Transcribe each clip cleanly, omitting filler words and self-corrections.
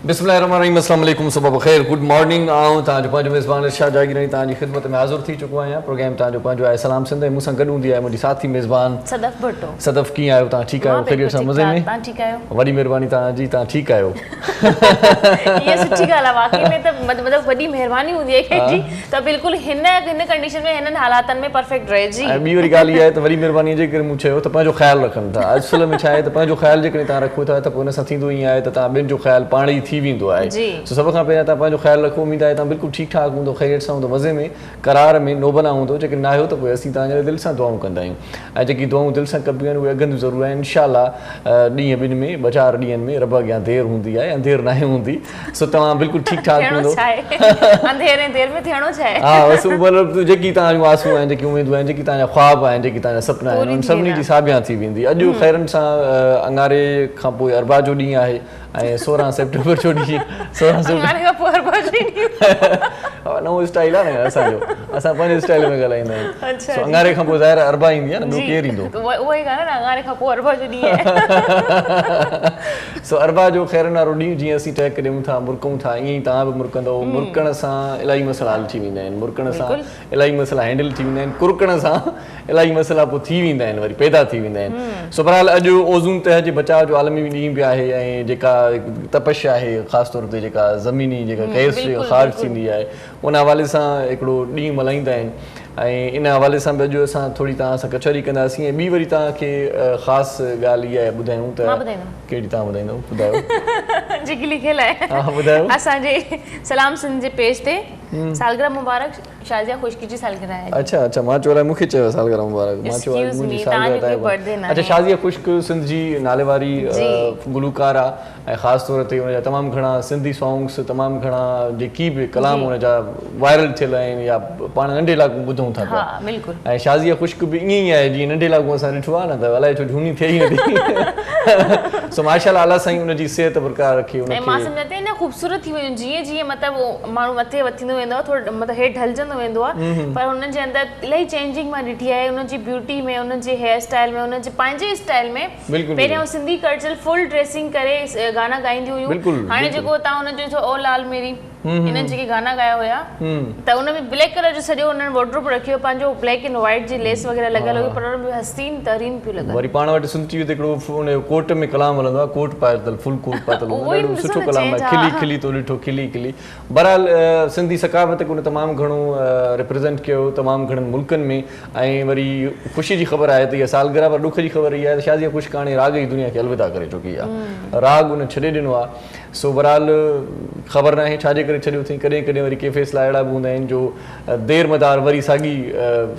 بسم الله الرحمن الرحيم السلام عليڪم صبح بخير گڊ مارننگ آئون توهان جو پنهنجو ميزبان ارشاد جاگيراڻي توهان جي خدمت ۾ حاضر ٿي چڪو آهيان پروگرام توهان جو پنهنجو آهي سلام سنڌ ۽ مون سان گڏ هوندي آهي منهنجي ساٿي ميزبان صدف ڀٽو. صدف ڪيئن آهيو توهان ٺيڪ مان آهيو خيريت بلڪل سان ٺيڪ مزي ٺاڪ ۾ توهان ٺيڪ آهيو؟ وڏي مهرباني توهان جي توهان ٺيڪ آهيو. اها سٺي ڳالهه آهي واقعي ۾ ته مطلب وڏي مهرباني هوندي آهي ڪنهن جي ته بلڪل هن هن ڪنڊيشن ۾ هنن حالاتن ۾ پرفيڪٽ رهي جي. ۽ ٻي وري ڳالهه اها آهي ته وڏي مهرباني جي ڪري مون چيو ته پنهنجو خيال رکن ٿا اصل ۾ ڇا آهي ته پنهنجو خيال جيڪڏهن توهان رکو ٿا ته پوء ان سان ٿيندو ائين آهي ته توهان ٻين جو خيال پاڻ ئي ٿي ويندو آهي سو سڀ کان پهريان توهان پنهنجو خيال رکو اميد آهي توهان بلڪل ٺيڪ ٺاڪ هوندو خيريت سان هوندو مزي ۾ قرار ۾ نوبنا هوندو جيڪڏهن ناهيو ته پوء اسين توهان جي لاء دل سان دعائون ڪندا آهيون ۽ جيڪي دعائون دل سان ڪبيون آهن اهي اگهنديون ضرور آهن انشاء الله ڏينهن ٻن ۾ ٻه چار ڏينهن ۾ رب اڳيان دير هوندي آهي انڌير ناهي هوندي سو توهان بلڪل ٺيڪ ٺاڪ ٿيڻو هوندو ڇا آهي انڌير ۽ دير ۾ ٿيڻو ڇا آهي ها بس مطلب جيڪي توهان جون آسون آهن جيڪي اميدون آهن جيڪي توهان جا خواب آهن جيڪي توهان جا سپنا آهن پوري انهن ٿي سڀني جي ويندا. ساڀيان ٿي ويندي اڄ خيرن سان اڱاري کان پوء اربع جو ڏينهن آهي ۽ 16 سيپٽمبر جو ڏينهن 16 سيپٽمبر اڱاري کان پوء اربع جو ڏينهن نئون اسٽائل آهي نه اسان جو اسان پنهنجي اسٽائل ۾ ڳالهائيندا آهيون اڇا سو اڱاري کان پوء ظاهر آهي اربع ايندي آهي نه ٻيو ڪير ايندو اها ئي ڳالهه آهي نه اڱاري کان پوء اربع جو ڏينهن آهي سو اربع جو خيرن وارو ڏينهن جيئن اسين ٽهڪ ڏيون ٿا مرڪون ٿا ائين ئي توهان به مرڪندؤ مرڪڻ سان الاهي مسئلا حل ٿي ويندا آهن مرڪڻ سان الاهي مسئلا هينڊل ٿي ويندا آهن ڪرڪڻ سان الاهي مسئلا پوء ٿي ويندا آهن وري پيدا ٿي ويندا آهن سو بهرحال اڄ اوزون تهه جي بچاء جو عالمي ڏينهن به آهي ۽ جيڪا تپش آهي خاص طور تي جيڪا زميني جيڪا گئس خارج ٿيندي آهي ان حوالي سان هڪڙو ڏينهن ملهائيندا آهن ۽ ان حوالي سان به اڄ اسان ٿوري توهان سان ڪچهري ڪنداسين ۽ ٻي وري توهان کي خاص ڳالهه اها آهي ٻڌايون ته ڪهڙي توهان ٻڌائيندو ٻڌايو جيڪي لکيل آهي اسان جي سلام سنڌ جي پيج تي سالگرهه مبارڪ شازيه خشڪي جي سالگرهه آهي. اڇا اڇا مان چيو الائي مون کي چيو سالگرهه مبارڪ مان چيو اڄ منهنجي سالگرهه ته آهي اڇا شازيه خشڪ سنڌ جي ناليواري گلوڪاره ۽ خاص طور تي ان جا تمام گهڻا سنڌي سانگس تمام گهڻا جيڪي به ڪلام ان جا وائرل ٿيل آهن يا پاڻ ننڍي لاڳون ٻڌون ٿا پيا ۽ شازيه خشڪ به ائين ئي آهي جيئن ننڍي لاڳون اسان ڏٺو آهي نه ته الائي ڇو جهوني ٿئي ئي نٿي سو ماشاء الله الله سائين ان جي صحت برقرار رکي ان ۽ مان کي سمجهان ٿي اڃا خوبصورت ٿي ويون جيئن جيئن مطلب ماڻهو مٿي ٿيندو ويندو آهي ٿورو مطلب هيٺ ڍلجندو ويندو آهي پر هنن جي اندر الاهي چينجنگ مان ڏٺي آهي انهن جي بيوٽي ۾ انهن جي هيئر اسٽائل ۾ انهن جي پنهنجي اسٽائل ۾ پهريان هو سنڌي ڪلچر فل ڊريسنگ ڪري گانا ڳائينديون هيون هاڻي جيڪو تان انهن جو ڏٺو او لال ميري انهن جيڪي گانا ڳايا هيا ته ان ۾ بليڪ ڪلر جو سڄو انهن وارڊروب رکيو پنهنجو بليڪ اينڊ وائيٽ جي ليس وغيره لڳل هئي پر ان ۾ حسين ترين پيون لڳن. وري پاڻ وٽ سنڌ ٽي وي تي هڪڙو ان جو ڪوٽ ۾ ڪلام هلندو آهي ڪوٽ پاتل فل ڪوٽ پاتل هوندو آهي ڏاڍو سٺو ڪلام آهي کلي کلي تو ڏٺو کلي کلي بهرحال سنڌي ثقافت کي ان تمام گهڻو ريپريزنٽ ڪيو تمام گهڻن ملڪن ۾ ۽ وري خوشي جي خبر آهي ته اها سالگرهه پر ڏک جي خبر اها آهي ته شازيه خشڪ هاڻي راڳ جي دنيا کي الوداع ڪري چڪي آهي راڳ ان ڇڏي ڏنو آهي سو بهرحال خبر ناهي ڇا جي ڪري ڇڏيو اٿئين ڪڏهن ڪڏهن وري ڪي فيصلا اهڙا به هوندا آهن جو دير مدار وري ساڳي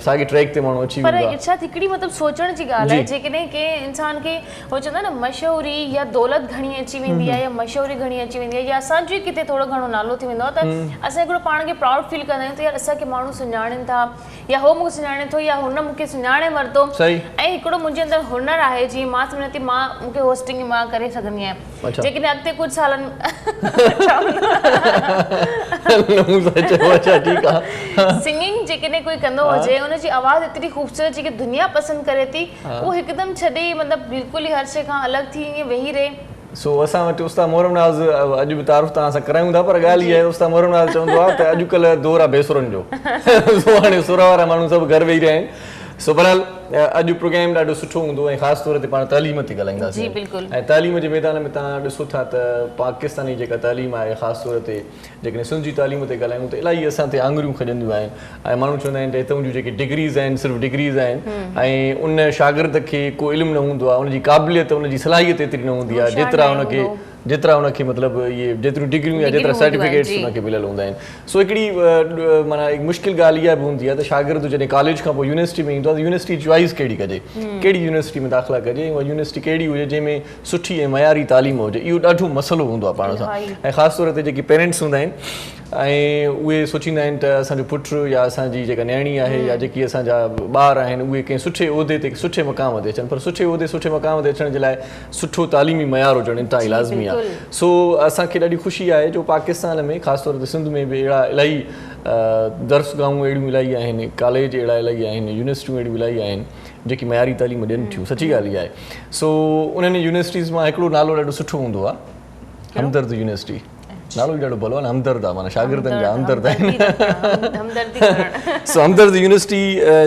ساڳي ٽريڪ تي ماڻهو اچي پر ويندو آهي. ارشاد هڪڙي مطلب سوچڻ جي ڳالهه آهي جيڪڏهن ڪنهن انسان کي هو چوندا آهن نه مشهوري يا دولت گهڻي اچي ويندي آهي يا مشهوري گهڻي اچي ويندي آهي يا اسان جو ئي ڪٿي ٿورو گهڻو نالو ٿي ويندو آهي ته اسان هڪڙو پاڻ کي پرائوڊ فيل ڪندا آهيون ته يار اسان کي ماڻهو سڃاڻين ٿا يا هو مون کي سڃاڻي ٿو يا هن مون کي سڃاڻي ورتو ۽ هڪڙو منهنجي اندر هنر آهي جيئن مان سمجهان ٿي مان مون کي هوسٽنگ مان ڪري سگهندي آهيان جيڪڏهن اڳتي ڪجهه سالن سنگنگ جيڪڏهن ڪوئي ڪندو هجي ان جي آواز ايتري خوبصورت جيڪي دنيا پسند ڪري ٿي اهو هڪدم ڇڏي مطلب بلڪل ئي هر شيء کان الڳ ٿي ائين ويهي رهي. سو اسان وٽ استاد محرم ناز اڄ به تعارف توهان سان ڪرايون ٿا پر ڳالهه اها آهي استاد محرم ناز چوندو آهي ته اڄڪلهه دور آهي بي سرن جو سو هاڻي سر وارا ماڻهو سڀ گهر ويهي رهيا آهن سو بهرحال اڄ پروگرام ڏاڍو سٺو هوندو ۽ خاص طور تي پاڻ تعليم تي ڳالهائينداسين ۽ تعليم جي ميدان ۾ توهان ڏسو ٿا ته پاڪستان جي جيڪا تعليم آهي خاص طور تي جيڪڏهن سنڌ جي تعليم تي ڳالهايون ته الاهي اسان تي آڱريون کڄنديون آهن ۽ ماڻهو چوندا آهن ته هتئون جون جيڪي ڊگريز آهن صرف ڊگريز آهن ۽ ان شاگرد کي ڪو علم نه هوندو آهي ان جي قابليت ان جي صلاحيت ايتري نه هوندي آهي جيترا ان کي جيترا ان کي مطلب اهي جيتريون ڊگريون يا جيترا سرٽيفڪيٽس ان کي مليل هوندا آهن سو هڪڙي معنيٰ هڪ مشڪل ڳالهه اها به هوندي آهي ته شاگرد جڏهن ڪاليج کان پوء يونيورسٽي ۾ ايندو آهي ته يونيورسٽي چوائس ڪهڙي ڪجي ڪهڙي يونيورسٽي ۾ داخلا ڪجي ۽ اها يونيورسٽي ڪهڙي هجي جنهن ۾ سٺي ۽ معياري تعليم هجي اهو ڏاڍو مسئلو هوندو آهي پاڻ سان ۽ خاص طور تي جيڪي پيرنٽس هوندا آهن ۽ اهي سوچيندا آهن ته اسان جو پٽ يا اسان جي جيڪا نياڻي آهي يا جيڪي اسان جا ٻار آهن اهي ڪنهن سٺي عهدي تي سٺي مقام تي اچن پر سٺي عهدي سٺي مقام تي اچڻ جي لاء سٺو تعليمي معيار هجڻ انتهائي لازمي آهي سو اسان کي ڏاڍي خوشي آهي جو پاڪستان ۾ خاص طور تي سنڌ ۾ به اهڙا الاهي درسگاهون اهڙيون الاهي آهن ڪاليج اهڙا الاهي آهن يونيورسٽيون اهڙيون الاهي آهن جيڪي معياري تعليم ڏين ٿيون سچي ڳالهه اها آهي سو انهن يونيورسٽيز مان هڪڙو نالو ڏاڍو سٺو هوندو آهي همدرد يونيورسٽي. نالو ئي ڏاڍو ڀلو آهي نه همدرد آهي معنيٰ شاگردن جا همدرد آهن. همدردي ڪرڻ. سو همدرد يونيورسٽي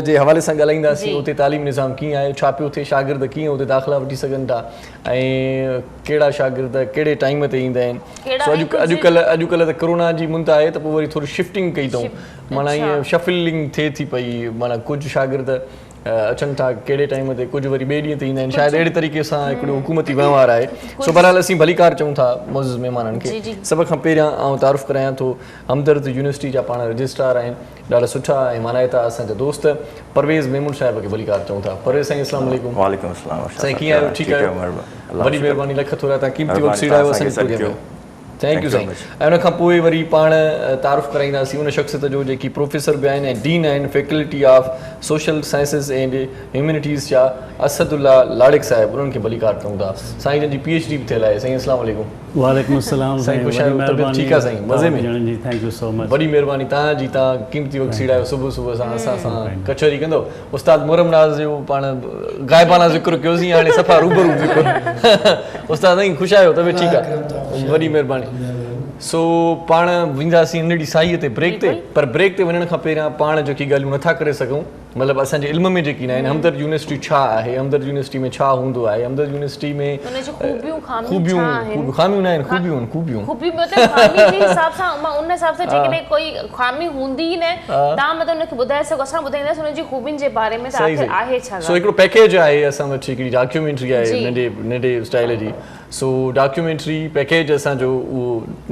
جي حوالي سان ڳالهائينداسين اتي تعليمي نظام ڪيئن آهي ڇا پيو ٿئي شاگرد ڪيئن اتي داخلا وٺي سگهن ٿا ۽ ڪهڙا شاگرد ڪهڙي ٽائيم تي ايندا آهن سو اڄ اڄڪلهه اڄڪلهه ته ڪرونا جي مند آهي ته پوء وري ٿوري شفٽنگ ڪئي اٿئون معنيٰ ائين شفلنگ ٿئي ٿي پئي معنيٰ ڪجهه شاگرد اچن ٿا ڪهڙي ٽائيم تي ڪجهه وري ٻئي ڏينهن تي ايندا آهن شايد اهڙي طريقي سان هڪڙو حڪومتي وهنوار آهي سو بهرحال اسين ڀليڪار چئون ٿا معزز مهمانن کي سڀ کان پهريان آئون تعارف ڪرايان ٿو همدرد يونيورسٽي جا پاڻ رجسٽرار آهن ڏاڍا سٺا ۽ مانائتا اسان جا دوست پرويز ميمڻ صاحب کي ڀليڪار چئون ٿا پرويز سائين اسلام عليڪم. وعليڪم السلام ارشاد سائين ڪيئن آهيو ٺيڪ آهيو وڏي مهرباني لک ٿورا تان قيمتي وقت سيڙايو اسان جي پروگرام ۾. Thank you سائين ۽ ان کان پوء وري پاڻ تعارف ڪرائينداسين ان شخصيت جو جيڪي پروفيسر به آهن ۽ ڊين آهن faculty of social sciences and humanities جا اسد الله لاڙڪ صاحب انهن کي ڀليڪار چئون ٿا سائين جن جي پي ايڇ ڊي به ٿيل آهي سائين اسلام عليڪم. وعليڪم السلام سائين خوش آهيو طبيعت ٺيڪ آهي سائين مزي ۾ جي thank you سو مچ وڏي مهرباني توهان جي توهان قيمتي وقت سيڙايو صبح صبح سان اسان سان ڪچهري ڪندو استاد محرم ناز جو پاڻ غائبانه ذڪر ڪيوسين هاڻي صفا روبرو ذڪر استاد سائين خوش آهيو طبيعت ٺيڪ آهي وڏي مهرباني سو پاڻ وينداسين ننڍڙي ساهي تي بريڪ تي پر بريڪ تي وڃڻ کان پهريان پاڻ جيڪي ڳالهيون نٿا ڪري سگهون مطلب اسان جي علم ۾ جيڪي نه آهن همدرد يونيورسٽي ڇا آهي همدرد يونيورسٽي ۾ ڇا هوندو آهي همدرد يونيورسٽي ۾ ان جون خوبيون خاميون ڇا آهن خوبيون خاميون نه آهن خوبيون آهن خوبيون خوبيون مطلب خامي جي حساب سان مان ان حساب سان جيڪڏهن ڪوئي خامي هوندي ئي نه توهان مطلب ان کي ٻڌائي سگهو اسان ٻڌائينداسين ان جي خوبين جي باري ۾ ته آخر آهي ڇا سو هڪڙو پيڪيج آهي اسان وٽ هڪڙي ڊاڪيومينٽري آهي ننڍي ننڍي اسٽائل جي سو ڊاڪيومينٽري پيڪيج اسان جو اهو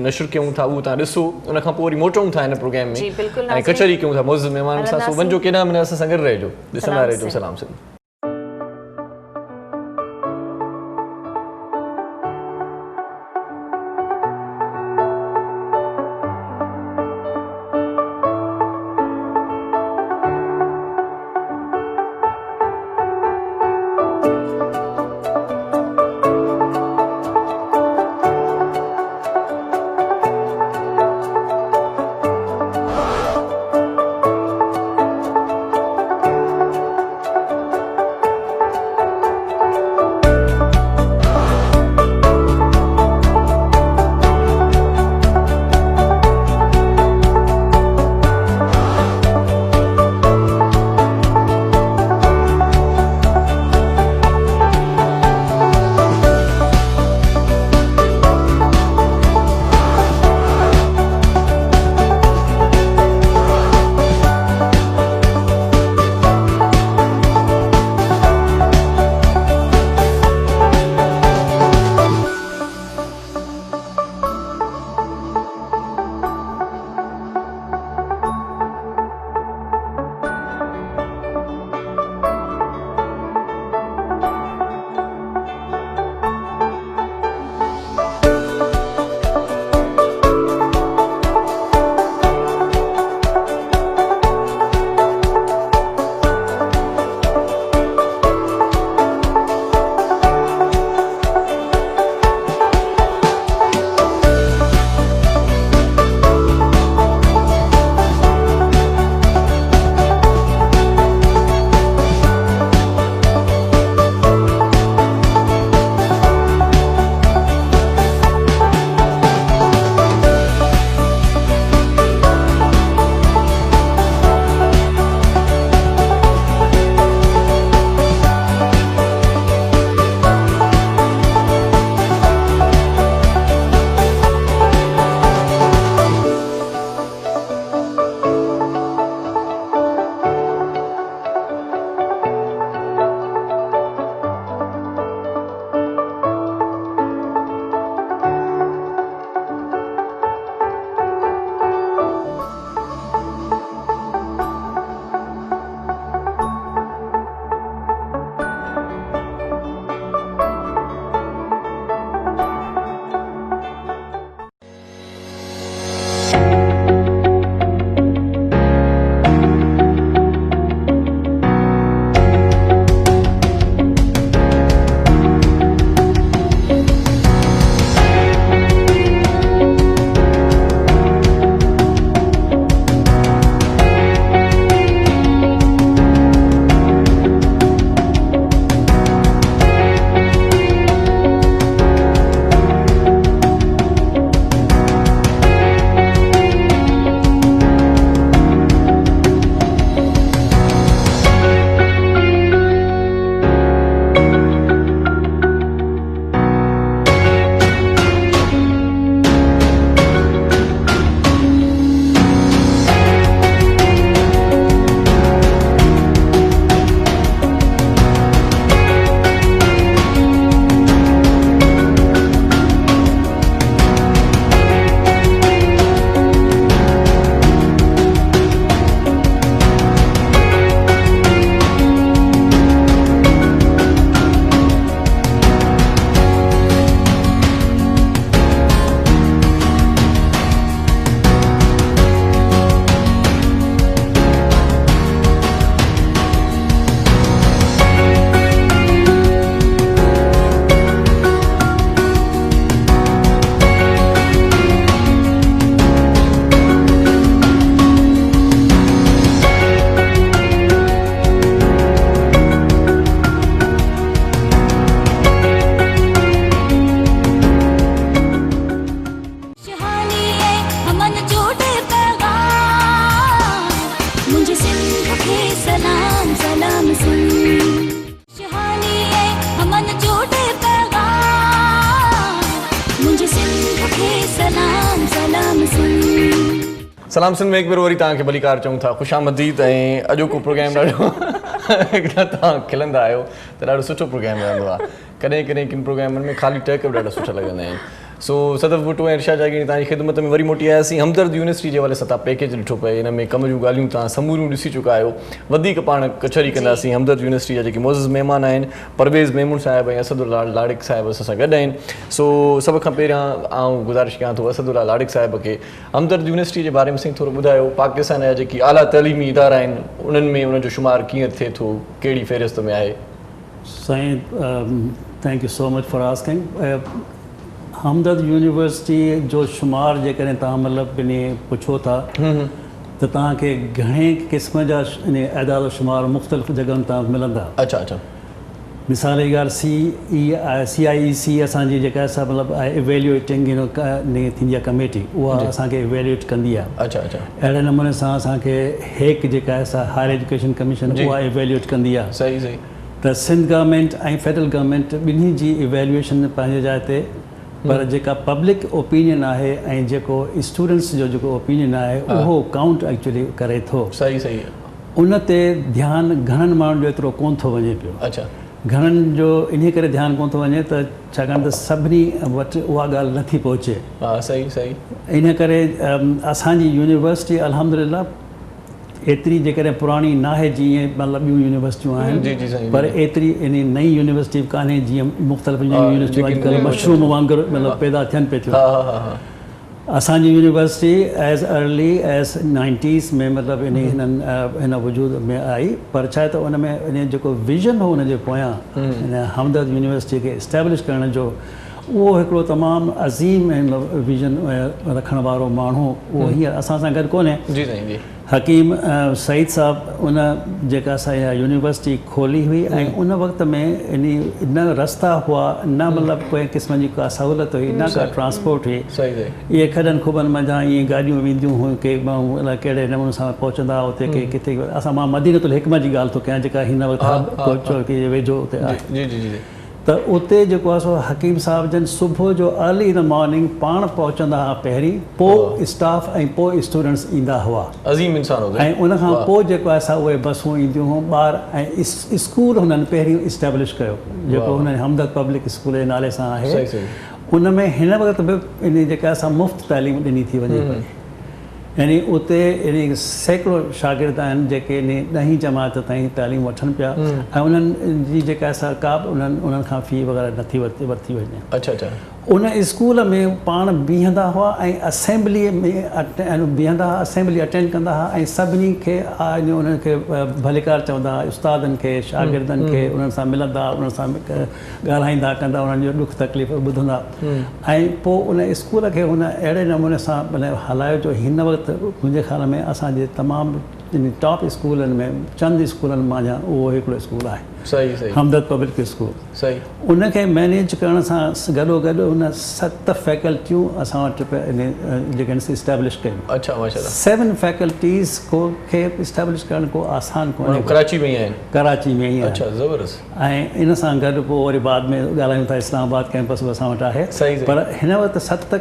نشر ڪيون ٿا اهو توهان ڏسو ان کان پوء وري موٽون ٿا هن پروگرام ۾ ۽ ڪچهري ڪيون ٿا معزز مهمانن سان سو وڃجو ڪيڏانهن به نه اسان سان گڏ رهجو ڏسندا رهجو سلام سنڌ. سلام سلام سنڌ. خوشحالي ۽ امن جو ڏي پيغام منهنجي سنڌ کي سلام سلام سنڌ. سلام سنڌ ۾ هڪ ڀيرو وري توهان کي ڀليڪار چئون ٿا خوش آمديد ۽ اڄوڪو پروگرام ڏاڍو توهان کلندا آهيو ته ڏاڍو سٺو پروگرام رهندو آهي ڪڏهن ڪڏهن ڪن پروگرامن ۾ خالي ٽهڪ به ڏاڍا سٺا لڳندا آهن. سو صدف ڀٽو ۽ ارشاد جاگيراڻي توهان جي خدمت ۾ وري موٽي آياسين. همدرد يونيورسٽي جي حوالي سان توهان پيڪيج ڏٺو پئي ان ۾ ڪم جون ڳالهيون توهان سموريون ڏسي چڪا آهيو. وڌيڪ پاڻ ڪچهري ڪنداسين. همدرد يونيورسٽي جا جيڪي معزز مهمان آهن پرويز ميمڻ صاحب ۽ اسد الله لاڙڪ صاحب اسان سان گڏ آهن. سو سڀ کان پهريان آئون گذارش ڪيان ٿو اسد الله لاڙڪ صاحب کي همدرد يونيورسٽي جي باري ۾ سائين ٿورو ٻڌايو پاڪستان جا جيڪي اعليٰ تعليمي ادارا آهن انهن ۾ ان جو شمار ڪيئن ٿئي ٿو ڪهڙي فهرست ۾ آهي. سائين thank you so much for asking Hamdard university جو شمار جيڪڏهن توهان مطلب انهي پڇو ٿا ته توهان کي گهڻي قسم جا انهي اعداد و شمار مختلف جڳهن تان ملندا. اڇا اڇا. مثال جي ڳالهه سي اي سي آئي اي سي اسان جي جيڪا سا مطلب ايويليوئيٽنگ يو نو ٿيندي آهي ڪميٽي اها اسان کي ايويليوئيٽ ڪندي آهي. اڇا اڇا. اهڙي نموني سان اسان کي هيڪ جيڪا آهي سا هائر ايجوڪيشن ڪميشن اها ايويليوئيٽ ڪندي آهي. صحيح صحيح. ته سنڌ گورنمينٽ ۽ فيڊرل گورنمينٽ ٻنهي جي ايويليوئيشن پنهنجي جاء تي پر جيڪا پبلڪ اوپينين آهي ۽ جيڪو اسٽوڊنٽس جو جيڪو اوپينين آهي اهو ڪائونٽ ايڪچولي ڪري ٿو. صحيح صحيح. ان تي ڌيان گهڻن ماڻهن جو ايترو ڪونه ٿو وڃي پيو. اڇا. گهڻن جو انهي ڪري ڌيان ڪونه ٿو وڃي ته ڇاڪاڻ ته سڀني وٽ اها ڳالهه نه ٿي پهچي. ها صحيح صحيح. انهي ڪري اسان جي يونيورسٽي الحمدلله ايتري جيڪڏهن پراڻي ناهي جيئن مطلب ٻيون يونيورسٽيون آهن جي جي سائين پر ايتري انهي نئين يونيورسٽي به ڪانهي جيئن مختلف نيون يونيورسٽيون اڄڪلهه مشروم وانگر مطلب پيدا ٿين پئي ٿيون. ها ها ها. اسان جي university as early as nineties ۾ مطلب انهي هنن هن وجود ۾ آئي پر ڇا آهي ته ان ۾ انهي جيڪو ويزن هو ان جي پويان هن همدرد يونيورسٽي کي اسٽيبلش ڪرڻ جو اهو هڪڙو تمام عظيم ويزن رکڻ وارو ماڻهو اهو هينئر اسان سان گڏ ڪونهي. جي سائين جي. حڪيم سعيد صاحب ان جيڪا اسان اها يونيورسٽي کولي هئي ۽ ان وقت ۾ انهي نه رستا هئا نه مطلب ڪنهن قسم جي ڪا سهولت هئي نه ڪا ٽرانسپورٽ هئي اهي کڏن کٻن منجهان ائين گاڏيون وينديون هيون ڪي ماڻهو الائي ڪهڙي نموني سان پهچندا هئا اتي ڪي ڪٿي اسان مان مدينة الحڪمت جي ڳالهه ٿو ڪيان جيڪا هن وقت حب چوڪي جي ويجهو اتي آهي. ته اتي جيڪو آهي سو حڪيم صاحب جن صبح جو ارلي ان the morning پاڻ پهچندا ها پهرين پوء اسٽاف ۽ پوء اسٽوڊنٽس ايندا هئا. عظيم انسان هو ۽ ان کان پوء جيڪو آهي سا اهي بسون اينديون هيون ٻار ۽ اسڪول هنن پهريون اسٽيبلش ڪيو جيڪو هنن همدرد پبلڪ اسڪول جي نالي سان آهي ان ۾ هن وقت به انهي جيڪا سا مفت تعليم ڏني ٿي وڃي پئي. يعني اتي يعني سيڪڙو شاگرد آهن جيڪي يعني ڏهين جماعت تائين تعليم وٺن پيا ۽ انهن جي جيڪا سا ڪا به انهن انهن کان في وغيره نٿي ورتي ورتي وڃي. اڇا اڇا. ان اسڪول ۾ پاڻ بيهندا هئا ۽ اسيمبلي ۾ بيهندا هئا اسيمبلي اٽينڊ ڪندا هئا ۽ سڀني کي يعني انهن کي ڀليڪار چوندا هئا استادن کي شاگردن کي انهن سان ملندا انهن سان ڳالهائيندا ڪندا انهن جو ڏک تڪليف ٻڌندا ۽ پوء ان اسڪول کي هن اهڙي نموني سان هلايو جو هن وقت منهنجي خيال ۾ اسان جي تمام ٽاپ اسڪولن ۾ چند اسڪولن منجهان اهو هڪڙو اسڪول آهي. صحيح صحيح. همدرد پبلڪ اسڪول. صحيح. ان کي مئنيج ڪرڻ سان گڏو گڏ هن 7 فيڪلٽيون اسان وٽ جيڪي آهن سي اسٽيبلش ڪيون. اڇا ماشاء الله. 7 فيڪلٽيز کو کي اسٽيبلش ڪرڻ ڪو آسان ڪونهي. ڪراچي ۾ ئي آهن. ڪراچي ۾ ئي آهن. اڇا زبردست. ۽ ان سان گڏ پوء وري بعد ۾ ڳالهايون ٿا اسلام آباد ڪئمپس به اسان وٽ آهي پر هن وقت 7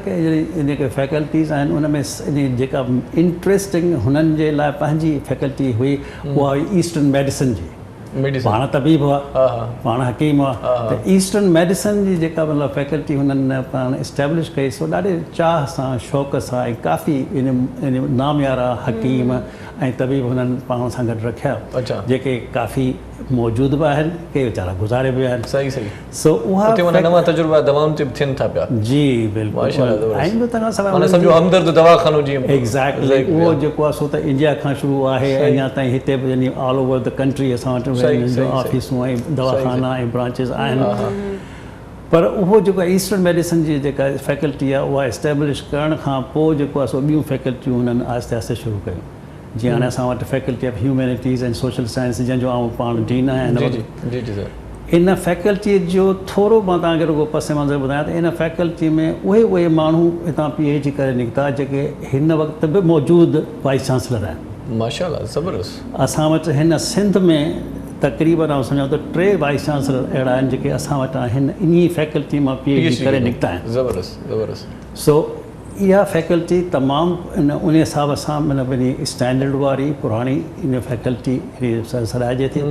جيڪي فيڪلٽيز آهن ان ۾ جيڪا انٽريسٽنگ هنن جي لاء پنهنجي فيڪلٽي هئي اها هئي ايسٽرن ميڊيسن جي پاڻ طبيب هئا پاڻ حڪيم هئا ته ايسٽرن ميڊيسن جي جيڪا مطلب فيڪلٽي هنن پاڻ اسٽيبلش ڪئي سو ڏاڍي چاهه سان شوق سان ۽ ڪافي ناميارا حڪيم ۽ طبيب هنن پاڻ سان گڏ رکيا جيڪي ڪافي موجود به آهن ڪي ويچارا گذاري به ويا آهن. صحيح صحيح. سو اها اتي معنيٰ نوان تجربا دوائن تي به ٿين ٿا پيا. جي بلڪل. ماشاءالله زبردست. ۽ به تنهن کان سواء معنيٰ سمجهو همدرد دواخانو جيئن ايگزيڪٽلي اهو جيڪو آهي سو ته انڊيا کان شروع آهي ۽ اڃا تائين هتي به يعني آل اوور the country اسان وٽ انهن جون آفيسون ۽ دواخانا ۽ برانچز آهن پر اهو جيڪو ايسٽرن ميڊيسن جي جيڪا فيڪلٽي آهي اها اسٽيبلش ڪرڻ کان پوء جيڪو آهي سو ٻيون فيڪلٽيون هنن آهستي آهستي شروع ڪيون. جيئن هاڻي اسان وٽ faculty of humanities and social science جنهن جو آئون پاڻ ڊين آهيان هن وقت جي جي سر. ان فيڪلٽي جو ٿورو مان توهان کي رڳو پس منظر ٻڌايان ته ان فيڪلٽي ۾ اهي اهي ماڻهو هتان پي ايڇ ڊي ڪري نڪتا جيڪي هن وقت به موجود وائيس چانسلر آهن. ماشاءالله زبردست. اسان وٽ هن سنڌ ۾ تقريبن آئون سمجهان ٿو ٽي وائيس چانسلر اهڙا آهن جيڪي اسان وٽان هن انهي فيڪلٽي مان پي ايڇ ڊي ڪري نڪتا آهن. زبردست زبردست. سو اها فيڪلٽي تمام ان حساب سان مطلب انهي اسٽينڊرڊ واري پراڻي ان فيڪلٽي سڏائجي ٿي.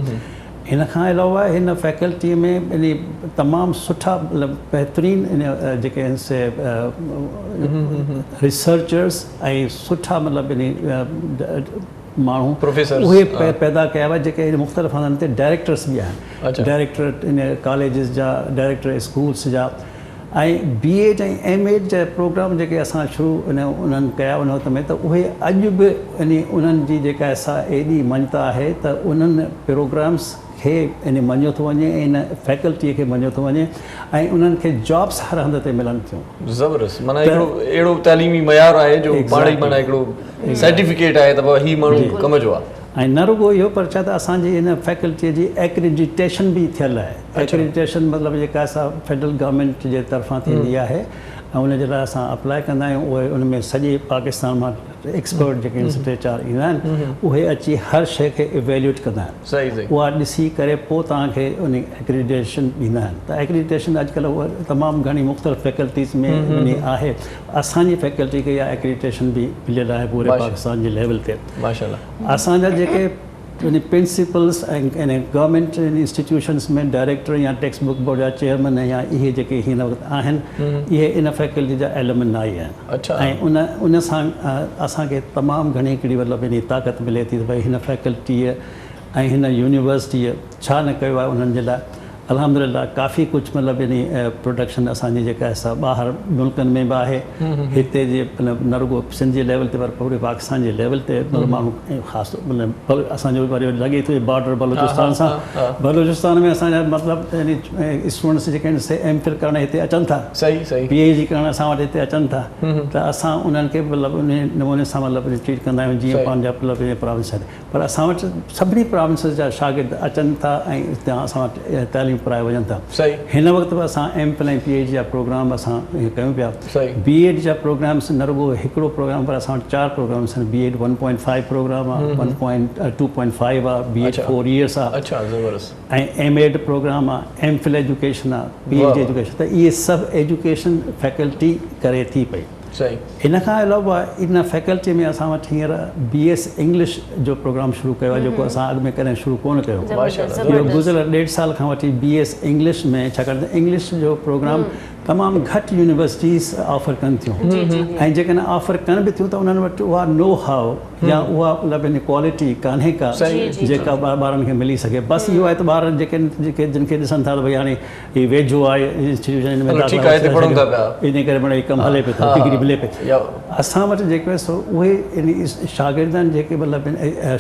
ان کان علاوه هن فيڪلٽي ۾ يعني تمام سٺا مطلب بهترين جيڪي آهن سي ريسرچرز ۽ سٺا مطلب يعني ماڻهو اهي پيدا ڪيا ويا جيڪي مختلف هنڌن تي ڊائريڪٽرس به آهن، ڊائريڪٽر ان ڪاليجز جا، ڊائريڪٽر اسڪولس جا ۽ بي ايڊ ۽ ايم ايڊ جا پروگرام جيڪي اسان شروع انهن ڪيا ان وقت ۾ ته اهي اڄ به يعني انهن جي جيڪا سا ايڏي مڃتا آهي ته انهن پروگرامس کي يعني مڃيو ٿو وڃي ۽ ان فيڪلٽي کي مڃيو ٿو وڃي ۽ انهن کي جابس هر هنڌ تي ملن ٿيون. زبردست معنيٰ هڪڙو اهڙو تعليمي معيار آهي جو پاڻ ئي معنيٰ هڪڙو سرٽيفڪيٽ آهي ته بابا هي ماڻهو ڪم جو آهي. ۽ نه رڳو اهو پر ڇا ته اسان جي ان فيڪلٽي جي ايڪريڊيٽيشن به ٿيل آهي. ايڪريڊيٽيشن مطلب جيڪا سا فيڊرل گورنمينٽ جي طرفان ٿيندي آهي ۽ ان جي لاء اسان اپلاء ڪندا آهيون اهي ان ۾ سڄي پاڪستان مان ايڪسپرٽ جيڪي آهن ٽي چار ايندا آهن اهي اچي هر شيء کي ايويليوٽ ڪندا آهن اها ڏسي ڪري پوء توهان کي ان ايڪريڊيٽيشن ڏيندا آهن ته ايڪريڊيٽيشن اڄڪلهه اها تمام گهڻي مختلف فيڪلٽيز ۾ وڃي آهي اسان جي فيڪلٽي کي اها ايڪريڊيٽيشن به مليل آهي پوري پاڪستان جي ليول تي اسان جا جيڪي يعني پرنسپلس ۽ يعني گورنمينٽ انسٽيٽيوشنس ۾ ڊائريڪٽر يا ٽيڪسٽ بڪ بورڊ جا چيئرمين يا اهي جيڪي هن وقت آهن اهي ان فيڪلٽي جا ايلومنائي آهن ۽ ان ان سان اسان کي تمام گهڻي هڪڙي مطلب يعني طاقت ملي ٿي ته ڀئي هن فيڪلٽيء ۽ هن يونيورسٽيء ڇا نه ڪيو آهي انهن جي لاء الحمدلله ڪافي ڪجهه مطلب يعني پروڊڪشن اسان جي جيڪا آهي سا ٻاهر ملڪن ۾ به آهي هتي جي مطلب نه رڳو سنڌ جي ليول تي پر پوري پاڪستان جي ليول تي مطلب ماڻهو خاص طور مطلب اسان جو وري لڳي ٿو بارڊر بلوچستان سان بلوچستان ۾ اسان جا مطلب يعني اسٽوڊنٽس جيڪي آهن سي ايم فل ڪرڻ هتي اچن ٿا صحيح صحيح پي ايڇ ڊي ڪرڻ اسان وٽ هتي اچن ٿا ته اسان انهن کي مطلب ان نموني سان مطلب ٽريٽ ڪندا آهيون جيئن پنهنجا مطلب پراونس آهن پر اسان وٽ سڀني پراونسز جا شاگرد اچن ٿا ۽ اتان اسان وٽ تعليم پرائي وڃن ٿا. هن وقت به اسان ايم فل ۽ پي ايڇ جا پروگرام اسان ڪيون پيا. بي ايڊ جا پروگرامس نه رڳو هڪڙو پروگرام پر اسان وٽ چار پروگرامس آهن. B Ed one point five programme آهي، one point two point five آهي، بي ايڊ فور ايئرس آهي ۽ ايم ايڊ پروگرام آهي، ايم فل ايجوڪيشن آهي، پي ايڇ ڊي ايجوڪيشن ته اهي سڀ ايجوڪيشن فيڪلٽي ڪري ٿي پئي. ان کان علاوه ان فيڪلٽي ۾ اسان وٽ هينئر بي ايس انگلش جو پروگرام شروع ڪيو آهي جيڪو اسان اڳ ۾ ڪڏهن شروع ڪونه ڪيو هو. اهو گذريل ڏيڍ سال کان وٺي بي ايس انگلش ۾ ڇاڪاڻ ته انگلش جو پروگرام تمام گهٽ يونيورسٽيز آفر ڪن ٿيون ۽ جيڪڏهن آفر ڪن به ٿيون ته انهن وٽ اها نو هاء يا اها مطلب يعني ڪوالٽي ڪانهي ڪا جيڪا ٻارن کي ملي سگهي. بس اهو آهي ته ٻار جيڪي جن کي ڏسن ٿا ته ڀئي هاڻي هي ويجهو آهي انسٽيٽيوشن ان ۾ داخلا وٺي ٿا سگهون ان ڪري مڙئي ڪم هلي پيو ٿو ڊگري ملي پئي اسان وٽ جيڪو آهي سو اهي يعني شاگردن جيڪي مطلب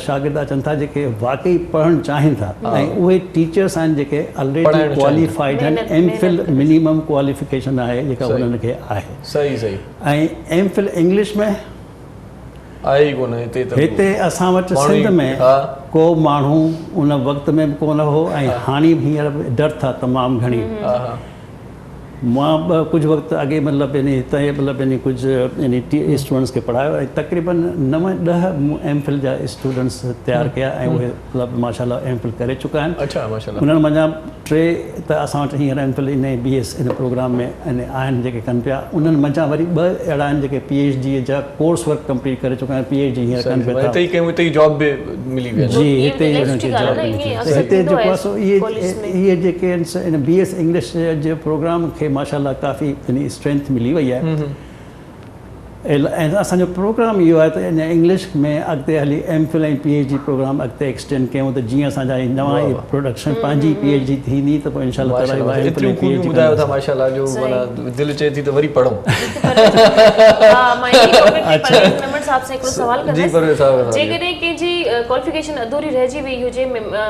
شاگرد اچن ٿا جيڪي واقعي پڙهڻ چاهين ٿا ۽ اهي ٽيچرس آهن جيڪي الريڊي ڪواليفائيڊ آهن ايم فل منيمم ڪواليفڪيشن آهي جيڪا انهن کي آهي ۽ ايم فل انگلش ۾ آهي ئي ڪونه هتي ته هتي اسان وٽ سنڌ ۾ ڪو ماڻهو ان وقت ۾ به ڪونه هو ۽ هاڻي به هينئر به ڊرٿ آ تمام گهڻي مان به ڪجهه وقت اڳي مطلب يعني هتان جي مطلب يعني ڪجهه يعني ٽي اسٽوڊنٽس کي پڙهايو ۽ تقريبن نو ڏهه مون ايم فل جا اسٽوڊنٽس تيار ڪيا ۽ اهي مطلب ماشاء الله ايم فل ڪري چڪا آهن اڇا ماشاء الله انهن منجهان ٽي ته اسان وٽ هينئر ايم فل ان بي ايس ان پروگرام ۾ آهن جيڪي ڪن پيا انهن منجهان وري ٻه اهڙا آهن جيڪي پي ايڇ ڊي جا ڪورس ورڪ ڪمپليٽ ڪري چڪا آهن پي ايڇ ڊي هينئر ڪن پيا ٿا. هتي ئي ڪيون هتي ئي جاب به ملي ويندي. جي هتي ئي انهن کي جاب ملي ٿي ته هتي جيڪو آهي سو اهي اهي جيڪي آهن سو ان بي ايس انگلش جي پروگرام کي ماشاء الله ڪافي يعني اسٽرينٿ ملي وئي آهي. ۽ اسان جو پروگرام اهو آهي ته ان انگلش ۾ اڳتي هلي M Phil ۽ P H D programme اڳتي ايڪسٽينڊ ڪيون ته جيئن اسان جا هي نوان هي پروڊڪشن پنهنجي پي ايڇ ڊي ٿيندي ته پوء انشاء الله تعالي اها M Phil ۽ P H D ٻڌايو ٿا ماشاء الله جو معنيٰ دل چئي ٿي ته وري پڙهون. ها مان انهي ٽاپڪ تي پرويز ميمڻ صاحب سان هڪڙو سوال ڪندس جيڪڏهن ڪنهن جي ڪواليفڪيشن اڌوري رهجي وئي هجي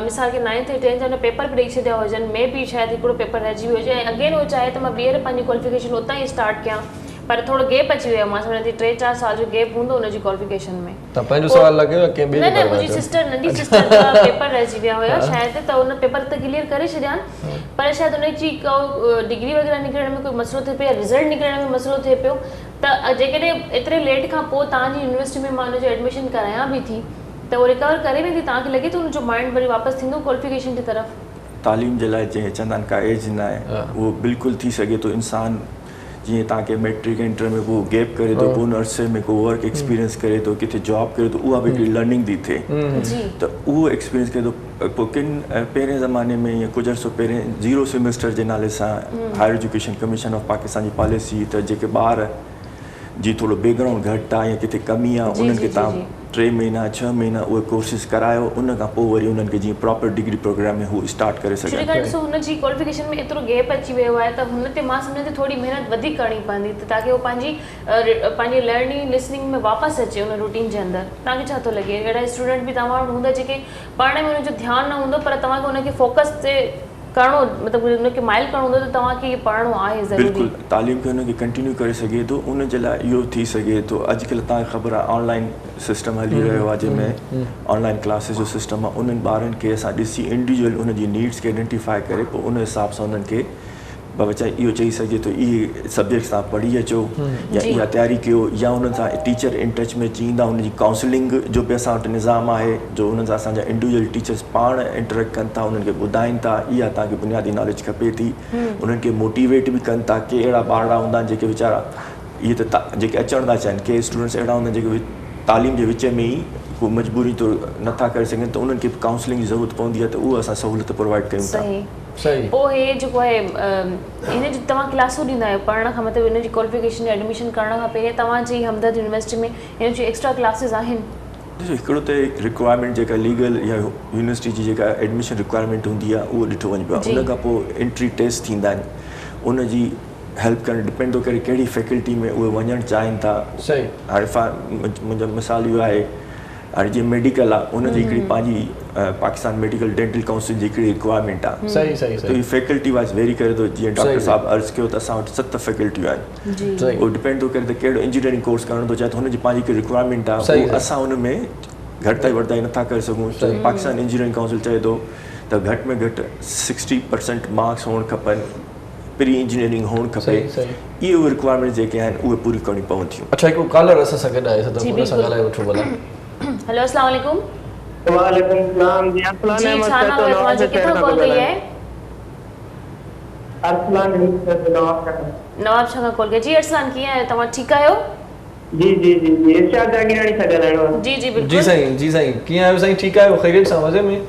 مثال ڪي نائنٿ ۽ ٽينٿ جا پيپر به ڏئي ڇڏيا هجن مي بي شايد هڪڙو پيپر رهجي ويو هجي ۽ اگين هو چاهي ته مان ٻيهر پنهنجي ڪواليفڪيشن اتان ئي اسٽارٽ ڪيان پر ٿورو گيپ اچي ويو آهي مان سمجهان ٿي ٽي چار سال جو گيپ هوندو ان جي ڪواليفڪيشن ۾. توهان پنهنجو سوال ٿا ڪيو يا ڪنهن ٻئي جو نه نه منهنجي سسٽر ننڍي سسٽر جا پيپر رهجي ويا هيا شايد ته ان پيپر ته ڪليئر ڪري ڇڏيا آهن پر شايد ان جي ڪو ڊگري وغيره نڪرڻ ۾ ڪوئي مسئلو ٿئي پيو يا رزلٽ نڪرڻ ۾ مسئلو ٿئي پيو ته جيڪڏهن ايتري ليٽ کان پوء توهان جي يونيورسٽي ۾ مان ان جو ايڊميشن ڪرايان به ٿي ته اهو ريڪور ڪري ويندي توهان کي لڳي ٿو ان جو مائنڊ وري واپس ٿيندو ڪواليفڪيشن جي طرف؟ تعليم جي لاء جيئن چوندا آهن ڪا ايج ناهي اهو بلڪل ٿي سگهي ٿو انسان جيئن توهان کي ميٽرڪ انٽر ۾ ڪو گيپ ڪري ٿو پوء ان عرصي ۾ ڪو ورڪ ايڪسپيرينس ڪري ٿو ڪٿي جاب ڪري ٿو اها به هڪڙي لرننگ ٿي ٿئي ته اهو ايڪسپيرينس ڪري ٿو پوء ڪن پهرين زماني ۾ ائين ڪجهه عرصو پهرين زيرو سيمسٽر جي نالي سان higher education commission of Pakistan جي پاليسي هئي ته جيڪي ٻار جي ٿورو بيڪ گرائونڊ گهٽ آ يا ڪٿي ڪمي آ انهن کي توهان ٽي مهينا ڇهه مهينا اهي ڪورسز ڪرايو ان کان پوء وري انهن کي جيئن پراپر ڊگري پروگرام ۾ هو اسٽارٽ ڪري سگهن. ڇاڪاڻ ڏسو هن جي ڪواليفڪيشن ۾ ايترو گيپ اچي ويو آهي ته هن تي مان سمجهان ٿي ٿوري محنت وڌيڪ ڪرڻي پوندي ته تاڪه هو پنهنجي پنهنجي لرننگ لسننگ ۾ واپس اچي ان روٽين جي اندر توهان کي ڇا ٿو لڳي اهڙا اسٽوڊنٽ به توهان وٽ هوندا جيڪي پڙهڻ ۾ انهن جو ڌيان نه هوندو پر توهان کي ان کي فوڪس تي ڪرڻو مطلب ان کي مائل ڪرڻو هوندو ته توهان کي هي پڙهڻو آهي ضروري. بلڪل تعليم کي ان کي ڪنٽينيو ڪري سگهي ٿو ان جي لاء اهو ٿي سگهي ٿو اڄڪلهه توهان کي خبر آهي آن لائن سسٽم هلي رهيو آهي جنهن ۾ آن لائن ڪلاسز جو سسٽم آهي انهن ٻارن کي اسان ڏسي انڊيوجل ان جي نيڊس کي آئيڊينٽيفائي ڪري پوء ان حساب سان انهن کي بابا اهو چئي سگهجي ٿو اهي سبجيڪٽس توهان پڙهي اچو يا اها تياري ڪيو يا انهن سان ٽيچر ان ٽچ ۾ اچي ايندا انهن جي ڪائونسلنگ جو به اسان وٽ نظام آهي جو انهن سان اسان جا انڊيوجل ٽيچرس پاڻ انٽريڪٽ ڪن ٿا انهن کي ٻڌائين ٿا اها توهان کي بنيادي ناليج کپي ٿي انهن کي موٽيويٽ به ڪن ٿا ڪي اهڙا ٻارڙا هوندا آهن جيڪي ويچارا اهي ته جيڪي اچڻ ٿا چاهين ڪي اسٽوڊنٽس اهڙا هوندا آهن جيڪي تعليم جي وچ ۾ ئي ڪو مجبوري طور نٿا ڪري سگهن ته انهن کي به ڪائونسلنگ جي ضرورت پوندي آهي ته اهو اسان سهولت پرووائيڊ ڪيون ٿا. صحيح. پوء هي جيڪو آهي هن جو توهان ڪلاسون ڏيندا آهيو پڙهڻ کان مطلب هن جي ڪواليفڪيشن يا ايڊميشن ڪرڻ کان پهرين توهان جي همدرد يونيورسٽي ۾ هن جون ايڪسٽرا ڪلاسز آهن؟ ڏسو هڪڙو ته رڪوائرمينٽ جيڪا ليگل يا يونيورسٽي جي جيڪا ايڊميشن رڪوائرمينٽ هوندي آهي اهو ڏٺو وڃبو آهي ان کان پوء انٽري ٽيسٽ ٿيندا آهن ان جي هيلپ ڪرڻ ڊپينڊ ٿو ڪري ڪهڙي فيڪلٽي ۾ اهي وڃڻ چاهين ٿا هاڻي فار منهنجو مثال اهو آهي هاڻي جيئن ميڊيڪل آ ان جي هڪڙي پنهنجي پاڪستان ميڊيڪل ڊينٽل ڪائونسل جي هڪڙي رڪوائرمينٽ آ صحيح صحيح ته هي فيڪلٽي وائز ويري ڪري ٿو جيئن ڊاڪٽر صاحب عرض ڪيو ته اسان وٽ 7 فيڪلٽيون آهن اهو ڊپينڊ ٿو ڪري ته ڪهڙو انجنيئرنگ ڪورس ڪرڻ ٿو چاهي ته هن جي پنهنجي هڪڙي رڪوائرمينٽ آ اهو اسان ان ۾ گهٽتائي وڌائي نٿا ڪري سگهون پاڪستان انجنيئرنگ ڪائونسل چئي ٿو ته گهٽ ۾ گهٽ 60% مارڪس هئڻ کپن پري انجنيئرنگ هئڻ کپي اهي اهي رڪوائرمينٽس جيڪي آهن اهي پوريون ڪرڻيون پون ٿيون. اڇا هڪڙو ڪالر اسان سان گڏ آهي صدف ان سان ڳالهائي وٺو ڀلا. هيلو اسلام عليڪم. وعليڪم السلام جي ارسلان جي احمد ڇا سهتو نالو آهي توهان نواب جو شهر ڪٿان کان ٿو ڪال ڪئي ڳالهايان. آهي. ارسلان احمد سهتو نواب شاهه کان. نواب شاهه کان ڪال ڪئي جي ارسلان ڪيئن آهيو توهان ٺيڪ آهيو. جي جي جي جي ارشاد جاگيراڻي سان ڳالهائڻو آهي. جي جي جي بلڪل. سائين جي سائين ڪيئن آهيو سائين ٺيڪ آهيو خيريت سان مزي ۾.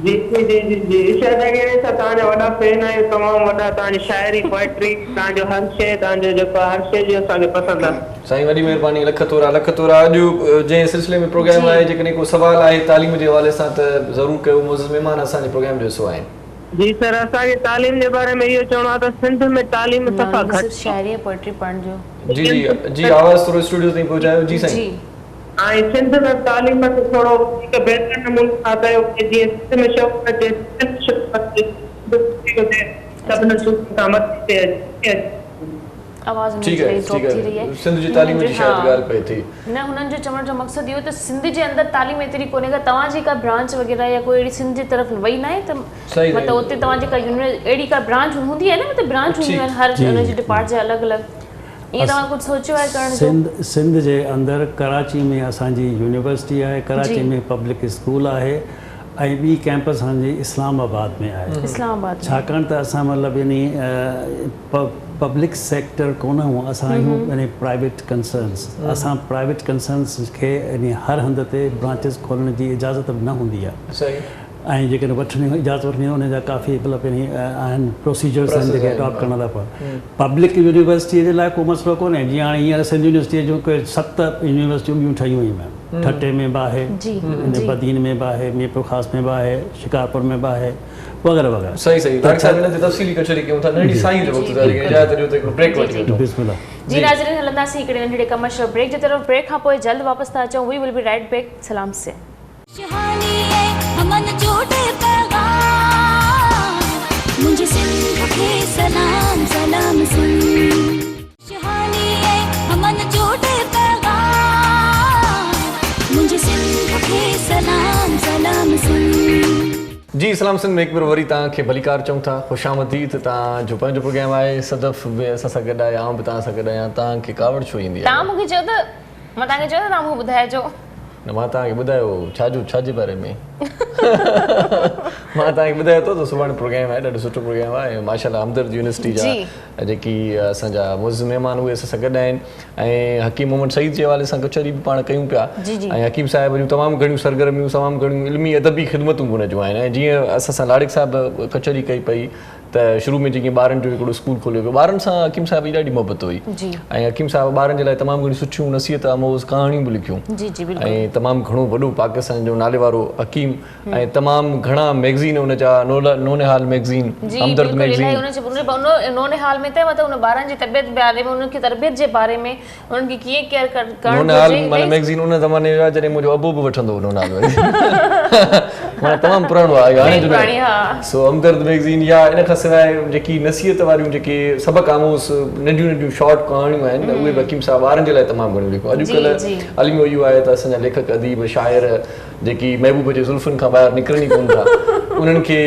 جي جي جي جي جي ارشاد جاگيراڻي صاحب توهان جا وڏا فين آهيون تمام وڏا توهان جي شاعري پوئٽري توهان جو هر شي توهان جو جيڪو آهي هر شي جي اسان کي پسند آهي. سائين وڏي مهرباني لک ٿورا لک ٿورا اڄ جنهن سلسلي ۾ پروگرام آهي جيڪڏهن ڪو سوال آهي تعليم جي حوالي سان ته ضرور ڪيو معزز مهمان اسان جي پروگرام جو حصو آهن. جي سر اسان کي تعليم جي باري ۾ اهو چوڻو آهي ته سنڌ ۾ تعليم نه صفا انهن کي گهٽ صرف شاعري ۽ پوئٽري پڙهڻ جو. جي جي جي آواز ٿورو اسٽوڊيو تائين پهچايو جي سائين. جي. ۽ سنڌ ۾ تعليم کي ٿورو وڌيڪ بهتر نموني سان ڪيو وڃي جيئن سنڌ ۾ شعور اچي سنڌ ۾ شعور اچي سنڌ وڌيڪ ٿئي سڀني صوبن کان مٿي ٿئي اچي. آواز هنن ٺيڪ جي آهي ڪئي ٺيڪ ڊراپ ٿي رهي آهي آهي سنڌ جي تعليم هنن جي جي شايد ها ڳالهه پئي ٿي. نه هنن جو چوڻ جو مقصد اهو ته سنڌ جي اندر تعليم ايتري ڪونهي ڪا توهان جي ڪا برانچ وغيره يا ڪوئي اهڙي سنڌ جي طرف وئي ناهي ته صحيح مطلب اتي توهان جي ڪا يونيورسٽي اهڙي ڪا برانچ هوندي آهي نه مطلب برانچ هونديون آهن هر ان جي ڊپارٽ جا الڳ الڳ ائين توهان ڪجهه سوچيو آهي ڪرڻ جو؟ سنڌ سنڌ جي اندر ڪراچي ۾ اسان جي يونيورسٽي آهي ڪراچي ۾ پبلڪ اسڪول آهي ۽ ٻي ڪيمپس اسان جي اسلام آباد ۾ آهي اسلام آباد ۾ ڇاڪاڻ ته اسان مطلب يعني پبلڪ سيڪٽر ڪونه آهيون اسان آهيون يعني پرائيويٽ ڪنسرنس اسان پرائيويٽ ڪنسرنس کي يعني هر هنڌ تي برانچز کولڻ جي اجازت به نه هوندي آهي صحيح ۽ جيڪڏهن وٺڻي اجازت وٺڻي ان جا ڪافي مطلب يعني آهن پروسيجرس آهن جيڪي اڊاپٽ ڪرڻا ٿا پون پبلڪ يونيورسٽيء جي لاء ڪو مسئلو ڪونهي جيئن هاڻي هينئر سنڌ يونيورسٽيء جون ڪي ست يونيورسٽيون ٻيون ٺهيون ويون آهن ٺٽي ۾ به آهي بدين ۾ به آهي ميرپورخاص ۾ به آهي شڪارپور ۾ به آهي وغيره وغيره. صحيح صحيح ڊاڪٽر صاحب ان تي تفصيلي ڪچهري ڪيون ٿا ننڍڙي سائين جو وقت ٿو ٿئي اجازت ڏيو ته هڪڙو بريڪ وٺي وٺون. بسم الله. جي ناظرين هلنداسين هڪڙي ننڍڙي ڪمرشل بريڪ جي طرف بريڪ کان پوء جلد واپس ٿا اچون we will be right back سلام سي. خوشحالي ۽ امن جو ڏي پيغام منهنجي سنڌ کي سلام سلام سنڌ. خوشحالي ۽ امن جو ڏي پيغام منهنجي سنڌ کي سلام سلام سنڌ. جي سلام سنڌ ۾ هڪ ڀيرو وري توهان کي ڀليڪار چئون ٿا خوش آمديد توهان جو پنهنجو پروگرام آهي صدف به اسان سان گڏ آهي آئون به توهان سان گڏ آهيان توهان کي ڪاوڙ ڇو ايندي آهي. توهان مون کي چيو ته مان توهان کي چيو ته توهان مون کي ٻڌائجو. نه مان توهان کي ٻڌايو ڇا جو ڇا جي باري ۾ مان توهان کي ٻڌايو ٿو ته سڀاڻي پروگرام آهي ڏاڍو سٺو پروگرام آهي ۽ ماشاءالله همدرد يونيورسٽي جا جيڪي اسان جا معزز مهمان اهي اسان سان گڏ آهن ۽ حڪيم محمد سعيد جي حوالي سان ڪچهري به پاڻ ڪيون پيا ۽ حڪيم صاحب جون تمام گهڻيون سرگرميون تمام گهڻيون علمي ادبي خدمتون به ان جون آهن ۽ جيئن اسان سان لاڙڪ صاحب ڪچهري ڪئي پئي ته شروع ۾ جيڪي ٻارن جو هڪڙو اسڪول کوليو ويو ٻارن سان حڪيم صاحب جي ڏاڍي محبت هئي ۽ حڪيم صاحب ٻارن جي لاء تمام گهڻيون سٺيون نصيحت آموز ڪهاڻيون به لکيون ۽ تمام گهڻو وڏو پاڪستان جو ناليوارو حڪيم ۽ تمام گهڻا ميگزين ان جا نونهال ميگزين همدرد ميگزين نونهال ۾ ته مطلب ان ٻارن جي تربيت باري ۾ انهن کي تربيت جي باري ۾ انهن کي ڪيئن ڪيئر ڪرڻ گهرجي. نونهال معنيٰ ميگزين ان زماني جو آهي جڏهن منهنجو ابو به وٺندو هو نونهال ميگزين معنيٰ تمام پراڻو آهي هاڻي جو ناهي سو همدرد ميگزين يا ان کان سواء جيڪي نصيحت واريون جيڪي سبق آموز ننڍيون ننڍيون شارٽ ڪهاڻيون آهن اهي به حڪيم صاحب ٻارن جي لاء تمام گهڻيون لکيون اڄڪلهه الميو اهو آهي ته اسان جا ليکڪ اديب شاعر جيڪي محبوب جي زلفن کان ٻاهر نڪرن ئي ڪونه ٿا انهن کي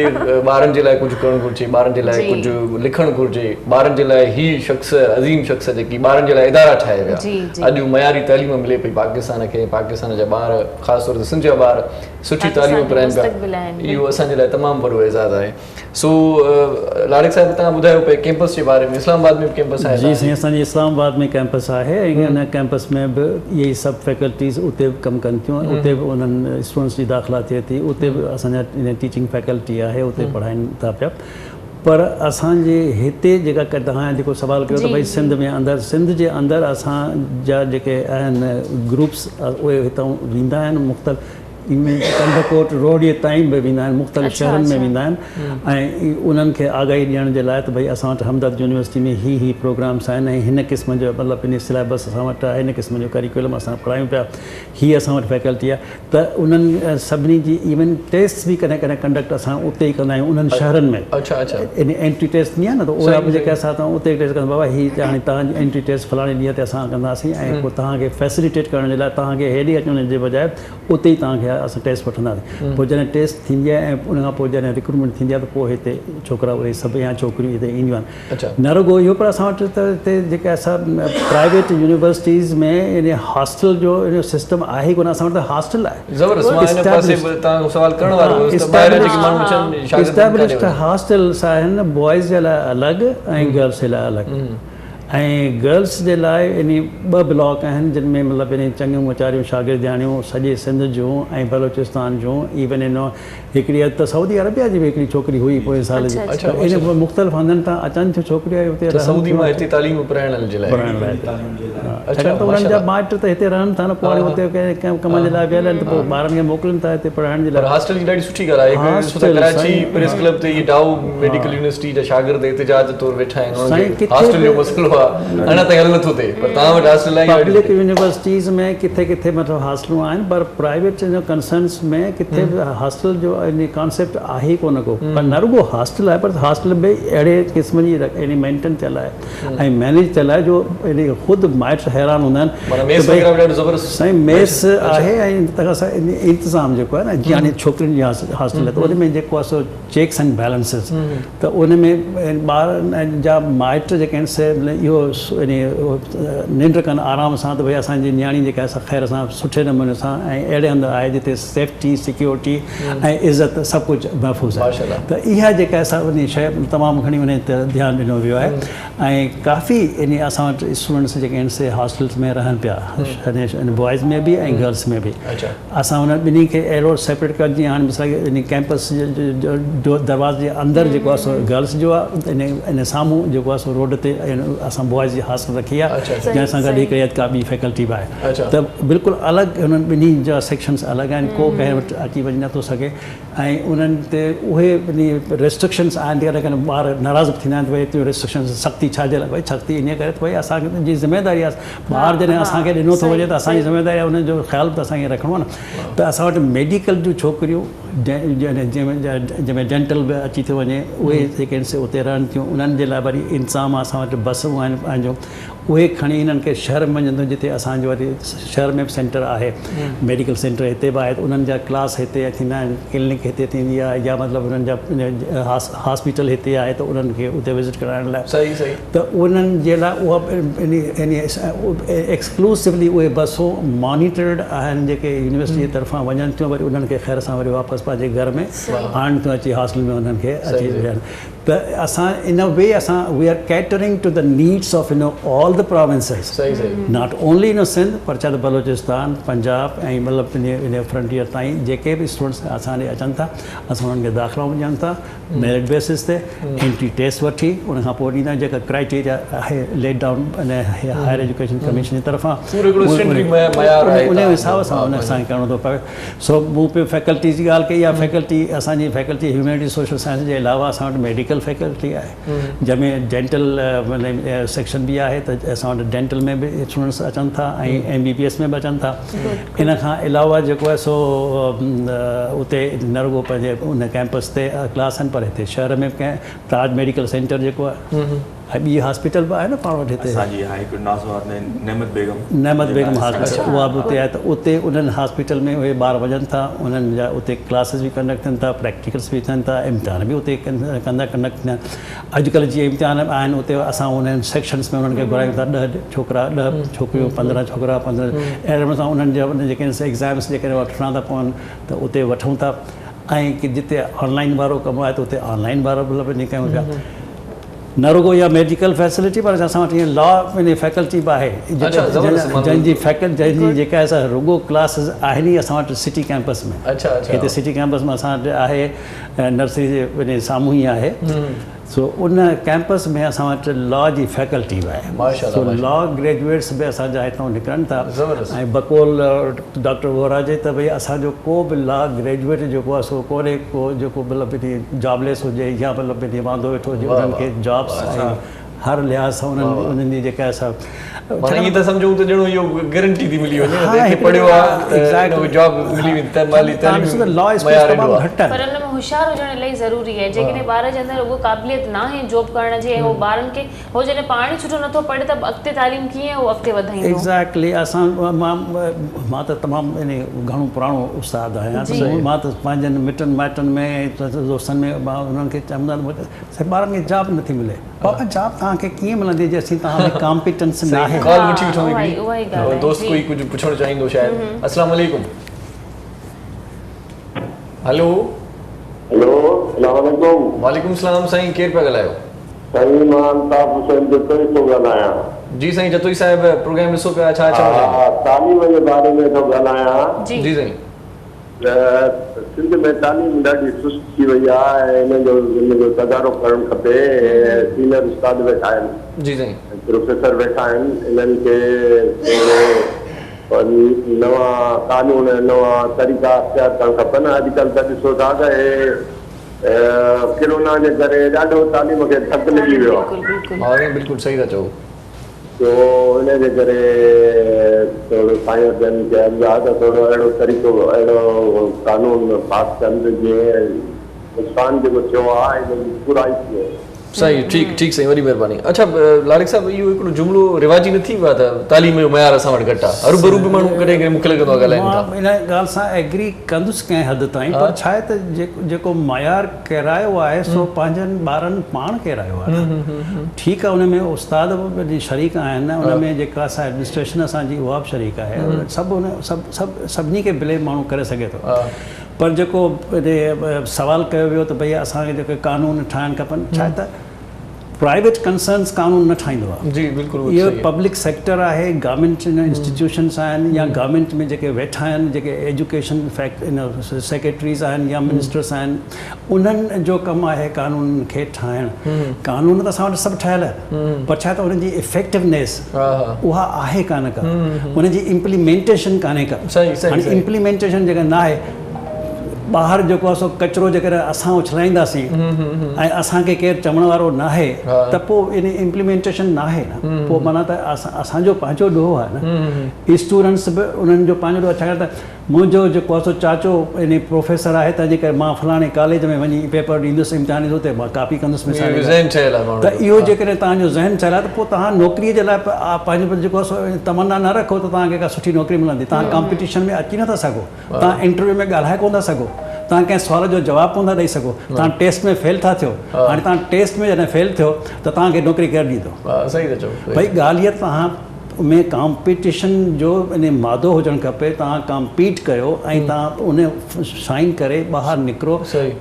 ٻارن جي لاء ڪجهه ڪرڻ گهرجي ٻارن جي لاء ڪجهه لکڻ گهرجي ٻارن جي لاء هي شخص عظيم شخص جيڪي ٻارن جي لاء ادارا ٺاهي ويا اڄ معياري تعليم ملي پئي پاڪستان کي ۽ پاڪستان جا ٻار خاص طور تي سنڌ جا ٻار سٺي تعليم پرائن پيا اهو اسان جي لاء تمام وڏو اعزاز آهي سو لاڙڪ صاحب توهان ٻڌايو پئي ڪيمپس جي باري ۾ اسلام آباد ۾ به ڪيمپس آهي جي سائين اسان جي اسلام آباد ۾ ڪيمپس آهي ۽ ان ڪيمپس ۾ به اهي ئي سڀ فيڪلٽيز اتي به ڪم ڪن ٿيون اتي به انهن اسٽوڊنٽس جي داخلا ٿئي ٿي اتي به اسان جا ٽيچنگ فيڪلٽي آهي اتي پڙهائين ٿا پيا پر اسان جي هتي جيڪا توهان جيڪو سوال ڪيو ته ڀئي سنڌ ۾ اندر سنڌ جي اندر اسان جا جيڪي آهن گروپس اهي هتان ويندا آهن مختلف ۾ ڪنڌڪوٽ روهڙي تائين به ويندا آهن مختلف شهرن ۾ ويندا آهن ۽ انهن کي آگاهي ڏيڻ جي لاء ته ڀئي اسان وٽ همدرد يونيورسٽي ۾ هي هي پروگرامس آهن ۽ هن قسم جو مطلب ان سليبس اسان وٽ آهي هن قسم جو ڪريڪولم اسان پڙهايون پيا هي اسان وٽ فيڪلٽي آهي ته انهن سڀني جي ايون ٽيسٽ به ڪڏهن ڪڏهن ڪنڊڪٽ اسان اتي ئي ڪندا آهيون انهن شهرن ۾ ان انٽري ٽيسٽ ٿيندي آهي نه ته اها به جيڪا اسان اتي ٽيسٽ ڪندا بابا هي هاڻي توهان جي انٽري ٽيسٽ فلاڻي ڏينهن تي اسان ڪنداسين ۽ پوء توهان کي فيسليٽيٽ ڪرڻ جي لاء توهان کي هيڏي اچڻ جي بجاء اتي ئي توهان کي اسان ٽيسٽ وٺنداسين پوء جڏهن ٽيسٽ ٿيندي آهي ۽ ان کان پوء جڏهن رڪروٽمينٽ ٿيندي آهي ته پوء هتي ڇوڪرا اهي سڀ يا ڇوڪريون هتي اينديون آهن نه رڳو اهو پر اسان وٽ ته هتي جيڪي اسان پرائيويٽ يونيورسٽيز ۾ ان هاسٽل جو ان سسٽم آهي ئي ڪونه اسان وٽ ته هاسٽل آهي زبردست مان ان پاسي به توهان کان سوال ڪرڻ وارو هيس ته ٻاهريان جيڪي ماڻهو اچن شاگرد اسٽيبلشڊ هاسٽلس آهن بوائز جي لاء الڳ ۽ گرلس جي لاء الڳ ۽ گرلس جي لاء انهي ٻه بلاڪ آهن جن ۾ مطلب انهي چڱيون موچاريون شاگردياڻيون سڄي سنڌ جون ۽ بلوچستان جون ايون انهو هڪڙي ته سعودي عربيا جي به هڪڙي ڇوڪري هئي پوئين سال جي ته انهي مختلف هنڌن تان اچن ٿيون ڇوڪريون ۽ اتي رهن سعودي مان هتي تعليم پرائڻ جي لاء پڙهائڻ لاء ڇاڪاڻ ته انهن جا مائٽ ته هتي رهن ٿا نه پوء هاڻي اتي ڪنهن ڪم جي لاء ويل آهن ته پوء ٻارن کي موڪلين ٿا هتي پڙهائڻ جي لاء. پر هاسٽل جي ڏاڍي سٺي ڳالهه آهي هڪ ڏسو ته ڪراچي پريس ڪلب تي اهي ڊائو ميڊيڪل يونيورسٽي جا شاگرد احتجاج طور ويٺا آهن انهن کي هاسٽل جو مسئلو آهي اڃا تائين حل نٿو ٿئي پر توهان وٽ هاسٽل آهي پبلڪ يونيورسٽيز ۾ ڪٿي ڪٿي مطلب هاسٽلون آهن پر پرائيويٽ ڪنسرنس ۾ ڪٿي به هاسٽل جو ڪانسيپٽ آهي ئي ڪونه ڪو پر نه رڳو هاسٽل آهي پر هاسٽل به اهڙي قسم جي مينٽين ٿيل آهي ۽ مينيج ٿيل آهي جو خود مائٽ حيران هوندا آهن معنيٰ ميس وغيره به ڏاڍو زبردست سائين ميس آهي ۽ تنهن کان سواء انتظام جيڪو آهي نه جيئن هاڻي ڇوڪرين جي هاسٽل آهي ته ان ۾ جيڪو آهي سو چيڪس اينڊ بيلنسز ته ان ۾ ٻارن جا مائٽ جيڪي آهن سي اهو يعني ننڊ ڪن آرام سان ته ڀئي اسان جي نياڻي جيڪا آهي سا خير سان سٺي نموني سان ۽ اهڙي هنڌ آهي جتي سيفٽي سيڪيورٽي ۽ عزت سڀ ڪجهه محفوظ آهي ته اها جيڪا آهي سا انهي شيء تمام گهڻي انهي تي ڌيان ڏنو ويو آهي ۽ ڪافي انهي اسان وٽ اسٽوڊنٽس جيڪي آهن سي هاسٽلز ۾ رهن پيا بوائز ۾ به ۽ گرلس ۾ به اسان انهن ٻنهي کي اهڙو سيپريٽ ڪيو جيئن هاڻي مثال انهي ڪيمپس جو دروازي جي اندر جيڪو آهي سو گرلس جو آهي انهي انهي سامهون جيڪو آهي سو روڊ تي اسان بوائز جي هاسٽل رکي آهي جنهن سان گڏ هڪڙي ڪا ٻي فيڪلٽي به آهي ته بلڪل الڳ انهن ٻنهي جا سيڪشنس الڳ آهن ڪو ڪنهن وٽ اچي وڃي نٿو سگهي ۽ انهن تي اهي ريسٽرڪشنس آهن ڪڏهن ڪڏهن ٻار ناراض به ٿيندا آهن ته ڀئي ايتريون ريسٽرڪشنس سختي ڇا جي لاء ڀئي سختي انهي ڪري ته ڀئي اسان جي ذميواري آهي ٻار جڏهن اسان کي ڏنو ٿو وڃي ته اسان جي ذميواري آهي انهن جو خيال به ته اسان کي رکڻو آهي نه ته اسان وٽ ميڊيڪل جون ڇوڪريون جنهن ۾ ڊينٽل به اچي ٿو وڃي اهي جيڪي آهن سي اتي رهن ٿيون انهن جي لاء وري انتظام آهي اسان وٽ بسون آهن پنهنجون اهي کڻي انهن کي شهر ۾ وڃن ٿيون جتي اسان جو وري شهر ۾ به سينٽر آهي ميڊيڪل سينٽر هتي به آهي ته انهن جا ڪلاس هتي ٿيندا آهن ڪلينڪ هتي ٿيندي آهي يا مطلب انهن جا هاسپيٽل هتي آهي ته انهن کي اتي وزٽ ڪرائڻ لاء ته انهن جي لاء اها ايڪسڪلوسولي اهي بسون مانيٽرڊ آهن جيڪي يونيورسٽي جي طرفان وڃن ٿيون وري انهن کي خير سان وري واپس پنهنجي گهر ۾ آڻن ٿيون اچي هاسٽل ۾ انهن کي اچي ويهن ته اسان ان وي اسان we are catering to the needs of you know all the provinces not only you know Sindh پر ڇا ته بلوچستان پنجاب ۽ مطلب ان فرنٽيئر تائين جيڪي به اسٽوڊنٽس اسان ڏي اچن ٿا اسان انهن کي داخلائون ڏيون ٿا ميرٽ بيسس تي انٽري ٽيسٽ وٺي ان کان پوء ڏيندا آهيون جيڪا ڪرائيٽيريا آهي laid down higher education commission جي طرفان ان حساب سان ان سان ڪرڻو ٿو پوي سو مون پيو فيڪلٽي جي ڳالهه ڪئي آهي فيڪلٽي اسان جي فيڪلٽي هيومينٽي سوشل سائنس جي علاوه اسان وٽ ميڊيڪل فيڪلٽي آهي جنهن ۾ ڊينٽل سيڪشن به آهي ته اسان وٽ ڊينٽل ۾ به اسٽوڊنٽس اچن ٿا ۽ ايم بي بي ايس ۾ به اچن ٿا ان کان علاوه جيڪو آهي سو اتي نه رڳو پنهنجي ان ڪيمپس تي ڪلاس آهن پر هتي شهر ۾ به ڪنهن تاج ميڊيڪل سينٽر جيڪو آهي ۽ ٻي هاسپيٽل به آهي نه پاڻ وٽ هتي. اسان جي آهي هڪڙي ناظم آباد ۾ نعمت بيگم. نعمت بيگم هاسپيٽل اها به اتي آهي ته اتي انهن هاسپيٽل ۾ اهي ٻار وڃن ٿا انهن جا اتي ڪلاسز به ڪنڊڪٽ ٿين ٿا پريڪٽيڪلس به ٿين ٿا امتحان به اتي ڪندا ڪنڊڪٽ ٿيندا آهن اڄڪلهه جيئن امتحان آهن اتي اسان انهن سيڪشنس ۾ انهن کي گهرايون ٿا ڏهه ڇوڪرا ڏهه ڇوڪريون 15 ڇوڪرا 15 اهڙي نموني سان انهن جا جيڪي ايگزامس جيڪڏهن وٺڻا ٿا پون ته اتي وٺون ٿا ۽ جتي آن لائن وارو ڪم آهي ته اتي آن لائن وارو به ڪيون پيا. نه رڳو اها ميڊيڪل فيسلٽي پر اسان وٽ ائين لا ۾ فيڪلٽي به آهي جنهن جي فيڪلٽي جنهن جي جيڪا آهي سا رڳو ڪلاسز آهن ئي اسان وٽ سٽي ڪيمپس ۾ هتي سٽي ڪيمپس ۾ اسان وٽ آهي نرسري جي سامهون ئي آهي سو ان ڪيمپس ۾ اسان وٽ لا جي فيڪلٽي به آهي سو لا گريجوئيٽس به اسان جا هتان نڪرن ٿا ۽ بقول ڊاڪٽر ووهرا جي ته ڀئي اسان جو ڪو به لا گريجوئيٽ جيڪو آهي سو ڪونهي ڪو جيڪو مطلب جاب ليس هجي يا مطلب واندو ويٺو هجي انهن کي جابس ۽ هر لحاظ سان انهن انهن جي جيڪا آهي سا معنيٰ ائين ٿا سمجهون ته ڄڻو اهو گرنٽي ٿي ملي وڃي ته هتي پڙهيو آهي ته ان کي جاب ملي ويندي ته مالي تعليم لا معيار ايڏو آهي. گهٽ آهي. پر ان ۾ هوشيار هجڻ الاهي ضروري آهي جيڪڏهن ٻار جي اندر اهو قابليت ناهي جاب ڪرڻ جي ۽ اهو ٻارن کي هو جڏهن پاڻ ئي سٺو نٿو پڙهي ته اڳتي تعليم ڪيئن هو اڳتي وڌائيندو. ايگزيڪٽلي اسان مان مان ته تمام يعني گهڻو پراڻو استاد آهيان ته مان ته پنهنجن مٽن مائٽن ۾ ۽ دوستن ۾ مان انهن کي چوندو آهيان ته سائين ٻارن کي جاب نٿي ملي بابا جاب توهان کي ڪيئن ملندي جيسين توهان ۾ ڪامپيٽنس ناهي. ڪال وٺي وٺون هڪڙي دوست ڪوئي ڪجهه پڇڻ چاهيندو شايد السلام عليڪم هلو. هلو السلام عليڪم. وعليڪم السلام سائين ڪير پيا ڳالهايو. سائين مان الطاف حسين جتوئي ٿو ڳالهايان. جي سائين جتوئي صاحب پروگرام ڏسو پيا ڇا چوڻ چاهيندو. ها تعليم جي باري ۾ ٿو ڳالهايان. جي. جي سائين. ته سنڌ ۾ تعليم ڏاڍي سست ٿي وئي آ ۽ ان جو ان جو تدارڪ ڪرڻ کپي ۽ سينئر استاد ويٺا آهن جي سائين. ۽ پروفيسر ويٺا آهن انهن کي ٿورو نوان قانون نوان طريقا اختيار ڪرڻ کپن اڄڪلهه ته ڏسو ٿا ته هي ڪرونا جي ڪري ڏاڍو تعليم کي ڌڪ لڳي ويو آهي. ها سائين بلڪل صحيح ٿا چئو. سو ان جي ڪري ٿورو سائين جن کي عرض آهي ته ٿورو اهڙو طريقو اهڙو قانون پاس ڪن ته جيئن نقصان جيڪو ٿيو آهي ان جي پورائي ٿئي. صحيح ٺيڪ ٺيڪ سائين وڏي مهرباني اڇا لاڙڪ صاحب اهو هڪڙو جملو رواجي نه ٿي ويو آهي ته تعليم جو معيار اسان وٽ گهٽ آهي هروڀرو به ماڻهو ڪڏهن ڪڏهن مون کي لڳندو آهي ڳالهائين ٿا. مان ان ڳالهه سان ايگري ڪندس ڪنهن حد تائين پر ڇا آهي ته جيڪو معيار ڪيرايو آهي سو پنهنجن ٻارن پاڻ ڪيرايو آهي نه ٺيڪ آهي ان ۾ استاد به شريڪ آهن ان ۾ جيڪا اسان ايڊمنسٽريشن اسان جي اها به شريڪ آهي سڀ ان سڀ سڀ سڀني کي بليم ماڻهو ڪري سگهي ٿو پر جيڪو هتي سوال ڪيو ويو ته ڀئي اسان کي جيڪي قانون ٺاهڻ کپن ڇا آهي ته پرائيويٽ ڪنسرنس قانون نه ٺاهيندو آهي. جي بلڪل اهو پبلڪ سيڪٽر آهي گورنمينٽ انسٽيٽيوشنس آهن يا گورنمينٽ ۾ جيڪي ويٺا آهن جيڪي ايجوڪيشن سيڪريٽريز آهن يا منسٽرس آهن انهن جو ڪم آهي قانون کي ٺاهڻ قانون ته اسان وٽ سڀ ٺهيل آهن پر ڇا ته انهن جي افيڪٽونيس اها آهي ڪانه ڪا ان جي امپليمينٽيشن ڪانهي ڪا هاڻي امپليمينٽيشن جيڪا نه آهي ٻاهر جيڪو آهي سو ڪچرو جيڪڏهن اسان اڇلائينداسين ۽ اسان کي ڪير چوڻ وارو ناهي ته پوء ان امپليمينٽيشن ناهي نه پوء معنيٰ ته اسان جو پنهنجو ڏوهه آهي نه اسٽوڊنٽس به انهن جو پنهنجو ڏوهه ڇاڪاڻ ته منهنجو جيڪو آهي سو چاچو يعني پروفيسر آهي تنهن جي ڪري مان فلاڻي ڪاليج ۾ وڃي پيپر ڏيندس امتحان ڏيندس اتي مان ڪاپي ڪندس مثال جي ڳالهه ته اهو جيڪڏهن توهان جو ذهن ٺهيل آهي ته پوء توهان نوڪري جي لاء پنهنجو جيڪو آهي سو تمنا نه رکو ته توهان کي ڪا سٺي نوڪري ملندي توهان ڪامپيٽيشن ۾ اچي نٿا سگهو توهان انٽرويو ۾ ڳالهائي ڪونه ٿا سگهو توهان ڪنهن سوال جو جواب ڪونه ٿا ڏئي سگهو توهان ٽيسٽ ۾ فيل ٿا ٿيو هاڻي توهان ٽيسٽ ۾ جڏهن فيل ٿيو ته توهان کي نوڪري ڪير ڏيندو ڀئي ڳالهه هيء توهان ۾ ڪامپيٽيشن جو ان مادو هجڻ کپي توهان ڪامپيٽ ڪيو ۽ توهان ان شائن ڪري ٻاهر نڪرو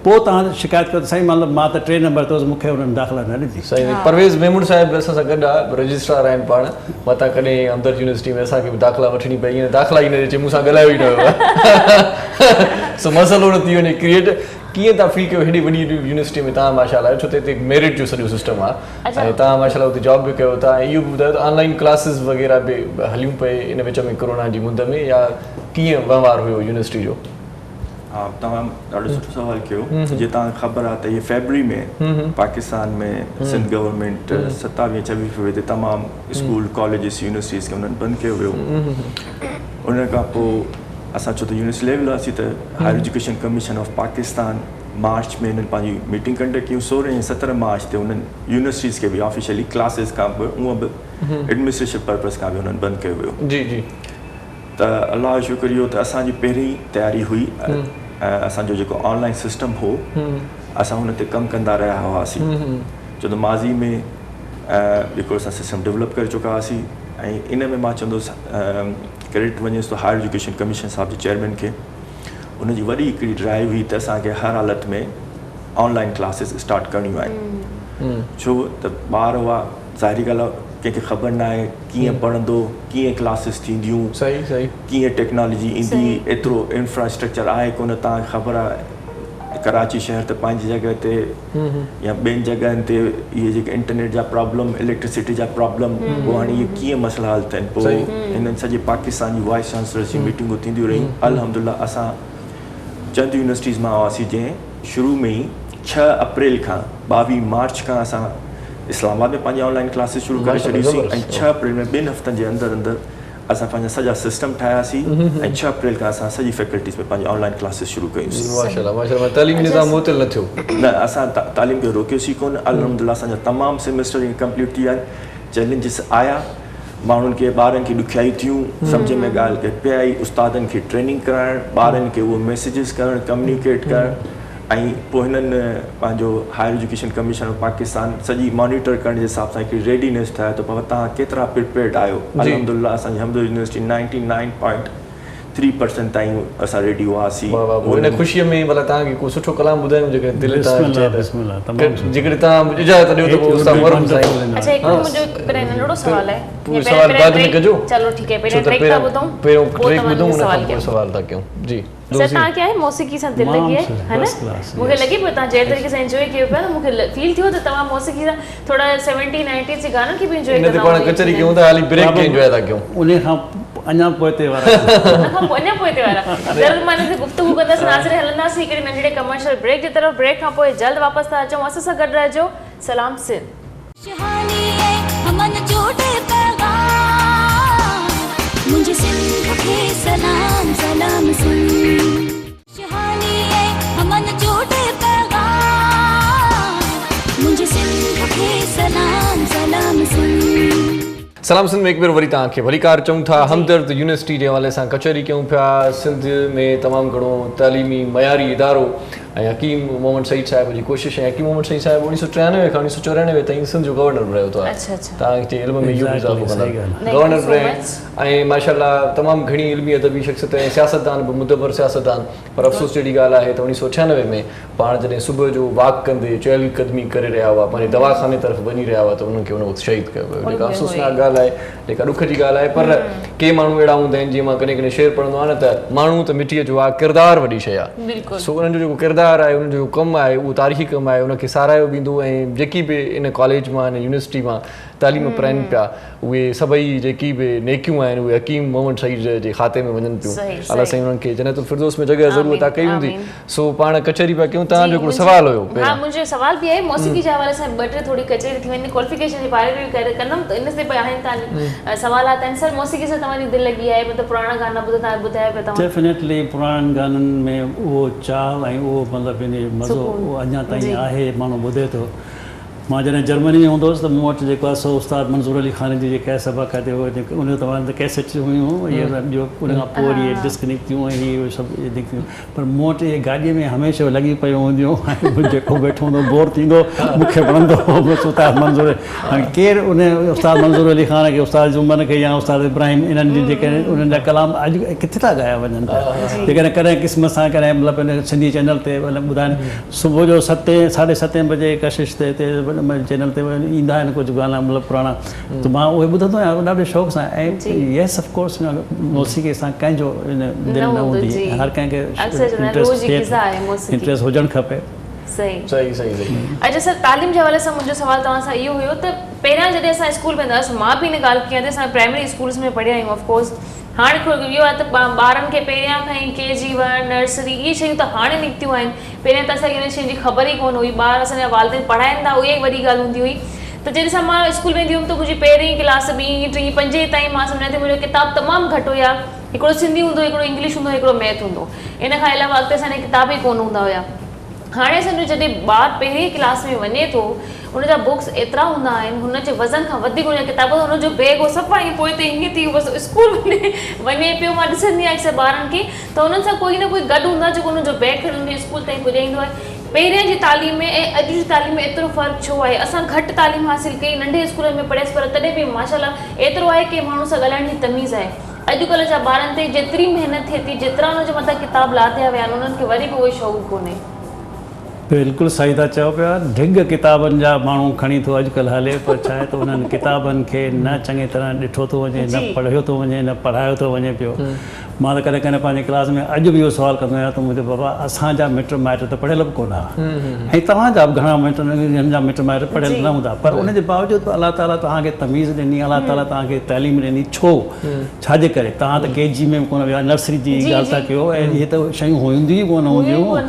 پوء توهان شڪايت ڪيو ته سائين مطلب مان ته ٽي نمبر تي هوس مون کي انهن داخلا نه ڏني. صحيح پرويز ميمڻ صاحب به اسان سان گڏ آ رجسٽرار آهن پاڻ متان ڪڏهن همدرد يونيورسٽي ۾ اسان کي به داخلا وٺڻي پئي ائين داخلا ئي نه ڏي چي مون سان ڳالهايو ئي نه هيو سو مسئلو نه ٿي وڃي ڪريئيٽ ڪيئن تان فيل ڪيو هيڏي وڏي يونيورسٽي ۾ تان ماشاء الله ڇو ته هتي ميرٽ جو سڄو سسٽم آ ۽ تان ماشاء الله اتي جاب به ڪيو ٿا ۽ اهو به ٻڌايو ته آن لائين ڪلاسز وغيره به هليون پئي ان وچ ۾ ڪرونا جي مند ۾ يا ڪيئن وهنوار هيو يونيورسٽي جو. ها توهان ڏاڍو سٺو سوال ڪيو جيئن توهان کي خبر آهي ته هي فيبروري ۾ پاڪستان ۾ سنڌ گورنمينٽ ستاويهه ڇويهه فيبروري تي تمام اسڪول ڪاليجز يونيورسٽيز کي انهن بند ڪيو ويو ان کان پوء اسان ڇو ته يونيورسٽي ليول هئاسين ته higher education commission of Pakistan March ۾ انهن پنهنجي ميٽنگ ڪنڊڪٽ ڪيون سورهن ۽ سترهن مارچ تي انهن يونيورسٽيز کي به آفيشلي ڪلاسز کان به هونء به ايڊمنسٽريشن پرپز کان به انهن بند ڪيو ويو جي جي ته الله جو شڪر اهو ته اسان جي پهرين ئي تياري هئي ۽ اسان جو جيڪو آن لائن سسٽم هو اسان ان تي ڪم ڪندا رهيا هئاسين ڇو ته ماضي ۾ جيڪو اسان سسٽم ڊولپ ڪري چڪا هئاسين ۽ ان ۾ مان چوندس ڪريڊٽ وڃيس ٿو هائر ايجوڪيشن ڪميشن صاحب جي چيئرمين کي ان جي وڏي هڪڙي ڊرائيو هئي ته اسان کي هر حالت ۾ آن لائن ڪلاسز اسٽارٽ ڪرڻيون آهن ڇو ته ٻار هئا ظاهري ڳالهه آهي ڪنهن کي خبر ناهي ڪيئن پڙهندو ڪيئن ڪلاسز ٿينديون صحيح صحيح ڪيئن ٽيڪنالاجي ايندي ايترو انفراسٽرڪچر آهي ڪونه توهان کي خبر آهي ڪراچي شهر ته پنهنجي جڳهه تي يا ٻين جڳهن تي اهي جيڪي انٽرنيٽ جا پرابلم اليڪٽرسٽي جا پرابلم پوء هاڻي اهي ڪيئن مسئلا حل ٿين پوء هنن سڄي پاڪستان جي وائس چانسلرس جي ميٽنگون ٿينديون رهيون الحمدلله اسان چند يونيورسٽيز مان هئاسين جنهن شروع ۾ ئي ڇهه اپريل کان ٻاويهه مارچ کان اسان اسلام آباد ۾ پنهنجي آن لائن ڪلاسز شروع ڪري ڇڏيوسين ۽ ڇهه اپريل ۾ ٻن هفتن جي اندر اندر اسان پنهنجا سڄا سسٽم ٺاهياسين ۽ ڇهه اپريل کان اسان سڄي فيڪلٽيز ۾ پنهنجي آن لائن ڪلاسز شروع ڪيونسين. ماشاءالله ماشاءالله معنيٰ تعليمي نظام معطل نه ٿيو. نه اسان تعليم کي روڪيوسين ڪونه الحمدلله اسان جا تمام سيمسٽر ائين ڪمپليٽ ٿي ويا آهن چئلينجز آيا ماڻهن کي ٻارن کي ڏکيائي ٿيون سمجهه ۾ ڳالهه گهٽ پئي آئي استادن کي ٽريننگ ڪرائڻ ٻارن کي اهو ميسيجز ڪرڻ ڪميونيڪيٽ ڪرڻ ۽ پوء هنن پنهنجو higher education commission of Pakistan سڄي مانيٽر ڪرڻ جي حساب سان هڪڙي ريڊينيس ٺاهيو ته بابا توهان ڪيترا پرپيئرڊ آهيو الحمدلله اسان جي همدرد يونيورسٽي 99.3% تائين اسان ريڊي هئاسين. واھ واھ پوء ان خوشيء ۾ ڀلا توهان کي ڪو سٺو ڪلام ٻڌايون جيڪڏهن دل توهان جي چئي ته جيڪڏهن توهان اجازت ڏيو ته پوء استاد محرم سائين. اڇا هڪڙو منهنجو پهريان ننڍڙو سوال آهي پوء سوال بعد ۾ ڪجو چلو ٺيڪ آهي پهريان ٽريڪ ٿا ٻڌون پهريون ٽريڪ ٻڌون ان کان پوء سوال ٿا ڪيون جي. سر توهان کي آهي موسيقي سان دل لڳي آهي ها نه مون کي لڳي پيو توهان جهڙي طريقي سان انجوائي ڪيو پيا نه مون کي فيل ٿيو ته توهان موسيقي سان ٿورا سيونٽي نائنٽيز جي گانن کي به انجوائي ڪندا هوندا ان تي پاڻ ڪچهري ڪيون ٿا حالي بريڪ کي انجوائي ٿا ڪيون. انهي کان اڃا پوئتي وارا ان کان پوء اڃا پوئتي وارا ضرور مان ان تي گفتگو ڪنداسين ناظرين هلنداسين هڪڙي ننڍڙي ڪمرشل بريڪ جي طرف بريڪ کان پوء جلد واپس ٿا اچون اسان سان گڏ رهجو سلام سنڌ. خوشحالي ۽ امن جو ڏي پيغام منهنجي سنڌ کي سلام سلام سنڌ. خوشحالي ۽ امن جو ڏي پيغام منهنجي سنڌ کي سلام سلام سنڌ. سلام سنڌ ۾ هڪ ڀيرو وري توهان کي ڀليڪار چئون ٿا. همدرد يونيورسٽي جي حوالي سان ڪچهري ڪيون پيا. سنڌ ۾ تمام گهڻو تعليمي معياري ادارو ۽ حڪيم محمد سعيد صاحب جي ڪوشش ۽ حڪيم محمد سعيد صاحب 1993 کان 1994 تائين سنڌ جو گورنر به رهيو ته توهان جي علم ۾ اهو به اضافو ڪندا گورنر به رهيا ۽ ماشاءالله تمام گهڻي علمي ادبي شخصيت ۽ سياستدان به مدبر سياستدان پر افسوس جهڙي ڳالهه آهي ته 1998 ۾ پاڻ جڏهن صبح جو واڪ ڪندي چهل قدمي ڪري رهيا هئا پنهنجي دواخاني طرف وڃي رهيا هئا ته انهن کي ان وقت شهيد ڪيو ويو جيڪا افسوسناڪ ڳالهه آهي جيڪا ڏک جي ڳالهه آهي پر ڪي ماڻهو اهڙا هوندا آهن جيئن مان ڪڏهن ڪڏهن شعر پڙهندو آهيان نه ته ماڻهو ته مٽيء جو آهي ڪردار وڏي شيء آهي سو انهن جو جيڪو ڪردار ڪردار آهي انهن جو جيڪو ڪم آهي اهو تاريخي ڪم آهي ان کي ساراهيو ويندو ۽ جيڪي به ان ڪاليج مان ان يونيورسٽي مان تعليم پرائين پيا اهي سڀئي جيڪي به نيڪيون آهن اهي حڪيم محمد سعيد جي کاتي ۾ وڃن پيون الله سائين انهن کي جنت الفردوس ۾ جڳهه ضرور عطا ڪئي هوندي سو پاڻ ڪچهري پيا ڪيون توهان جو هڪڙو سوال هيو ها منهنجو سوال به آهي موسيقي جي حوالي سان ٻه ٽي ٿوري ڪچهري ٿي وڃي ڪواليفڪيشن جي باري ۾ به ڪندم ته ان تي به آهن توهان سوالات آهن سر موسيقي سان توهان جي دل لڳي آهي مطلب پراڻا گانا ٻڌو توهان ٻڌايو پيا توهان ڊيفينيٽلي پراڻن گانن ۾ اهو چاهه ۽ اهو مطلب يعني مزو اهو اڃا تائين آهي ماڻهو ٻڌي ٿو مان جڏهن جرمني ۾ هوندو هوس ته مون وٽ جيڪو آهي سو استاد منظور علي خان جي جيڪا آهي باقاعده ان جو ته ڪيسٽ هيون اهي جو ان کان پوء وري اهي ڊسڪ نڪتيون ۽ هي سڀ نڪتيون پر مون وٽ اهي گاڏيء ۾ هميشه لڳي پيون هونديون ۽ جيڪو ويٺو هوندو بور ٿيندو مون کي وڻندو هو بس استاد منظور هاڻي ڪير ان استاد منظور علي خان کي استاد جمن کي يا استاد ابراهيم انهن جي جيڪي انهن جا ڪلام اڄ ڪٿي ٿا ڳايا وڃن پيا جيڪڏهن ڪڏهن قسمت سان ڪڏهن مطلب سنڌي چينل تي ٻڌائن صبح جو ستين ساڍي ستين بجي ڪشش تي تي چينل تي ايندا آهن ڪجهه گانا مطلب پراڻا ته مان اهي ٻڌندو آهيان ڏاڍي شوق سان ۽ يس آف ڪورس موسيقي سان ڪنهن جو دل نه هوندي هر ڪنهن کي انٽريسٽ ٿئي ٿو انٽريسٽ هجڻ کپي. صحيح صحيح صحيح صحيح اچا سر تعليم جي حوالي سان منهنجو سوال توهان سان اهو هيو ته پهريان جڏهن اسان اسڪول ويندا هئاسين مان به ان ڳالهه ڪيان ٿي اسان پرائمري اسڪولس ۾ پڙهيا آهيون آف ڪورس هاڻي اهو آهي ته ٻارن کي پهريان کان ئي ڪي جي ون، نرسري اهي شيون ته هاڻي نڪتيون آهن، پهريان ته اسان کي انهن شين جي خبر ئي ڪونه هئي، ٻار اسان جا والدين پڙهائين ٿا اها ئي وڏي ڳالهه هوندي هئي ته جڏهن سان مان اسڪول ويندي هيم ته منهنجي پهرين ڪلاس ٻي ٽين پنجين تائين مان سمجهان ٿي منهنجا ڪتاب تمام گهٽ هيا هڪڙو سنڌي هوندو هو هڪڙو انگلش هوندو هو هڪڙو ميٿ هوندو هو ان کان علاوه اڳتي اسان جا ڪتاب ئي ڪونه هوندا هيا. هاڻي اسان جو جڏهن ٻار پهرين ڪلاس ۾ وڃي ٿو ان جا بڪس ايترا هوندا آهن هن جي وزن کان وڌيڪ ان جا ڪتاب هن جو بيگ هو صفا ائين پوئتي ائين ٿي بس اسڪول وڃي وڃي پيو مان ڏسندي آهيان اڪثر ٻارن کي ته انهن سان ڪوئي نه ڪوئي گڏ هوندو آهي جيڪو انهن جو بيگ کڻي انهن کي اسڪول تائين پڄائيندو آهي پهريان جي تعليم ۾ ۽ اڄ جي تعليم ۾ ايترو فرق ڇو آهي اسان گهٽ تعليم حاصل ڪئي ننڍي اسڪولن ۾ پڙهيس پر تڏهن به ماشاء الله ايترو آهي ڪي ماڻهو سان ڳالهائڻ جي تميز آهي اڄڪلهه جا ٻارن تي جيتري محنت ٿئي ٿي، جيترا انهن جي مٿان ڪتاب لاٿيا ويا آهن، انهن کي وري به اهو شعور ڪونهي. بلڪل صحيح ٿا چئو پيا، ڍڳ ڪتابن جا ماڻهو کڻي ٿو اڄڪلهه هلي پر ڇا آهي ته انهن ڪتابن کي نه چڱي طرح ڏٺو ٿو وڃي، نه پڙهيو ٿو وڃي، نه پڙهايو ٿو وڃي پيو. مان ته ڪڏهن ڪڏهن پنهنجي ڪلاس ۾ اڄ به اهو سوال ڪندو آهيان ته منهنجو بابا اسان جا مٽ مائٽ ته پڙهيل به ڪونه ها ۽ توهان جا به گهڻا مٽ جن جا مٽ مائٽ پڙهيل نه هوندا پر ان جي باوجود به الله تعاليٰ توهان کي تميز ڏني، الله تعاليٰ توهان کي تعليم ڏني ڇو؟ ڇا جي ڪري؟ توهان ته ڪي جي ۾ به ڪونه ويا، نرسري جي ڳالهه ٿا ڪيو ۽ اهي ته شيون هونديون ئي ڪونه هونديون.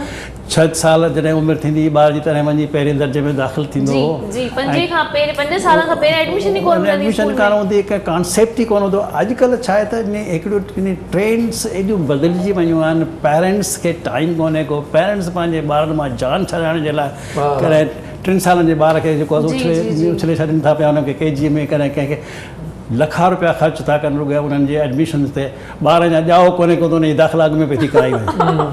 ڇهه سال جڏهن عمر ٿيندي هئي ٻار جي تڏهن وڃي پهرين درجي ۾ داخل ٿيندو هو. ايڊميشن ڪانه هوندي هئي، ڪنهن ڪانسيپٽ ئي ڪونه هوندو هو. اڄڪلهه ڇا آهي ته هڪڙيون ٽرينڊس ايڏيون بدلجي ويون آهن، پيرنٽس کي ٽائيم ڪونهي ڪو، پيرنٽس پنهنجي ٻارن مان جان ڇڏائڻ جي لاء ڪڏهن ٽن سالن جي ٻار کي جيڪو آهي سو اڇلي ڇڏين ٿا پيا ان کي ڪي جي ۾ ڪڏهن ڪنهن کي لکها روپيا خرچ ٿا ڪن رڳو انهن جي ايڊميشنز تي، ٻار اڃا ڄائو ڪونهي ڪو ته ان جي داخلا اڳ ۾ پئي ٿي ڪرائي وڃي.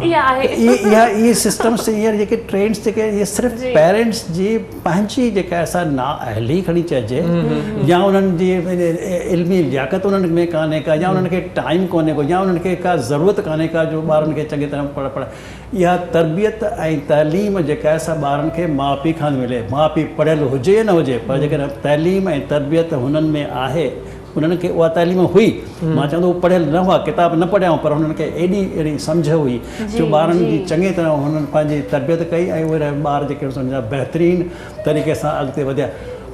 اها اهي سسٽمس هينئر جيڪي ٽرينڊس جيڪي اهي صرف پيرنٽس جي پنهنجي جيڪا آهي سا نااهلي کڻي چئجي يا انهن جي علمي لياقت انهن ۾ ڪانهي ڪا يا انهن کي ٽائيم ڪونهي ڪو يا انهن کي ڪا ضرورت ڪانهي ڪا جو ٻارن کي چڱي طرح پڙهه اها تربيت ۽ تعليم جيڪا آهي سا ٻارن کي ماء پيء کان ملي. ماء پيء پڙهيل هجي يا نه هجي پر جيڪڏهن تعليم ۽ تربيت هنن ۾ آهي، انهن کي اها تعليم هئي، مان چوان ٿو هو پڙهيل نه هئا، ڪتاب نه پڙهيا هئا پر هنن کي ايڏي اهڙي سمجهه هئي جو ٻارن جي چڱي طرح هنن پنهنجي تربيت ڪئي ۽ اهي ٻار جيڪي هن جا بهترين طريقي سان اڳتي وڌيا.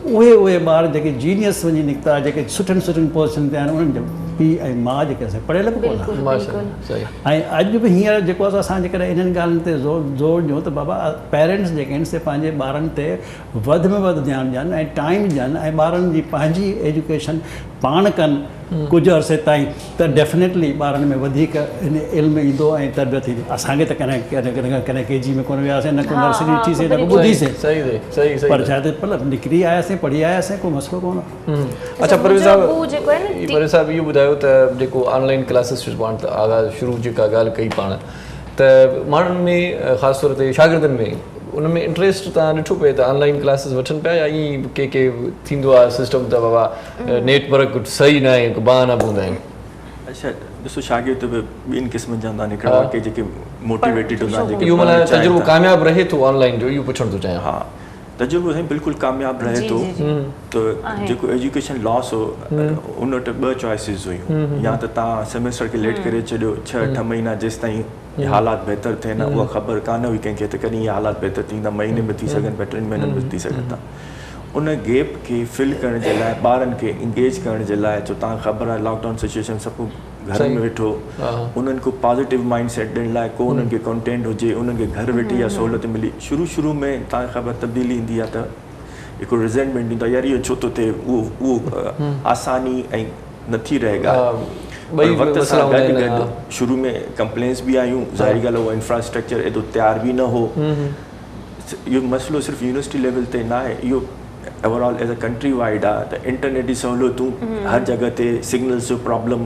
اهي اهي ٻار جيڪي جينيس وڃي نڪتا، جيڪي سٺين سٺين پوزيشن تي آهن انهن جا پيء ۽ ماء جيڪي آهن سي پڙهيل به ڪونه آهن. ۽ اڄ به هينئر جيڪو آهي سو اسان جيڪڏهن انهن ڳالهين تي زور ڏيون ته بابا پيرنٽس جيڪي آهن سي پنهنجي ٻارن تي وڌ ۾ وڌ ڌيان ڏين ۽ ٽائيم ڏين ۽ ٻارن جي پنهنجي ايجوڪيشن پاڻ ڪن ڪجهه عرصي تائين ته ڊيفنيٽلي ٻارن ۾ وڌيڪ علم ايندو ۽ تربيت ٿيندي. اسان کي ته ڪڏهن ڪڏهن ڪي جي ۾ ڪونه وياسين نه ڪو نرسري ڏٺي سين نه ڪو ٻڌي سين پر ڇا ته مطلب نڪري آياسين پڙهي آياسين ڪو مسئلو ڪونه. اڇا پرويز صاحب پرويز صاحب اهو ٻڌايو ته جيڪو آن لائين ڪلاسز جو پاڻ آغاز شروع جيڪا ڳالهه ڪئي پاڻ ته ماڻهن ۾ خاص طور تي شاگردن ۾ ان ۾ انٽريسٽ توهان ڏٺو پئي ته آن لائين ڪلاسز وٺن پيا يا ائين ڪي ڪي ٿيندو آهي سسٽم ته بابا نيٽ ورڪ صحيح نه آهي بهانا به هوندا آهن. اڇا ڏسو شاگرد به ٻن قسمن جا هوندا آهن هڪڙا واقعي جيڪي موٽيويٽيڊ هوندا آهن جيڪي اهو معنيٰ تجربو ڪامياب رهي ٿو آن لائين جو اهو پڇڻ ٿو چاهيان. ها تجربو سائين بلڪل ڪامياب رهي ٿو ته جيڪو ايجوڪيشن لاس هو ان وٽ ٻه چوائسز هيون يا ته توهان سيمسٽر کي ليٽ ڪري ڇڏيو ڇهه اٺ مهينا جيستائين حالات بهتر ٿين اها خبر ڪانه هئي ڪنهن کي ته ڪڏهن اهي حالات بهتر ٿيندا مهيني ۾ ٿي سگهن پيا ٽن مهينن ۾ ٿي سگهن ٿا ان گيپ کي فل ڪرڻ جي لاء ٻارن کي انگيج ڪرڻ جي لاء ڇو توهان کي خبر آهي لاڪ ڊائون سچويشن سڀ ڪو گهر ۾ ويٺو انهن کي پازيٽو مائنڊ سيٽ ڏيڻ لاء ڪو انهن کي ڪنٽينٽ هجي انهن کي گهر ويٺي اها سهولت ملي شروع شروع ۾ توهان کي خبر تبديلي ايندي آهي ته هڪڙو ريزينٽمينٽ ايندو آهي يار اهو ڇو ٿو ٿئي اهو اهو آساني ۽ نٿي رهي ڳالهه پر وقت سان گڏ گڏ شروع ۾ ڪمپلينس به آيون ظاهري ڳالهه اهو انفراسٽرڪچر ايڏو تيار به نه هو اهو مسئلو صرف يونيورسٽي ليول تي نه آهي اهو over all as a country wide آ ته انٽرنيٽ جي سهولتون هر جڳهه تي سگنلز جو پرابلم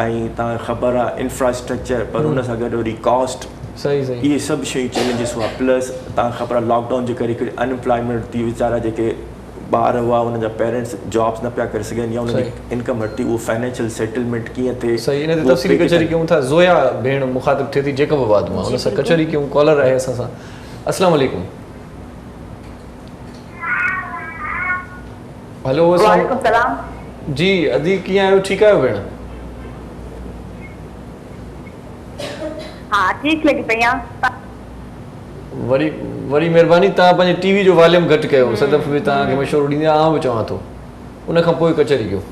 ۽ توهان کي خبر آ انفراسٽرڪچر پر ان سان گڏ وري ڪاسٽ صحيح صحيح اهي سڀ شيون چئلينجز هئا پلس توهان کي خبر آ لاڪ ڊائون جي ڪري هڪڙي انএمپلائمينٽ ٿي ويچارا جيڪي ٻار هئا انهن جا پيرنٽس جابس نه پيا ڪري سگهن يا انهن جي انڪم هٽي اهو فائنينشل سيٽلمينٽ ڪيئن ٿئي صحيح ان تي تفصيلي ڪچهري ڪيون ٿا زويا ڀيڻ مخاطب ٿئي ٿي جيڪب آباد مان ان سان ڪچهري ڪيون ڪالر آهي اسان سان السلام عليڪم هلو وعليڪم السلام جي ادي ڪيئن آهيو ٺيڪ آهيو ڀيڻ؟ ها ٺيڪ لڳي پئي آهيان. وڏي وڏي مهرباني توهان پنهنجي ٽي وي جو واليوم گهٽ ڪيو صدف به توهان کي مشورو ڏيندي آئون به چوان ٿو ان کان پوء ڪچهري ڪيو.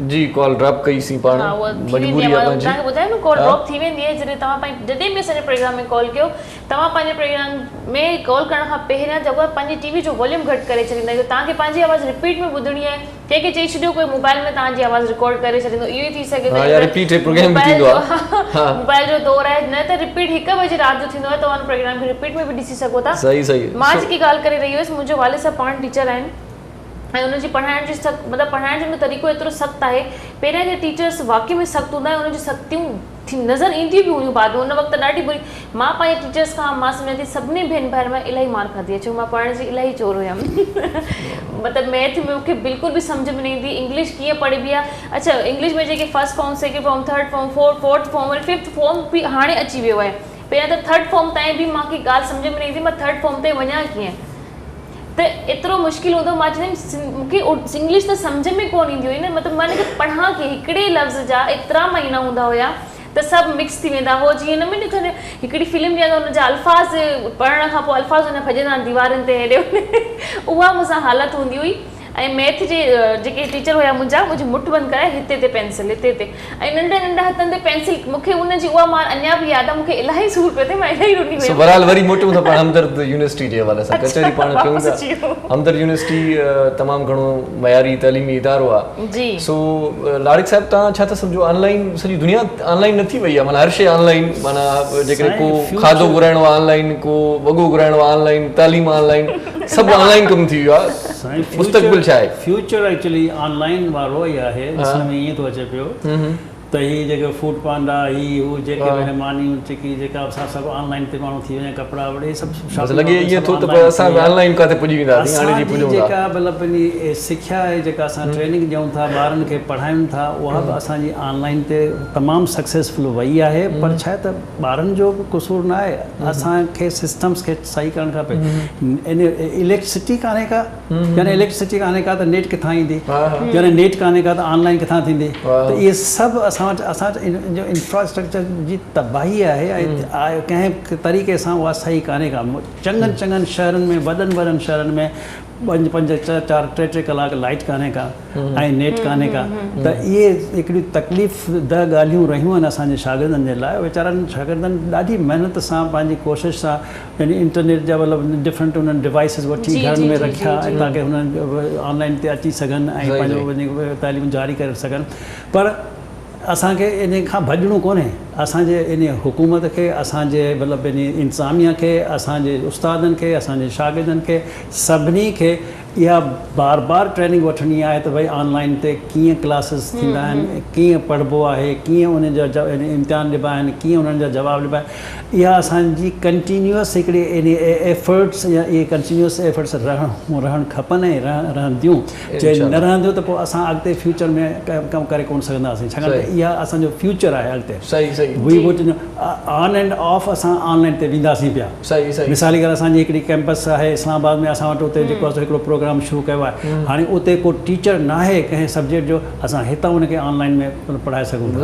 جي ڪال ڊراپ ڪئي سين پاڻ ها اها ٿي ويندي مجبوري آهي آ مان پنهنجي توهان کي ٻڌايو نه ڪال ها ڊراپ ٿي ويندي آهي جڏهن توهان پنهنجي جڏهن به اسان جي پروگرام ۾ ڪال ڪيو توهان پنهنجي پروگرام ۾ ڪال ڪرڻ کان پهريان جيڪو آهي پنهنجي ٽي وي جو واليوم گهٽ ڪري ڇڏيندا آهيو توهان کي پنهنجي آواز رپيٽ ۾ ٻڌڻي آهي ڪنهن کي چئي ڇڏيو ڪوئي موبائل ۾ توهان جي آواز رڪارڊ ڪري ڇڏيندو اهو ئي ٿي سگهي ٿو ها يا رپيٽ هي پروگرام به موبائل ٿيندو جو آ ها موبائل جو دور آهي نه ته رپيٽ هڪ بجي رات جو ٿيندو آهي توهان ان پروگرام کي رپيٽ ۾ به ڏسي سگهو ٿا صحيح صحيح مان سو جيڪي ڳالهه ڪري رهي هيس منهنجو والد صاحب پاڻ ٽيچر آهن ۽ انهن جي پڙهائڻ جي سخت مطلب پڙهائڻ جو طريقو ايترو سخت آهي پهريان جا ٽيچرس واقعي ۾ سخت هوندا ۽ انهن جون سختيون ٿي نظر اينديون به هيون بعد ۾ ان وقت ڏاڍي بري مان پنهنجي ٽيچرس کان مان سمجهان ٿي سڀني ڀيڻ ڀائرن مان الاهي مار کاڌي آهي ڇو مان پڙهڻ جي الاهي چور هيم مطلب ميٿ ۾ مونکي بلڪل به سمجهه ۾ نه ايندي انگلش ڪيئن پڙهبي آهي اڇا انگلش ۾ جيڪي first form second form third form fourth form وري ففٿ فارم به هاڻي اچي ويو آهي پهريان ته ٿرڊ فارم تائين به مونکي ڳالهه سمجهه ۾ نه ايندي مان ٿرڊ فارم تائين وڃان ڪيئن ته ايترو مشڪل هوندو هو مان چوندي هيم مون کي انگلش ته سمجهه ۾ ڪونه ايندي هئي نه مطلب مان ان کي پڙهان ڪيئن هڪڙي لفظ جا ايترا معنيٰ هوندا هيا ته سڀ مڪس ٿي ويندا هو جيئن نه ۾ هڪڙي فلم ڏيان ته ان جا الفاظ پڙهڻ کان پوء الفاظ ان ڀڄندا آهن ديوارن تي هيڏي هوڏي اها مون سان حالت هوندي هئي ۽ ميٿ جي جيڪي ٽيچر هيا منهنجا منهنجي مٺ بند ڪرائي هتي هتي پينسل هتي هتي ۽ ننڍا ننڍا هٿن تي پينسل مون کي ان جي اها مار اڃا به ياد آهي مون کي الاهي سور پيو ٿئي مان الاهي رني سو هيم. بهرحال وري موٽون ٿا پاڻ همدرد يونيورسٽي جي حوالي سان اڇا ڪچهري پاڻ ڪيون واپس ٿا اچي ويو. همدرد يونيورسٽي تمام گهڻو معياري تعليمي ادارو آهي جي. سو لاڙڪ صاحب توهان ڇا ٿا سمجهو آن لائين سڄي دنيا آن لائين نه ٿي وئي آهي معنيٰ هر شيء آن لائين معنيٰ جيڪڏهن سائين ڪو کاڌو فيوچر گهرائڻو آهي آن لائين ڪو وڳو گهرائڻو آهي آن لائين تعليم آن لائين سڀ آن لائين ڪم ٿي ويو آهي سائين مستقبل فيوچر ڇا آهي؟ فيوچر ايڪچولي آن لائين وارو ئي آهي ڏسڻ ۾ ائين ٿو اچي پيو ته هي جيڪي فوڊ پانڊا هي هو جيڪي به مانيون چڪي جيڪا به سا سڀ آن لائين تي ماڻهو ٿي وڃي ڪپڙا وڙي سڀ بس شاپنگ لڳي واپنگ ائين سڀ ٿو آن ته لائين ٿي اسان وئي به آهي آن لائين ڪاٿي پڄي وينداسين هاڻي اسان جي جي پڄون ٿا. جيڪا مطلب پنهنجي سکيا آهي جيڪا اسان ٽريننگ ڏيون ٿا ٻارن کي پڙهايون ٿا اها به اسان جي آن لائين تي تمام سڪسيسفل وئي آهي پر ڇا آهي ته ٻارن جو به قصور نه آهي اسان کي سسٽمس کي صحيح ڪرڻ کپي ان اليڪٽرسٽي ڪانهي ڪا جڏهن اليڪٽرسٽي ڪانهي ڪا ته نيٽ ڪٿان ايندي جڏهن نيٽ ڪانهي ڪا ته آن لائين ڪٿان ٿيندي ته اهي سڀ اسان وٽ اسان وٽ ان جو انفراسٽرڪچر جي تباهي آهي ۽ ڪنهن طريقي سان اها صحيح ڪانهي ڪا چڱن چڱن شهرن ۾ وڏن وڏن شهرن ۾ پنج پنج چار چار ٽي ٽي ڪلاڪ لائيٽ ڪانهي ڪا ۽ نيٽ ڪانهي ڪا ته اهي هڪڙيون تڪليف ده ڳالهيون رهيون آهن اسان جي شاگردن جي لاء ويچارن شاگردن ڏاڍي محنت سان پنهنجي ڪوشش سان يعني انٽرنيٽ جا مطلب ڊفرنٽ انهن ڊوائيسز وٺي گهرن ۾ رکيا ۽ تاڪه هنن آن لائين تي اچي سگهن ۽ پنهنجو تعليم جاري ڪري سگهن پر اسان کي انهي کان ڀڄڻو ڪونهي اسان جي انهي حڪومت کي اسان جي مطلب انهي انتظاميا کي اسان جي استادن کي اسان جي شاگردن کي سڀني کي اها بار بار ٽريننگ وٺڻي آهي ته ڀئي آن لائين تي ڪيئن ڪلاسز ٿيندا آهن ڪيئن پڙهبو آهي ڪيئن انهن جا امتحان ڏبا آهن ڪيئن انهن جا جواب ڏبا آهن اها اسان جي ڪنٽينيوس هڪڙي انهي ايفرٽس يا اهي ڪنٽينيوس ايفرٽس رهڻ رهڻ کپن ۽ رهنديون جي نه رهنديون ته پوء اسان اڳتي فيوچر ۾ ڪم ڪري ڪونه سگهنداسين ڇاڪاڻ ته اها اسان جو فيوچر آهي اڳتي. صحيح صحيح. We would on and off اسان آن لائن تي وينداسين پيا. صحيح صحيح. مثالي ڳالهه اسان جي هڪڙي ڪيمپس آهي اسلام آباد ۾ اسان وٽ اتي جيڪو آهي سو هڪڙو پروگرام شروع ڪيو آهي هاڻي اتي ڪو ٽيچر ناهي ڪنهن سبجيڪٽ جو اسان هتان ان کي آن لائن ۾ پڙهائي سگهون ٿا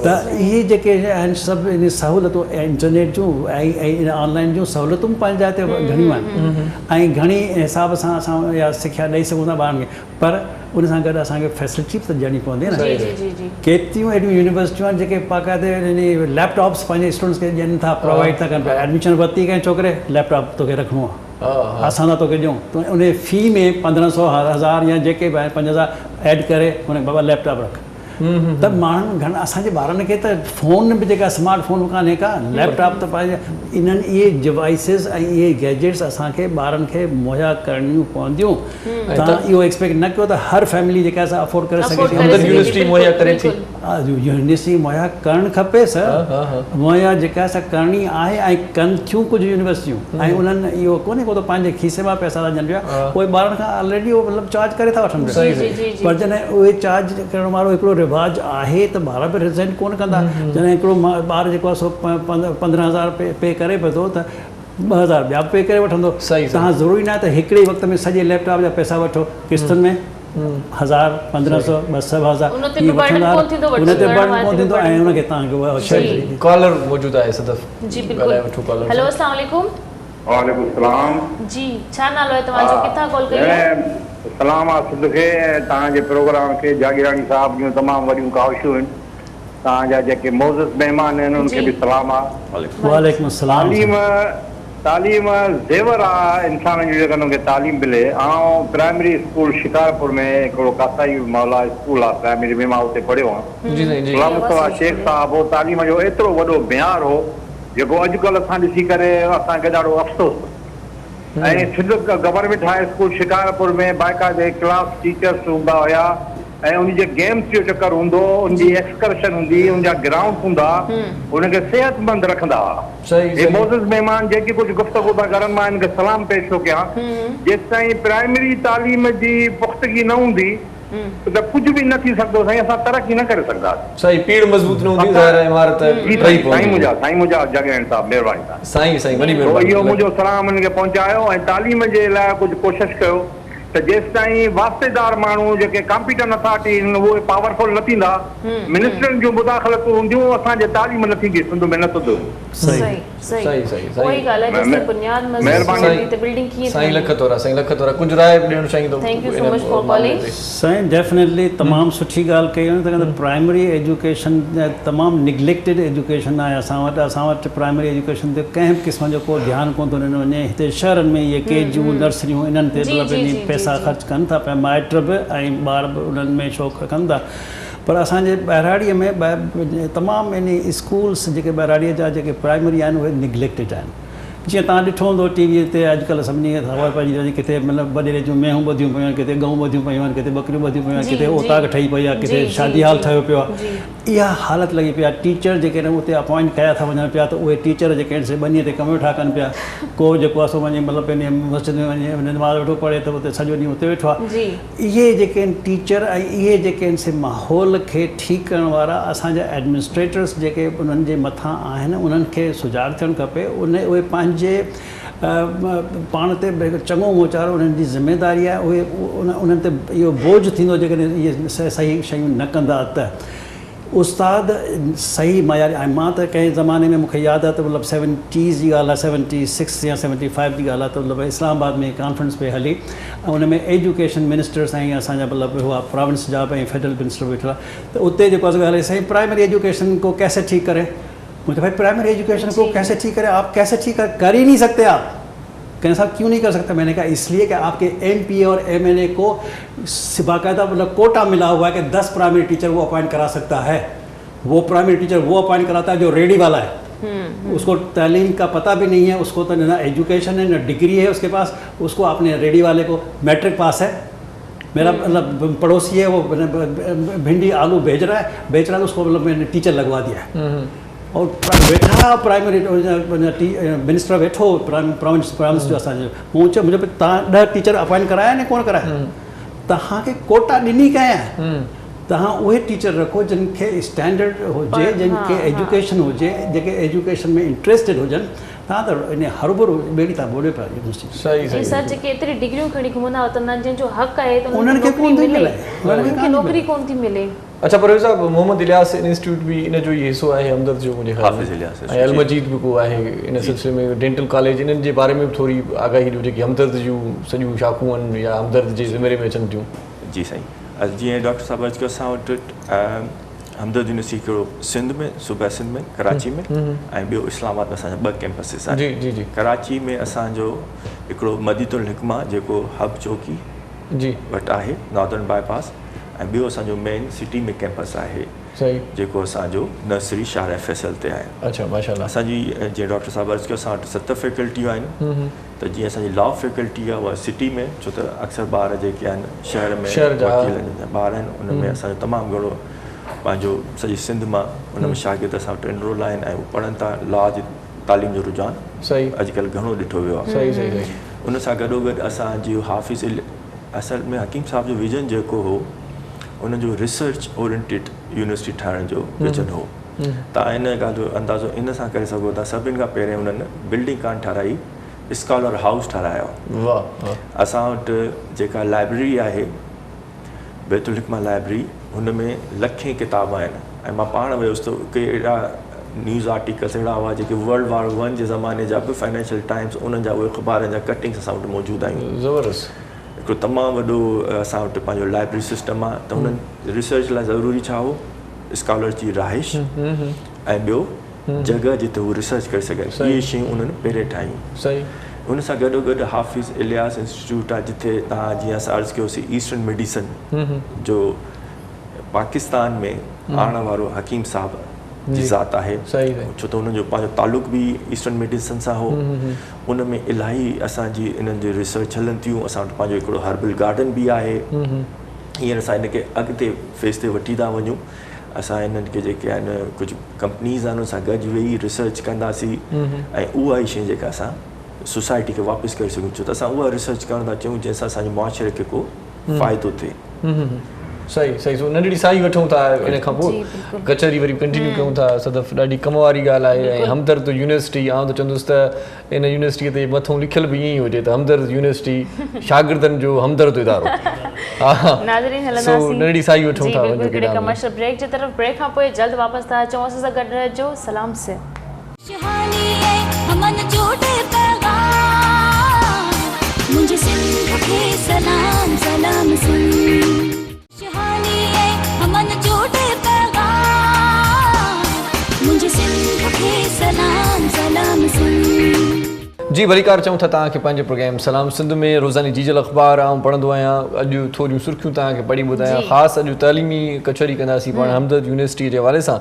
ته اهي جيڪي آهن سڀ ان سهولتون انٽرنيٽ جون ۽ ۽ آن لائن جون سهولتون به پنهنجي جاء تي گهڻيون آهن ۽ گهڻي حساب سان اسان اها سکيا ڏئي سگهون ٿا ٻارن کي پر ان سان گڏ اسان کي فيسلٽي به ته ڏيڻي پوندي نه. ڪيتريون اهڙيون يونيورسٽيون آهن جيڪي باقاعدي يعني ليپ ٽاپس پنهنجي اسٽوڊنٽس کي ڏين ٿا پرووائيڊ ٿا ڪن پيا ايڊميشن ورتي ڪنهن ڇوڪري ليپ ٽاپ توکي رکڻو آهي اسان ٿا توکي ڏيون تون ان في ۾ 1500 هزار يا جيڪي به آهن 5000 ايڊ ڪري ان کي بابا ليپ ٽاپ رک ته ماڻهن گهڻ اسان جي ٻارن کي ته فون به جيڪا سمارٽ فون به ڪانهي ڪا ليپ ٽاپ ته پنهنجي انهن اهي ڊوائسز ۽ اهي گيجيٽس اسان کي ٻارن کي مهيا ڪرڻيون پونديون توهان اهو ايڪسپيڪٽ نه ڪيو ته هر فيملي جيڪا آهي سا افورڊ ڪري سگهي ٿي. همدرد يونيورسٽي مهيا ڪري ٿي. يونيورسٽي مهيا ڪرڻ کپي سر مهيا جيڪا آهي سا ڪرڻي آهي ۽ ڪن ٿيون ڪجهه يونيورسٽيون ۽ انهن اهو ڪونهي ڪو ته پنهنجي کيسي مان پئسا ٿا ڏين پيا اهي ٻارن کان آلريڊي اهو مطلب چارج ڪري ٿا وٺن پيا پر جڏهن اهي چارج ڪرڻ وارو هڪڙو رواج آهي ته ٻار به ريزينٽ ڪونه ڪندا جڏهن هڪڙو ٻار جيڪو آهي سو 15000 پي ڪري پيو ٿو ته 2000 ٻيا به پي ڪري وٺندو. توهان ضروري ناهي ته هڪڙي ئي وقت ۾ سڄي ليپ ٽاپ جا پئسا وٺو، قسطن ۾ هزار، 1500، ٻه سؤ هزار ان تي به برڊن ڪونه ٿيندو ان تي برڊن ڪونه ٿيندو ۽ ان کي توهان کي اها شيء ملي. ڪالر موجود آهي صدف جي بلڪل هيلو اسلام عليڪم. وعليڪم السلام. جي ڇا نالو آهي توهان جو ڪٿان ڪال ڪئي آهي. سلام آ سنڌ کي ۽ توهان جي پروگرام کي جاگيراڻي صاحب جون تمام وڏيون ڪاوشون آهن. توهان جا جيڪي معزز مهمان آهن انهن کي به سلام آ. وعليڪم السلام. تعليم تعليم زيور آ انسان جو جيڪڏهن ان کي تعليم ملي. آئون پرائمري اسڪول شڪارپور ۾ هڪڙو ڪاسائي مولا اسڪول آ پرائمري ۾ مان اتي پڙهيو آن. غلام مصطفيٰ شيخ صاحب هو تعليم جو ايترو وڏو معيار هو جيڪو اڄڪلهه اسان ڏسي ڪري اسان کي ڏاڍو افسوس ٿو ٿئي ۽ Sindh government high school Shikarpur ۾ باقاعدي ڪلاس ٽيچرس هوندا هيا ۽ ان جي گيمز جو چڪر هوندو هو، ان جي ايڪسڪرشن هوندي هئي، ان جا گرائونڊس هوندا ها، ان کي صحتمند رکندا هئا. هي معزز مهمان جيڪي ڪجهه گفتگو ٿا ڪرن مان ان کي سلام پيش ٿو ڪيان. جيستائين پرائمري تعليم جي پختگي نه هوندي ته ڪجهه به نه ٿي سگهندو سائين اسان ترقي نه ڪري سگهنداسين. سائين پيڙهه مضبوط نه هوندي ظاهر آهي عمارت جي ڊهي سائين سائين پوندي. منهنجا سائين منهنجا جاگيراڻي صاحب مهرباني توهان جي. سائين سائين وڏي سو مهرباني. اهو منهنجو سلام انهن کي پهچايو ۽ تعليم جي لاء ڪجهه ڪوشش ڪيو. ته جيستائين واسطيدار ماڻهو جيڪي ڪامپيٽنٽ اٿارٽي آهن اهي پاورفل نه ٿيندا، منسٽرن جون مداخلتون هونديون اسان جي تعليم نه ٿيندي سنڌ ۾ نه ٿيندو. صحيح صحيح اها ئي ڳالهه آهي جيستائين بنياد مضبوط نه هوندي ته بلڊنگ ڪيئن سائين لک ٿورا سائين لک ٿورا ڪجهه راء به ڏيڻ چاهيندو thank you so much for calling. سائين ڊيفنيٽلي تمام سٺي ڳالهه ڪئي آهي ته پرائمري ايجوڪيشن تمام نگليڪٽيڊ ايجوڪيشن آهي اسان وٽ اسان وٽ پرائمري ايجوڪيشن تي ڪنهن به قسم جو ڪو ڌيان ڪونه ٿو ڏنو وڃي هتي شهرن ۾ اهي ڪي جون نرسريون انهن تي مطلب انهي پئسا خرچ ڪن ٿا پيا مائٽ به ۽ ٻار به انهن ۾ شوق رکن ٿا پر اسان جي ٻهراڙيء ۾ تمام انهي اسڪولس جيڪي ٻهراڙيء جا جيڪي پرائمري آهن اهي نگليڪٽيڊ آهن جيئن توهان ڏٺو هوندو ٽي وي تي اڄڪلهه سڀني کي خبر پئجي ٿي وڃي ڪٿي مطلب وڏيري جون مينهون ٻڌيون پيون آهن ڪٿي ڳئون ٻڌيون پيون آهن ڪٿي ٻڪريون ٻڌيون پيون آهن ڪٿي اوطاق ٺهي پئي آهي ڪٿي شادي هال ٺهيو پيو آهي اها حالت لڳي پئي آهي ٽيچر جيڪي آهن اتي اپوائنٽ ڪيا ٿا وڃن پيا ته اهي ٽيچر جيڪي آهن سي ٻنيء تي ڪم ويٺا ڪن پيا ڪو جيڪو آهي سو وڃي مطلب پنهنجي مسجد ۾ وڃي نماز ويٺو پڙهي ته اتي سڄو ڏينهن اتي ويٺو آهي اهي جيڪي آهن ٽيچر ۽ اهي جيڪي آهن سي ماحول کي ٺيڪ ڪرڻ وارا اسان جا ايڊمنسٽريٽرس جيڪي انهن جي مٿان آهن انهن کي سجاڳ ٿيڻ کپي ان اهي پنهنجي پاڻ تي به هڪ چڱو موچارو انهن جي ذميداري آهي اهي انهن تي اهو بوجهه ٿيندو جيڪڏهن اهي صحيح شيون نه ڪندا ته استاد صحيح معياري ۽ مان ته ڪنهن زماني ۾ مون کي ياد آهي ته مطلب سيونٽيز جي ڳالهه آهي 76 يا 75 جي ڳالهه آهي ته مطلب اسلام آباد ۾ ڪانفرنس پئي هلي ۽ ان ۾ ايجوڪيشن منسٽرس ۽ اسان جا مطلب هئا پراونس جا به ۽ فيڊرل منسٽر به ويٺل هئا ته اتي جيڪو آهي سو ڳالهه سائين پرائمري ايجوڪيشن ڪو ڪيسي ٺيڪ ڪري مون چيو ڀائي پرائمري ايجوڪيشن ڪو ڪيسي ٺيڪ ڪري آپ ڪيسي ٺيڪ ڪر ڪر هي نهين سڪتي آپ ڪنهن صاحب ڪيون نهين ڪر سڪتي مين ني ڪها اس ليي ڪه آپ ڪي ايم پي اي اور ايم اين اي ڪو باقاعده مطلب ڪوٽا ملا هوا هي ڪه 10 پرائمري ٽيچر وو اپوائنٽ ڪرا سڪتا هي وو پرائمري ٽيچر وو اپوائنٽ ڪراتا هي جو ريڙهي والا هي اس ڪو تعليم ڪا پتا به نهين هي اس ڪو ته نه ايجوڪيشن هي نه ڊگري هي اس ڪي پاس اس ڪو آپ ني ريڙهي والي ڪو ميٽرڪ پاس هي ميرا مطلب پڙوسي هي وو ڀنڊي آلو ڀيج رها هي بيچ رها هي اس ڪو مطلب مين ني ٽيچر لگوا ديا هي اور ويٺا پرائمري منسٽر ويٺو پراونس پراونس جو اسان جو مون چيو منهنجو تان 10 ٽيچر اپوائنٽ ڪرايا نه ڪونه ڪرايا تهان کي ڪوٽا ڏني ڪنهن آهي. توهان اهي ٽيچر رکو جن کي اسٽينڊرڊ هجي جن کي ايجوڪيشن هجي جيڪي ايجوڪيشن ۾ انٽريسٽيڊ هجن توهان ته ان هروڀرو ٻيڙي ٿا ٻوڙيو پيا يونيورسٽي صحيح جي سر جيڪي ايتري ڊگريون کڻي گهمندا وتندا آهن جن جو حق آهي ته انهن کي نوڪري ملي انهن کي نوڪري ڪونه ٿي ملي. اڇا پرويز صاحب محمد الياس انسٽيٽيوٽ به ان جو ئي حصو آهي همدرد جو منهنجي خيال حافظ الياس ۾ ۽ المجيد به ڪو آهي ان سلسلي ۾ ڊينٽل ڪاليج انهن جي باري ۾ به ٿوري آگاهي ڏيو جيڪي همدرد جون سڄيون شاخون آهن يا همدرد جي زمري ۾ اچن ٿيون. جي سائين جيئن ڊاڪٽر صاحب عرض ڪيو اسان وٽ همدرد يونيورسٽي هڪڙو سنڌ ۾ صوبه سنڌ ۾ ڪراچي ۾ ۽ ٻيو اسلام آباد ۾ اسان جا ٻه ڪيمپسز آهن. جي جي جي. ڪراچي ۾ اسان جو هڪڙو مدينة الحڪمه جيڪو حب چوڪي جي وٽ آهي ناردرن باء پاس ۽ ٻيو اسان جو مين سٽي ۾ ڪيمپس آهي صحيح. جيڪو اسان جو نرسري شارع فيصل تي آهي. اڇا ماشاء الله. اسان جي جيئن ڊاڪٽر صاحب عرض ڪيو اسان وٽ ست فيڪلٽيون آهن ته جيئن اسان جي لا فيڪلٽي آهي اها سٽي ۾ ڇو ته اڪثر ٻار جيڪي آهن شهر ۾ وڪيلن جا ٻار آهن ان ۾ اسان جو تمام گهڻو پنهنجو سڄي سنڌ مان ان ۾ شاگرد اسان وٽ انرول آهن ۽ هو پڙهن ٿا لا جي تعليم جو رجحان اڄڪلهه گهڻو ڏٺو ويو آهي ان سان گڏو گڏ اسان جو حافظ اصل ۾ حڪيم صاحب جو ويزن جيڪو هو ان جو ريسرچ اورينٽيڊ يونيورسٽي ٺاهڻ جو ويزن هو توهان ان ڳالهه جو اندازو ان سان ڪري سگهو ٿا سڀن کان پهرين انهن بلڊنگ ڪانه ٺاراهي اسڪالر هائوس ٺارايو. اسان وٽ جيڪا لائبريري آهي بيت الحڪمه لائبريري هن ۾ لکين ڪتاب آهن ۽ مان پاڻ ويس ته ڪي اهڙا نيوز آرٽيڪلس اهڙا هئا جيڪي ورلڊ وار ون جي زماني جا به فائنينشل ٽائمز انهن جا اهي اخبارن جا ڪٽنگس اسان وٽ موجود آهن. زبردست. هڪڙو تمام وڏو اسان وٽ پنهنجو لائبريري سسٽم آهي ته انهن ريسرچ لاء ضروري ڇا هو اسڪالرس جي رهائش ۽ ٻيو جڳهه جتي هو ريسرچ ڪري سگهن اهي شيون انهن پهرين ٺاهيون. ان سان گڏو گڏ حافظ الياس انسٽيٽيوٽ آهي جتي توهان جيئن اسان عرض ڪيوسين ايسٽرن ميڊيسن جو پاڪستان ۾ آڻڻ وارو حڪيم صاحب جي ذات آهي ڇو ته انهن جو پنهنجو تعلق به ايسٽرن ميڊيسن سان هو ان ۾ الاهي اسان جي انهن جي ريسرچ هلن ٿيون اسان وٽ پنهنجو هڪڙو هربل گارڊن به آهي هينئر اسان ان کي اڳتي فيز تي وٺي ٿا وڃون اسان انهن کي جيڪي آهن ڪجهه ڪمپنيز آهن ان سان گڏ ويهي ريسرچ ڪنداسين ۽ اها ئي شيء جيڪا اسان سوسائٽي کي واپس ڪري سگهون ڇو ته اسان اها ريسرچ ڪرڻ ٿا چاهيون جنهن سان اسان جي معاشري کي ڪو فائدو ٿئي. صحيح صحيح سو ننڍڙي ساهي وٺون ٿا ان کان پوء ڪچهري وري ڪنٽينيو ڪيون ٿا صدف ڏاڍي ڪم واري ڳالهه آهي ۽ همدرد يونيورسٽي آئون ته چوندس ته ان يونيورسٽيء تي مٿئون لکيل به ائين ئي هجي ته همدرد يونيورسٽي شاگردن جو همدرد ادارو. ناظرين سو هلنداسين ننڍڙي ساهي وٺون جي ٿا بلڪل وڃو هڪڙي ڪيڏانهن به. ڪمرشل بريڪ جي طرف بريڪ کان پوء جلد واپس ٿا اچون اسان سان گڏ رهجو سلام سي. خوشحالي ۽ امن جو ڏي پيغام منهنجي سنڌ کي سلام سلام سنڌ. خوشحالي ۽ امن جو ڏي پيغام منهنجي سنڌ کي سلام سلام سنڌ. جي ڀليڪار چئون ٿا توهان کي پنهنجي پروگرام سلام سنڌ ۾ روزاني جيجل اخبار آئون پڙهندو آهيان اڄ ٿوريون سرخيون توهان کي پڙهي ٻڌايان خاص اڄ تعليمي ڪچهري ڪنداسين پاڻ همدرد يونيورسٽي جي حوالي سان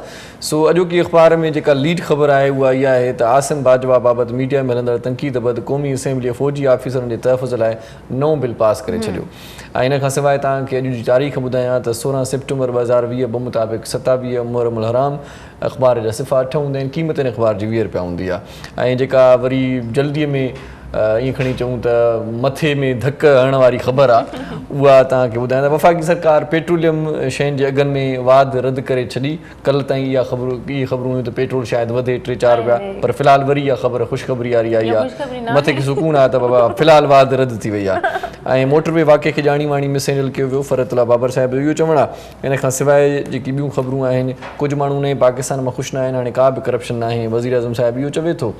سو اڄوڪي اخبار ۾ جيڪا ليڊ خبر آهي اها اها آهي ته عاصم باجوا بابت ميڊيا ۾ هلندڙ تنقيد بعد قومي اسيمبليء فوجي آفيسرن جي تحفظ لاء نئون بل پاس ڪري ڇڏيو ۽ ان کان سواء توهان کي اڄ جي تاريخ ٻڌايان ته 16 سيپٽمبر 2020 بمطابق 27 محرم الحرام اخبار جا صفحا اٺ هوندا آهن قيمت ان اخبار جي 20 رپيا هوندي آهي ۽ جيڪا وري جلدي ۾ ائين کڻي چئون ته مٿي ۾ ڌڪ هڻڻ واري خبر آهي اها توهان کي ٻڌايان ته وفاقي سرڪار پيٽروليم شين جي اگهن ۾ واڌ رد ڪري ڇڏي ڪلهه تائين اها خبر اهي خبرون هيون ته پيٽرول شايد وڌي ٽي چار رپيا پر في الحال وري اها خبر خوشخبري واري آئي آهي مٿي کي سڪون آهي ته بابا في الحال واڌ رد ٿي وئي آهي ۽ موٽر وي واقعي کي ڄاڻي واڻي مس هينڊل ڪيو ويو فرحت الله بابر صاحب جو اهو چوڻ آهي ان کان سواء جيڪي ٻيون خبرون آهن ڪجهه ماڻهو نئين پاڪستان مان خوش ناهن هاڻي ڪا به ڪرپشن ناهي وزيراعظم صاحب اهو چوي ٿو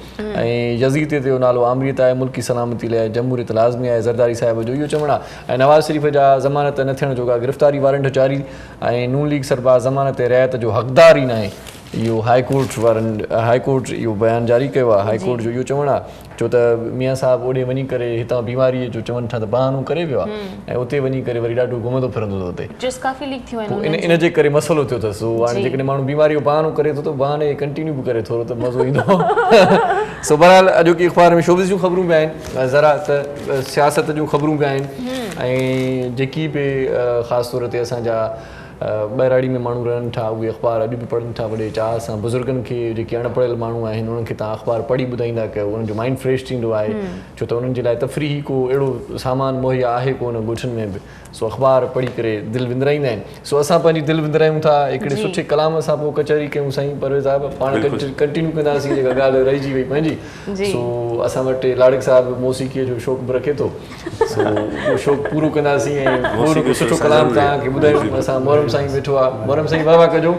۽ يزيديت جو نالو آمريت آهي ملڪي سلامتي لاء جمهوريت لازمي آهي زرداري صاحب جو اهو چوڻ آهي ۽ نواز شريف جا ضمانت نه ٿيڻ جوڳا گرفتاري وارنٽ جاري ۽ نون ليگ سربراهه ضمانت تي رعايت جو حقدار ئي ناهي اهو هاء ڪورٽ وارن هاء ڪورٽ اهو بيان جاري ڪيو آهي هاء ڪورٽ جو اهو چوڻ آهي ڇو ته ميان صاحب اوڏي وڃي ڪري هتان بيماري جو چون ٿا ته بهانو ڪري ويو آهي ۽ اتي وڃي ڪري وري ڏاڍو گهمندو ڦرندو ٿو اتي پڪچرز ڪافي ليڪ ٿيون آهن ان ان جي ڪري مسئلو ٿيو اٿس سو هاڻي جيڪڏهن ماڻهو بيماري جو بهانو ڪري ٿو ته بهاني کي ڪنٽينيو به ڪري ٿورو ته مزو ايندو سو بهرحال اڄوڪي اخبار ۾ شوبز جون خبرون به آهن ذرا ته سياست جون خبرون به آهن ۽ جيڪي به خاص طور تي اسان جا ٻهراڙي ۾ ماڻهو رهن ٿا اهي اخبار اڄ به پڙهن ٿا وڏي چاهه سان بزرگن کي جيڪي اڻ پڙهيل ماڻهو آهن انهن کي توهان اخبار پڙهي ٻڌائيندا ڪيو انهن جو مائنڊ فريش ٿيندو آهي ڇو ته انهن جي لاء تفريحي ڪو اهڙو سامان مهيا آهي ڪونه ڳوٺن ۾ به سو اخبار پڙهي ڪري دل وندرائيندا آهن سو اسان پنهنجي دل وندرايون ٿا هڪڙي سٺي ڪلام سان پوء ڪچهري ڪيون سائين پرويز صاحب پاڻ ڪنٽينيو ڪنداسين جيڪا ڳالهه رهجي وئي پنهنجي سو اسان وٽ لاڙڪ صاحب موسيقيء جو شوق به رکي ٿو سو اهو شوق پورو ڪنداسين ۽ ڪو نه ڪو سٺو ڪلام توهان کي ٻڌايون اسان محرم سائين ويٺو آهي محرم سائين واهه واهه ڪجو.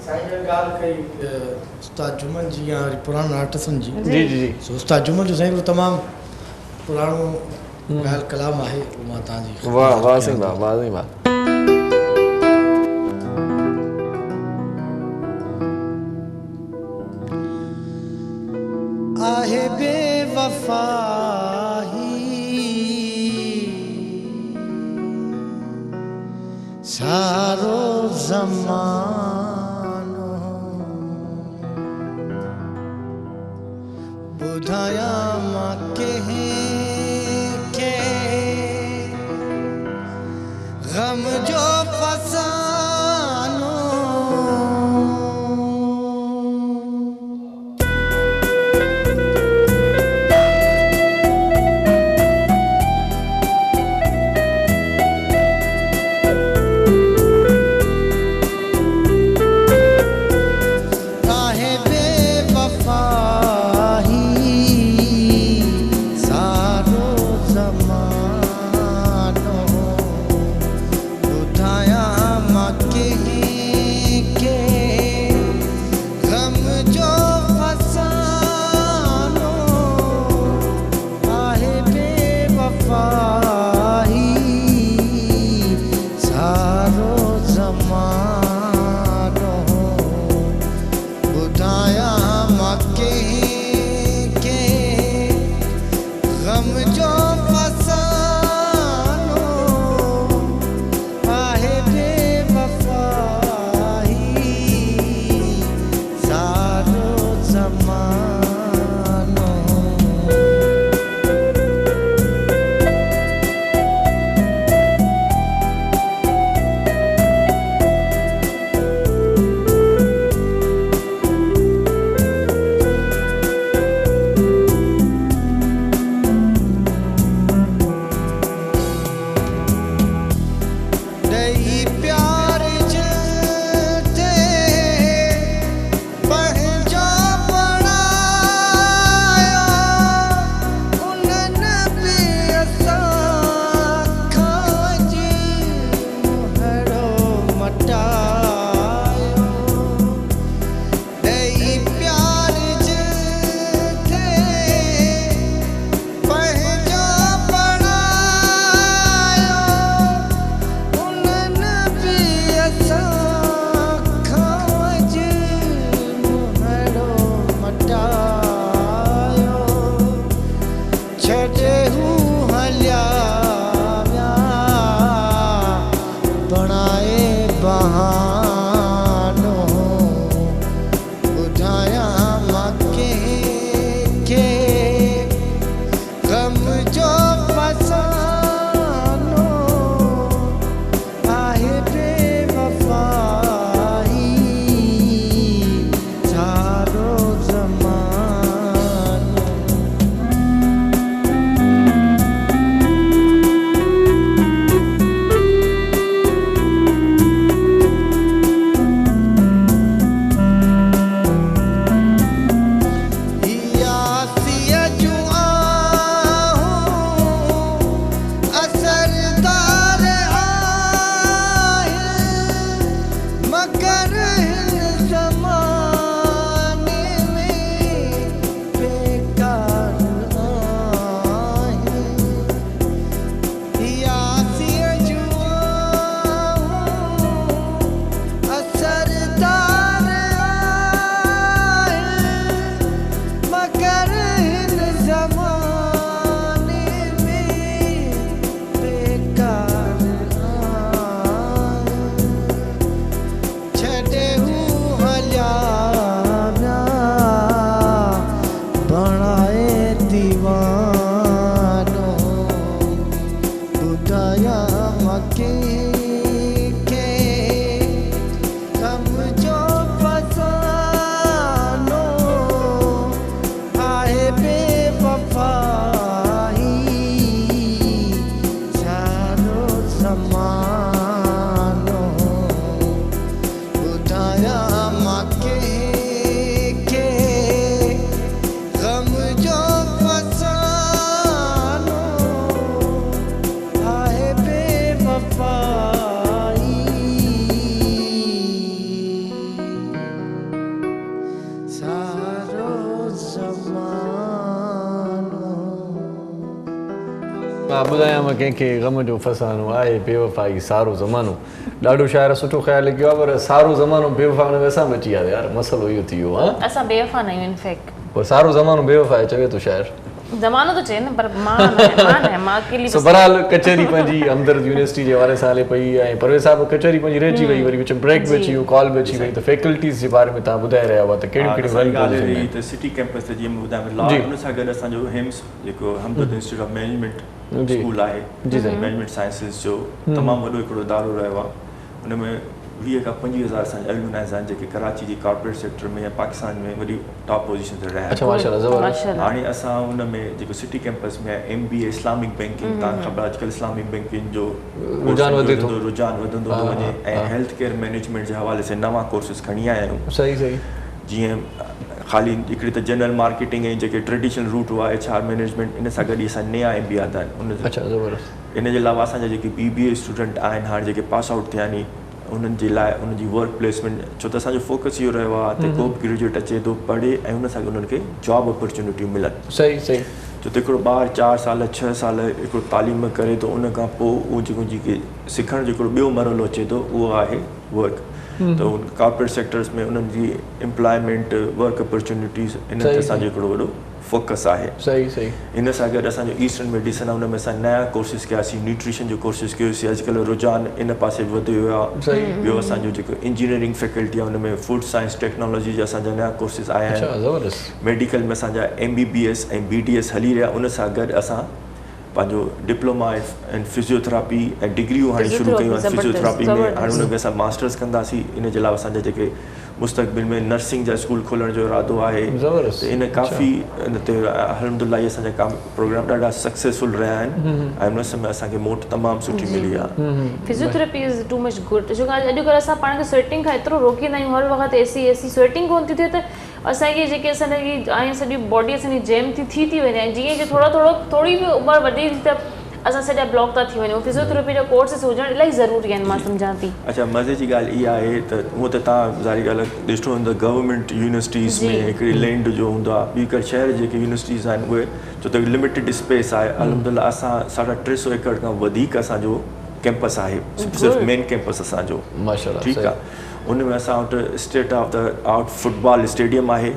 سائين جن ڳالهه ڪئي استاد جمن جي يا وري پراڻن آرٽسٽن جي جي جي جي سو استاد جمن جو سائين هڪڙو تمام پراڻو ڳايل ڪلام آهي اهو مان توهان جي خدمت واه ۾ واه پيش سائين ڪيان واه ٿو. واه سائين واه. آهي بي وفائي سارو زمانو ٻڌايان مان ڪنهن کي غم جو فسانو. آهي بي وفائي سارو زمانو ٻڌايان مان ڪنهن کي غم جو فسانو آهي بي وفائي سارو زمانو ٻڌايان مان ڪنهن کي غم جو فسانو. مان ٻڌايان ڪنهن کي غم جو فسانو آهي بيوفائي سارو زمانو ڏاڍو شاعر سٺو خيال لکيو آهي پر سارو زمانو بيوفا ان ۾ اسان به اچي وياسين يار مسئلو اهو ٿي ويو ها. اسان بيوفا نه آهيون انفيڪٽ. پر سارو زمانو بيوفا آهي چوي ٿو شاعر. زمانو ٿو چئي نه پر مان نه آهيان مان نه آهيان مان اڪيلي سو بهرحال ڪچهري پنهنجي همدرد يونيورسٽي جي حوالي سان هلي پئي ۽ پرويز صاحب ڪچهري پنهنجي رهجي وئي وري وچ ۾ بريڪ به اچي ويو ڪال به اچي وئي ته فيڪلٽيز جي باري ۾ توهان ٻڌائي رهيا هئا ته ڪهڙيون ها ڪهڙيون اسان ويل جي ڳالهه پوزيشن هلي آهن. رهي ته سٽي ڪيمپس تي جيئن مون ٻڌايو لا جي ان سان گڏ اسان جو هيمس جيڪو همدرد انسٽيٽيوٽ آف مئنيجمينٽ جي اسڪول آهي جي سائين. مئنيجمينٽ سائنسز جو تمام وڏو هڪڙو ادارو رهيو آهي ان ۾ 20 کان 25 هزار اسان جا الومنائز آهن جيڪي ڪراچي جي ڪارپوريٽ سيڪٽر ۾ يا پاڪستان ۾ وڏي ٽاپ پوزيشن تي رهيا اڇا آهن. ماشاءالله زبردست. هاڻي اسان ان ۾ جيڪو سٽي ڪيمپس ۾ آهي M B A Islamic banking توهان کي خبر آهي اڄڪلهه اسلامڪ بينڪنگ جو رجحان وڌي ٿو. رجحان وڌندو ٿو وڃي ۽ هيلٿ ڪيئر مئنيجمينٽ جي حوالي سان نوان ڪورسز کڻي آيا آهيون. صحيح صحيح. جيئن خالي هڪڙي ته جنرل مارڪيٽنگ ۽ جيڪي ٽريڊيشنل روٽ هئا ايڇ آر مئنيجمينٽ ان سان گڏ ئي اسان نيا ايم بي اي آندا آهن ان اڇا زبردست. ان جي علاوه اسان جا جيڪي بي بي اي اسٽوڊنٽ آهن هاڻي جيڪي پاس آئوٽ ٿيا آهن انهن جي لاء انهن جي ورڪ پليسمينٽ ڇو ته اسان جو فوڪس اهو رهيو آهي ته ڪو به گريجوئيٽ اچي ٿو پڙهي ۽ ان سان گڏ انهن کي جاب اپرچونٽيون ملن. صحيح صحيح. ڇو ته هڪڙو ٻار چار سال ڇهه سال هڪڙو تعليم ڪري ٿو ان کان پوء اهو جيڪو جيڪي سکڻ جو هڪڙو ٻيو مرحلو اچي ٿو اهو آهي ورڪ ته ان ڪارپوريٽ سيڪٽرز ۾ انهن جي ايمپلائمينٽ ورڪ اپرچونٽيز ان تي اسان جو هڪڙو وڏو فوڪس آهي. صحيح صحيح. ان سان گڏ اسان جو ايسٽرن ميڊيسن آهي ان ۾ اسان نيا ڪورسز ڪياسين نيوٽريشن جو ڪورسز ڪيوسين اڄڪلهه رجحان ان پاسي به وڌي ويو آهي صحيح. ٻيو اسان جو جيڪو انجنيئرنگ فيڪلٽي آهي ان ۾ فوڊ سائنس ٽيڪنالاجي جا اسان جا نيا ڪورسز آيا اڇا آهن زبردست. ميڊيڪل ۾ اسان جا M B B S ۽ B D S هلي رهيا ان سان گڏ اسان پنهنجو ڊپلوما ان فزيوٿراپي ۽ ڊگريون هاڻي شروع ڪيون آهن فزيوٿراپي ۾ هاڻي ان ۾ اسان ماسٽرس ڪنداسين ان جي علاوه اسان جا جيڪي مستقبل ۾ نرسنگ جا اسڪول کولڻ جو ارادو آهي ته ان ڪافي ان تي الحمد لله اسان جا ڪام پروگرام ڏاڍا سڪسيسفل رهيا آهن ۽ ان سمي اسان کي موٽ تمام سٺي ملي آهي. Physiotherapy is too much good ڇو ڪه اڄڪلهه اسان پاڻ کي سوئيٽنگ کان ايترو روڪيندا آهيون هر وقت اي سي اي سي سوئيٽنگ ڪونه ٿي ٿئي ته اسان کي جيڪي اسان جي آهن سڄي باڊي اسان جي جيم ٿي ٿي ٿي وڃي ۽ جيئن جيئن ٿورو ٿورو ٿوري به عمر وڌي ٿي ته اسان سڄا بلاڪ ٿا ٿي وڃون فزيوٿراپي جا ڪورسز هجڻ الاهي ضروري آهن مان سمجهان ٿي. اڇا مزي جي ڳالهه اها آهي ته هونء ته توهان ظاهري ڳالهه آهي ڏٺو هوندو ته گورنمينٽ يونيورسٽيز ۾ هڪڙي لينڊ جو هوندو آهي ٻي ڪا شهر جي جيڪي يونيورسٽيز آهن اهي ڇو ته لميٽيڊ اسپيس آهي الحمد لله اسان ساڍا 300 ايڪڙ کان وڌيڪ اسان جو ڪيمپس آهي صرف مين ڪيمپس اسان جو ٺيڪ آهي ان ۾ اسان وٽ state of the art football stadium آهي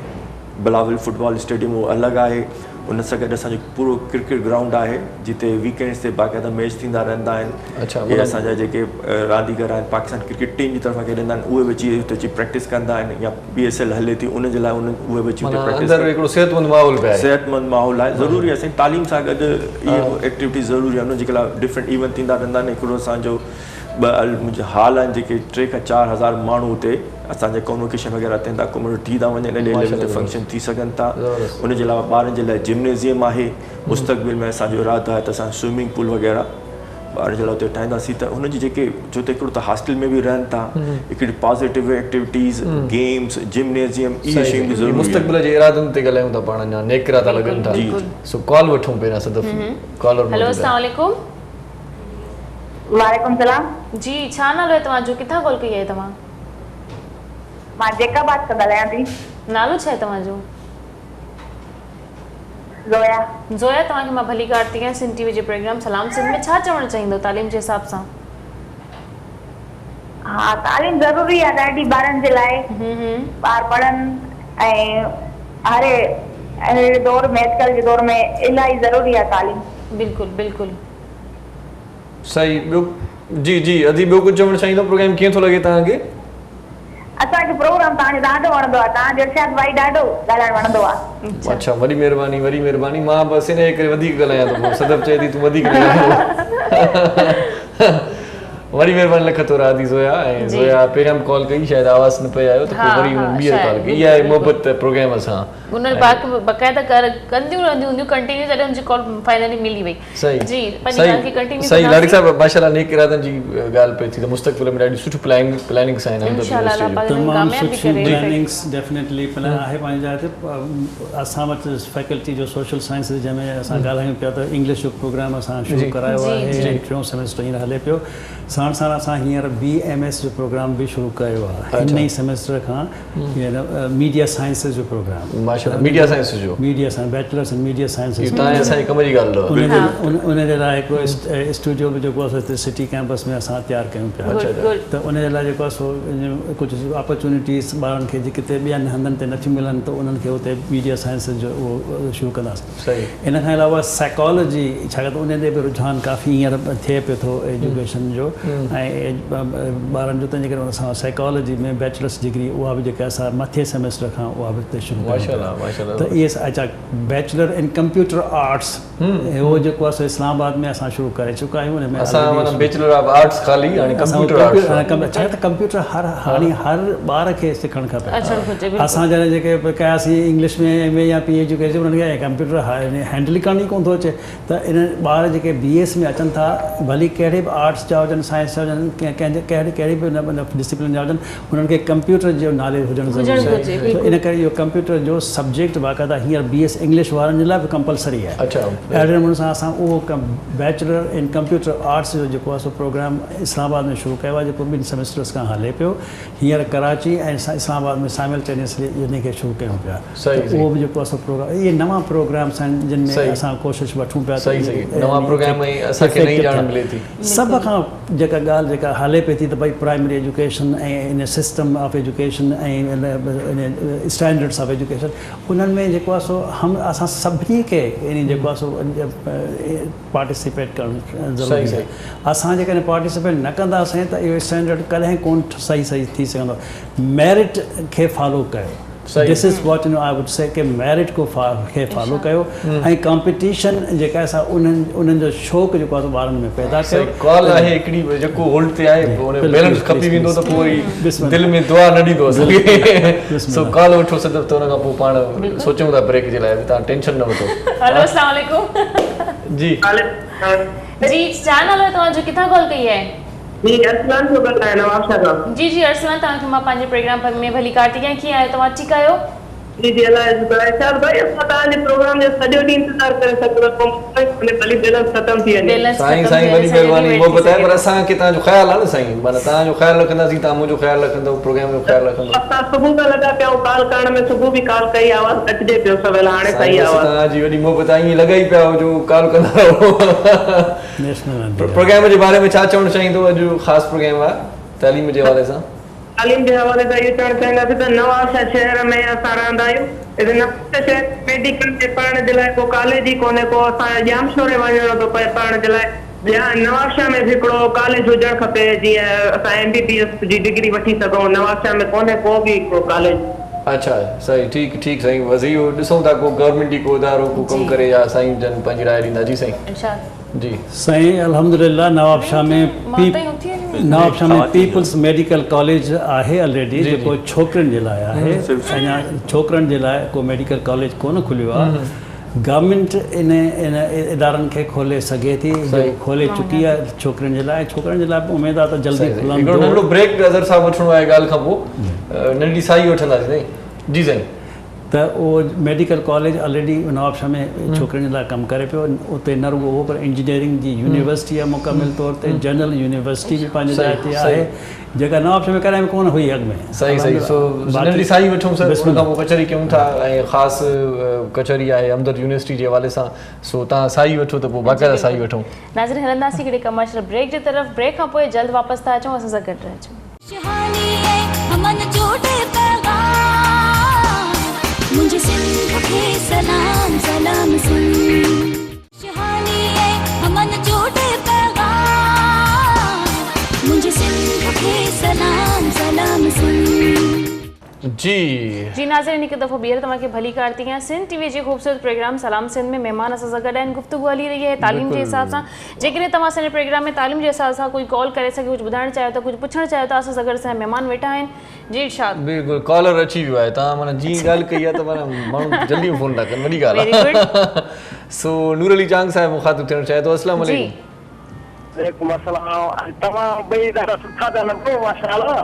بلاول فٽبال اسٽيڊيم اهو الڳ آهي ان سان گڏ اسان جو پورو ڪرڪيٽ گرائونڊ آهي جتي ويڪينڊز تي باقاعده ميچ ٿيندا رهندا آهن اهي اسان جا جيڪي رانديگر آهن پاڪستان ڪرڪيٽ ٽيم جي طرفان کيڏندا آهن اهي به اچي هتي اچي پريڪٽس ڪندا آهن يا پي ايس ايل هلي ٿي ان جي لاء اهي به اچي هتي پريڪٽس اندر هڪڙو صحتمند ماحول به آهي صحتمند ماحول آهي ضروري آهي سائين تعليم سان گڏ اهي ايڪٽيوٽيز ضروري آهن ان جي لاء ڊفرنٽ ايونٽ ٿيندا رهندا آهن هڪڙو اسان جو ٻه هال آهن جيڪي 3 کان 4 هزار ماڻهو اتي اسان جا ڪانووڪيشن وغيره ٿين ٿا ڪميونٽي ٿي ٿا وڃن ايڏي ليول تي فنڪشن ٿي سگهن ٿا ان جي علاوه ٻارن جي لاء جمنيزيم آهي مستقبل ۾ اسان جو ارادو آهي ته اسان سوئمنگ پول وغيره ٻارن جي لاء اتي ٺاهينداسين ته هن جي جيڪي ڇو ته هڪڙو ته هاسٽل ۾ به رهن ٿا هڪڙي پازيٽو ايڪٽيوٽيز گيمز جمنيزيم اهي شيون به ضروري آهن. مستقبل جي ارادن تي ڳالهايون ٿا پاڻ اڃا نيڪ ارادا لڳن ٿا سو ڪال وٺون پهريان صدف ڪالر هيلو موجود آهي. اسلام عليڪم. وعليڪم سلام. جي ڇا نالو آهي توهان جو ڪٿان ڪال ڪئي آهي توهان؟ مان جيڪب آباد کان ڳالهايان ٿي. نالو ڇا آهي توهان جو؟ زويا. زويا توهان کي مان ڀليڪار ٿي ڪيان سنڌ ٽي وي جي پروگرام سلام سنڌ ۾ ڇا چوڻ چاهيندو تعليم جي حساب سان؟ ها تعليم ضروري آهي ڏاڍي ٻارن جي لاء ٻار پڙهن ۽ هر اهڙي دور ۾ اڄڪلهه جي دور ۾ الاهي ضروري آهي تعليم. بلڪل بلڪل. صحيح ٻيو جي جي ادي ٻيو ڪجهه چوڻ چاهيندو پروگرام ڪيئن ٿو لڳي توهان کي. اسان کي پروگرام توهان جو ڏاڍو وڻندو آهي توهان جو ارشاد ڀائي ڏاڍو ڳالهائڻ وڻندو آهي. اڇا وڏي مهرباني وڏي مهرباني مان بس ان جي ڪري وڌيڪ ڳالهايان ٿو پوء صدف چئي ٿي تون وڌيڪ نه ڳالهاء وڏي مهرباني لک ٿورا ادي زويا ۽ زويا پهريان به ڪال ڪئي شايد آواز نه پئي آيو ته پوء وري هن ٻيهر ڪال ڪئي اها آهي محبت پروگرام سان انهن باقاعده ڪنديون رهنديون هونديون ڪنٽينيو تڏهن هن جي ڪال فائنلي ملي وئي. صحيح جي پنهنجي ڳالهه کي ڪنٽينيو صحيح لاڙڪ ڪنداسين. صاحب ماشاءالله نيڪ ارادن جي ڳالهه پئي ٿي ته مستقبل ۾ ڏاڍي سٺيون پلاننگ پلاننگس آهن همدرد انشاء الله يونيورسٽي الله جون. پاڪ انهن تمام ڪامياب به سٺي ڪري. پلاننگس ڊيفنيٽلي پلان آهي پنهنجي جاء تي اسان وٽ فيڪلٽي جو سوشل سائنسز جنهن ۾ اسان ڳالهايون پيا ته انگلش جو پروگرام اسان شروع ڪرايو آهي ۽ ٽيون سيمسٽر هينئر هلي پيو. ساڻ ساڻ اسان هينئر بي ايم ايس جو پروگرام به شروع ڪيو آهي هن ئي سيمسٽر کان ميڊيا سائنسز جو پروگرام. ماشاءالله ميڊيا سائنسز جو. Media science bachelors in media sciences. اهو تهان اسان جي ڪم جي ڳالهه اٿو. ان جي لاء هڪڙو اسٽوڊيو به جيڪو آهي سو هتي سٽي ڪيمپس ۾ اسان تيار ڪيون پيا ته ان جي لاء جيڪو آهي سو ڪجهه اپرچونيٽيز ٻارن کي جي ڪٿي ٻين هنڌن تي نٿيون ملن ته انهن کي اتي ميڊيا سائنسز جو اهو شروع ڪنداسين. ان کان علاوه سائيڪالاجي ڇاڪاڻ ته ان تي به رجحان ڪافي هينئر ٿئي پيو ٿو ايجوڪيشن جو ۽ ٻارن جو تنهنجي ڪري اسان سائيڪالاجي ۾ بيچلرس ڊگري اها به جيڪا اسان مٿين سيمسٽر کان اها به هتي شروع ڪيون پيا ته اهي اڇا بيچلر ان ڪمپيوٽر آرٽس اهو جيڪو آهي سو اسلام آباد ۾ اسان شروع ڪري چڪا آهيون ان ۾ اسان معنيٰ بيچلر آف آرٽس خالي هاڻي ڪمپيوٽر آرٽس ڇاڪاڻ ته ڪمپيوٽر هر هاڻي هر ٻار کي سکڻ کپي اسان جڏهن جيڪي ڪياسين انگلش ۾ ايم اي يا پي ايڇ ڊي ڪئي سين انهن کي ڪمپيوٽر هينڊل ئي ڪرڻ ئي ڪونه ٿو اچي ته انهن ٻار جيڪي بي ايس ۾ اچن ٿا ڀلي ڪهڙي به آرٽس جا هجن سائنس جا هجن ڪنهن جي ڪهڙي ڪهڙي به ڊسپلن جا هجن انهن کي ڪمپيوٽر جو ناليج هجڻ ضروري آهي ته ان ڪري اهو ڪمپيوٽر جو سبجيڪٽ باقاعده هينئر بي ايس انگلش وارن جي لاء به ڪمپلسري آهي اهڙي نموني سان اسان اهو بيچلر ان ڪمپيوٽر آرٽس جو جيڪو آهي سو پروگرام اسلام آباد ۾ شروع ڪيو آهي جيڪو ٻن سيمسٽرس کان هلي پيو هينئر ڪراچي ۽ اسلام آباد ۾ سائملٽينيسلي انهي کي شروع ڪيون پيا ته اهو به جيڪو اسان پروگرام اهي نوان پروگرامس آهن جن ۾ اسان ڪوشش وٺون پيا ته نوان پروگرام ۽ اسان کي نئين ڄاڻ ملي ٿي. سڀ کان جيڪا ڳالهه جيڪا هلي پئي ٿي ته ڀئي primary education ۽ in system of education ۽ in standards of education انهن ۾ جيڪو آهي سو هم اسان سڀني کي يعني جيڪو آهي سو پارٽيسپيٽ ڪرڻ ضروري آهي اسان جيڪڏهن پارٽيسپيٽ نه ڪنداسين ته اهو اسٽينڊرڊ ڪڏهن ڪونه صحيح صحيح ٿي سگهندو ميرٽ کي فالو ڪيو this is what you know I would say K merit کو کي فالو ڪيو ۽ ڪامپيٽيشن جيڪا آهي سا انهن انهن جو شوق جيڪو آهي سو ٻارن ۾ پيدا ڪيو. سائين ڪال آهي هڪڙي جيڪو هولڊ تي آهي ان جو بيلنس کپي ويندو ته پوء وري دل ۾ دعا نه ڏيندو اسان کي سو ڪال وٺو صدف ته ان کان پوء پاڻ سوچون ٿا بريڪ جي لاء به توهان ٽينشن نه وٺو. هلو اسلام عليڪم. جي. جي ڇا نالو آهي توهان جو ڪٿان ڪال ڪئي آهي. جي ارسلان ٿو ڳالهايان نوابشاهه کان. جي جي ارسلان توهان کي مان پنهنجي پروگرام ۾ ڀليڪار ٿي ڪيان ڪيئن آهيو توهان ٺيڪ آهيو. جي جي الله جو شڪر آهي ارشاد ڀائي اسان توهان جي پروگرام جو سڄو ڏينهن انتظار ڪري سگهون ٿا ڪو مسئلو ئي ڪونهي ڀلي بيلنس ختم ٿي وڃي. بيلنس سائين ختم سائين ٿي وڃي وڏي سڄو ڏينهن مهرباني ويٽ ٿي محبت آهي سگهي پر ٿو. اسان کي توهان جو خيال آهي نه سائين معنيٰ توهان جو خيال رکنداسين توهان منهنجو خيال رکندؤ پروگرام جو خيال رکندؤ. اسان صبح کان لڳا پيا آهيون ڪال ڪرڻ ۾ صبح به ڪال ڪئي آواز ڪٽجي پيو سويل هاڻي سائين صحيح بس آواز. توهان جي وڏي محبت آهي ائين لڳا ئي پيا هجو ڪال ڪندا رهو. پروگرام جي باري ۾ ڇا چوڻ چاهيندو اڄ خاص پروگرام آهي تعليم جي حوالي سان. تعليم جي حوالي سان اهو چوڻ چاهينداسين ته نوابشاهه شهر ۾ اسان رهندا آهيون هتي نوابشاهه شهر ۾ ميڊيڪل جي پڙهڻ جي لاء ڪو ڪاليج ئي ڪونهي ڪو اسان کي ڄامشوري وڃڻو ٿو پئي پڙهڻ جي لاء يا نوابشاهه ۾ به هڪڙو ڪاليج هجڻ کپي جيئن اسان ايم بي بي ايس جي ڊگري وٺي سگهون نوابشاهه ۾ ڪونهي ڪو به هڪڙو ڪاليج. اڇا سائين ٺيڪ ٺيڪ سائين بس اهو ڏسون ٿا ڪو گورنمينٽي ڪو ادارو ڪو ڪم ڪري يا سائين جن پنهنجي راء ڏيندا جي سائين. ارشاد. جي. سائين الحمدلله Nawabshah ۾ Nawabshah ۾ peoples medical college آهي الريڊي جيڪو ڇوڪرين جي لاء آهي اڃا ڇوڪرن جي لاء ڪو ميڊيڪل ڪاليج ڪونه کليو آهي گورنمينٽ ان ان ادارن کي کولي سگهي ٿي جيڪو کولي چڪي آهي ڇوڪرين جي لاء ڇوڪرن جي لاء به اميد آهي ته جلدي کلندو. هڪڙو ننڍڙو بريڪ اظهر صاحب وٺڻو آهي ڳالهه کان پوء ننڍڙي ساهي وٺنداسين سائين جي سائين. ته اهو ميڊيڪل ڪاليج الريڊي نوابشاهه ۾ ڇوڪرين جي لاء ڪم ڪري پيو اتي نه رڳو اهو پر انجنيئرنگ جي يونيورسٽي آهي مڪمل طور تي جنرل يونيورسٽي به پنهنجي جاء تي آهي جيڪا نوابشاهه ۾ ڪڏهن به ڪونه هئي اڳ ۾. صحيح صحيح سو ننڍڙي ساهي وٺون سر ان کان پوء ڪچهري ڪيون ٿا ۽ خاص ڪچهري آهي همدرد يونيورسٽي جي حوالي سان سو توهان ساهي وٺو ته پوء باقاعده ساهي وٺون. ناظرين هلنداسين هڪڙي ڪمرشل بريڪ جي طرف بريڪ کان پوء جلد واپس ٿا اچون اسان سان گڏ رهجو. خوشحالي ۽ امن جو ڏي پيغام منهنجي سنڌ کي سلام سلام سنڌ. خوشحالي ۽ امن جو ڏي پيغام منهنجي سنڌ کي سلام سلام سنڌ. جي. جي ناظرين هڪ دفعو ٻيهر توهان کي ڀليڪار ٿي ڪيان سنڌ ٽي وي جي خوبصورت پروگرام سلام سنڌ ۾ مهمان اسان سان گڏ آهن گفتگو هلي رهي آهي تعليم جي حساب سان جيڪڏهن توهان اسان جي پروگرام ۾ تعليم جي حساب سان ڪوئي ڪال ڪري سگهي ڪجهه ٻڌائڻ چاهيو ٿا ڪجهه پڇڻ چاهيو ٿا اسان سان گڏ اسان جا مهمان ويٺا آهن جي ارشاد. بلڪل ڪالر اچي ويو آهي توهان معنيٰ جيئن ڳالهه ڪئي آهي ته معنيٰ ماڻهو جلدي فون ٿا ڪن وڏي ڳالهه آهي سو نور علي چانگ صاحب مخاطب ٿيڻ چاهي ٿو السلام عليڪم. وعليڪم السلام توهان ٻئي ڏاڍا سٺا پيا لڳو ماشاءالله.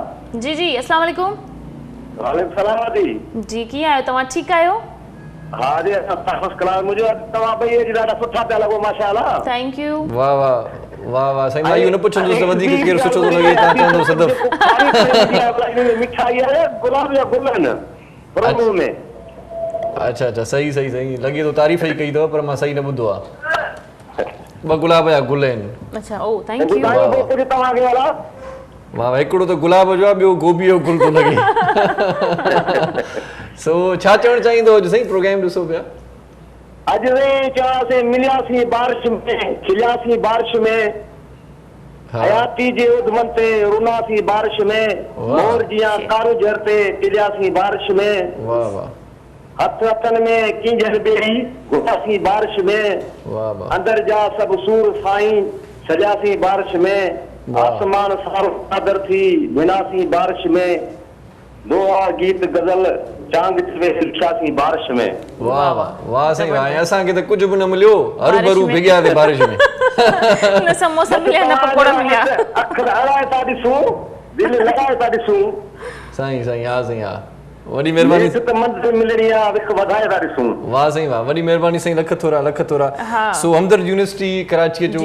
جي جي السلام عليڪم. وعليڪم السلام ادي. جي ڪيئن آهيو توهان ٺيڪ آهيو. ها جي فرسٽ ڪلاس منهنجو توهان ٻئي اڄ ڏاڍا سٺا پيا لڳو ماشاء الله. Thank you. واه واه واه واه سائين مان اهو نه پڇندس ته وڌيڪ ڪير سٺو ٿو لڳي توهان چوندو صدف. مٺائي آهي گلاب جا گل آهن پرومو ۾. اڇا اڇا صحيح صحيح صحيح لڳي ٿو تعريف ئي ڪئي اٿو پر مان صحيح نه ٻڌو آ ٻه گلاب جا گل آهن. اڇا او thank you. ٻڌايو پوء ڪجهه توهان کي ڀلا. واه واه هڪڙو ته گلاب جو آ ٻيو گوبي جو گل ٿو لڳي. سو ڇا چوڻ چاهيندو اڄ سائين پروگرام ڏسو پيا. اڄ سائين چياسين ملياسين بارش ۾ کلياسين بارش ۾ حياتي جي اڌمن تي رناسين بارش ۾ مور جيان ڪارونجهر تي ٽلياسين بارش ۾. واه واه. هٿ هٿن ۾ ڪينجهر ٻيڙي گهمياسين بارش ۾. اندر جا سڀ سور سائين سڏياسين بارش ۾. آسمان سارو چادر ٿي ڀناسين بارش ۾. دوها گيت غزل چانگ چوي لکياسين بارش ۾. واه واه واه سائين واه ۽ اسان کي ته ڪجهه به نه مليو هروڀرو ڀڳياسين بارش ۾. نه سموسا مليا نه پڪوڙا مليا. اک اڙائي ٿا ڏسون دل لڳائي ٿا ڏسون. سائين سائين ها سائين ها. وڏي مهرباني. نيٺ ته منزل ملڻي آ وک وڌائي ٿا ڏسون. واه سائين واه وڏي مهرباني سائين لک ٿورا لک ٿورا سو همدرد يونيورسٽي ڪراچيء جو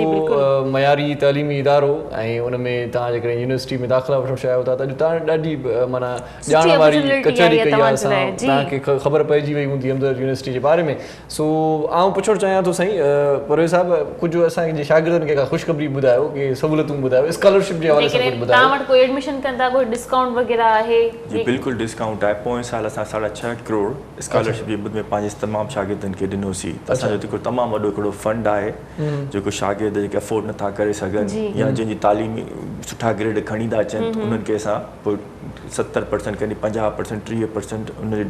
معياري تعليمي ادارو ۽ ان ۾ توهان جيڪڏهن يونيورسٽي ۾ داخلا وٺڻ چاهيو ٿا ته اڄ توهان ڏاڍي معنيٰ ڄاڻ واري ڪچهري ڪئي آهي اسان توهان کي خبر پئجي وئي هوندي همدرد يونيورسٽي جي باري ۾ سو آئون پڇڻ چاهيان ٿو سائين پرويز صاحب ڪجهه اسان جي شاگردن کي ڪا خوشخبري ٻڌايو ڪي سهولتون ٻڌايو اسڪالرشپ جي حوالي سان ڪجهه ٻڌايو. توهان وٽ ڪوئي ايڊميشن ڪن ٿا ڪوئي ڊسڪائونٽ وغيره آهي؟ جي بلڪل ڊسڪائونٽ آهي پوئين سال اسان ساڍا ڇهه ڪروڙ اسڪالرشپ جي مد ۾ پنهنجي تمام شاگردن کي ڏنوسين ته اسان جو هڪڙو تمام وڏو هڪڙو فنڊ آهي جيڪو شاگرد جيڪي افورڊ نٿا ڪري سگهن يا جن جي تعليمي سٺا گريڊ کڻي ٿا اچن ته انهن کي اسان پوء 70% ڪڏهن 50% 30% ان جي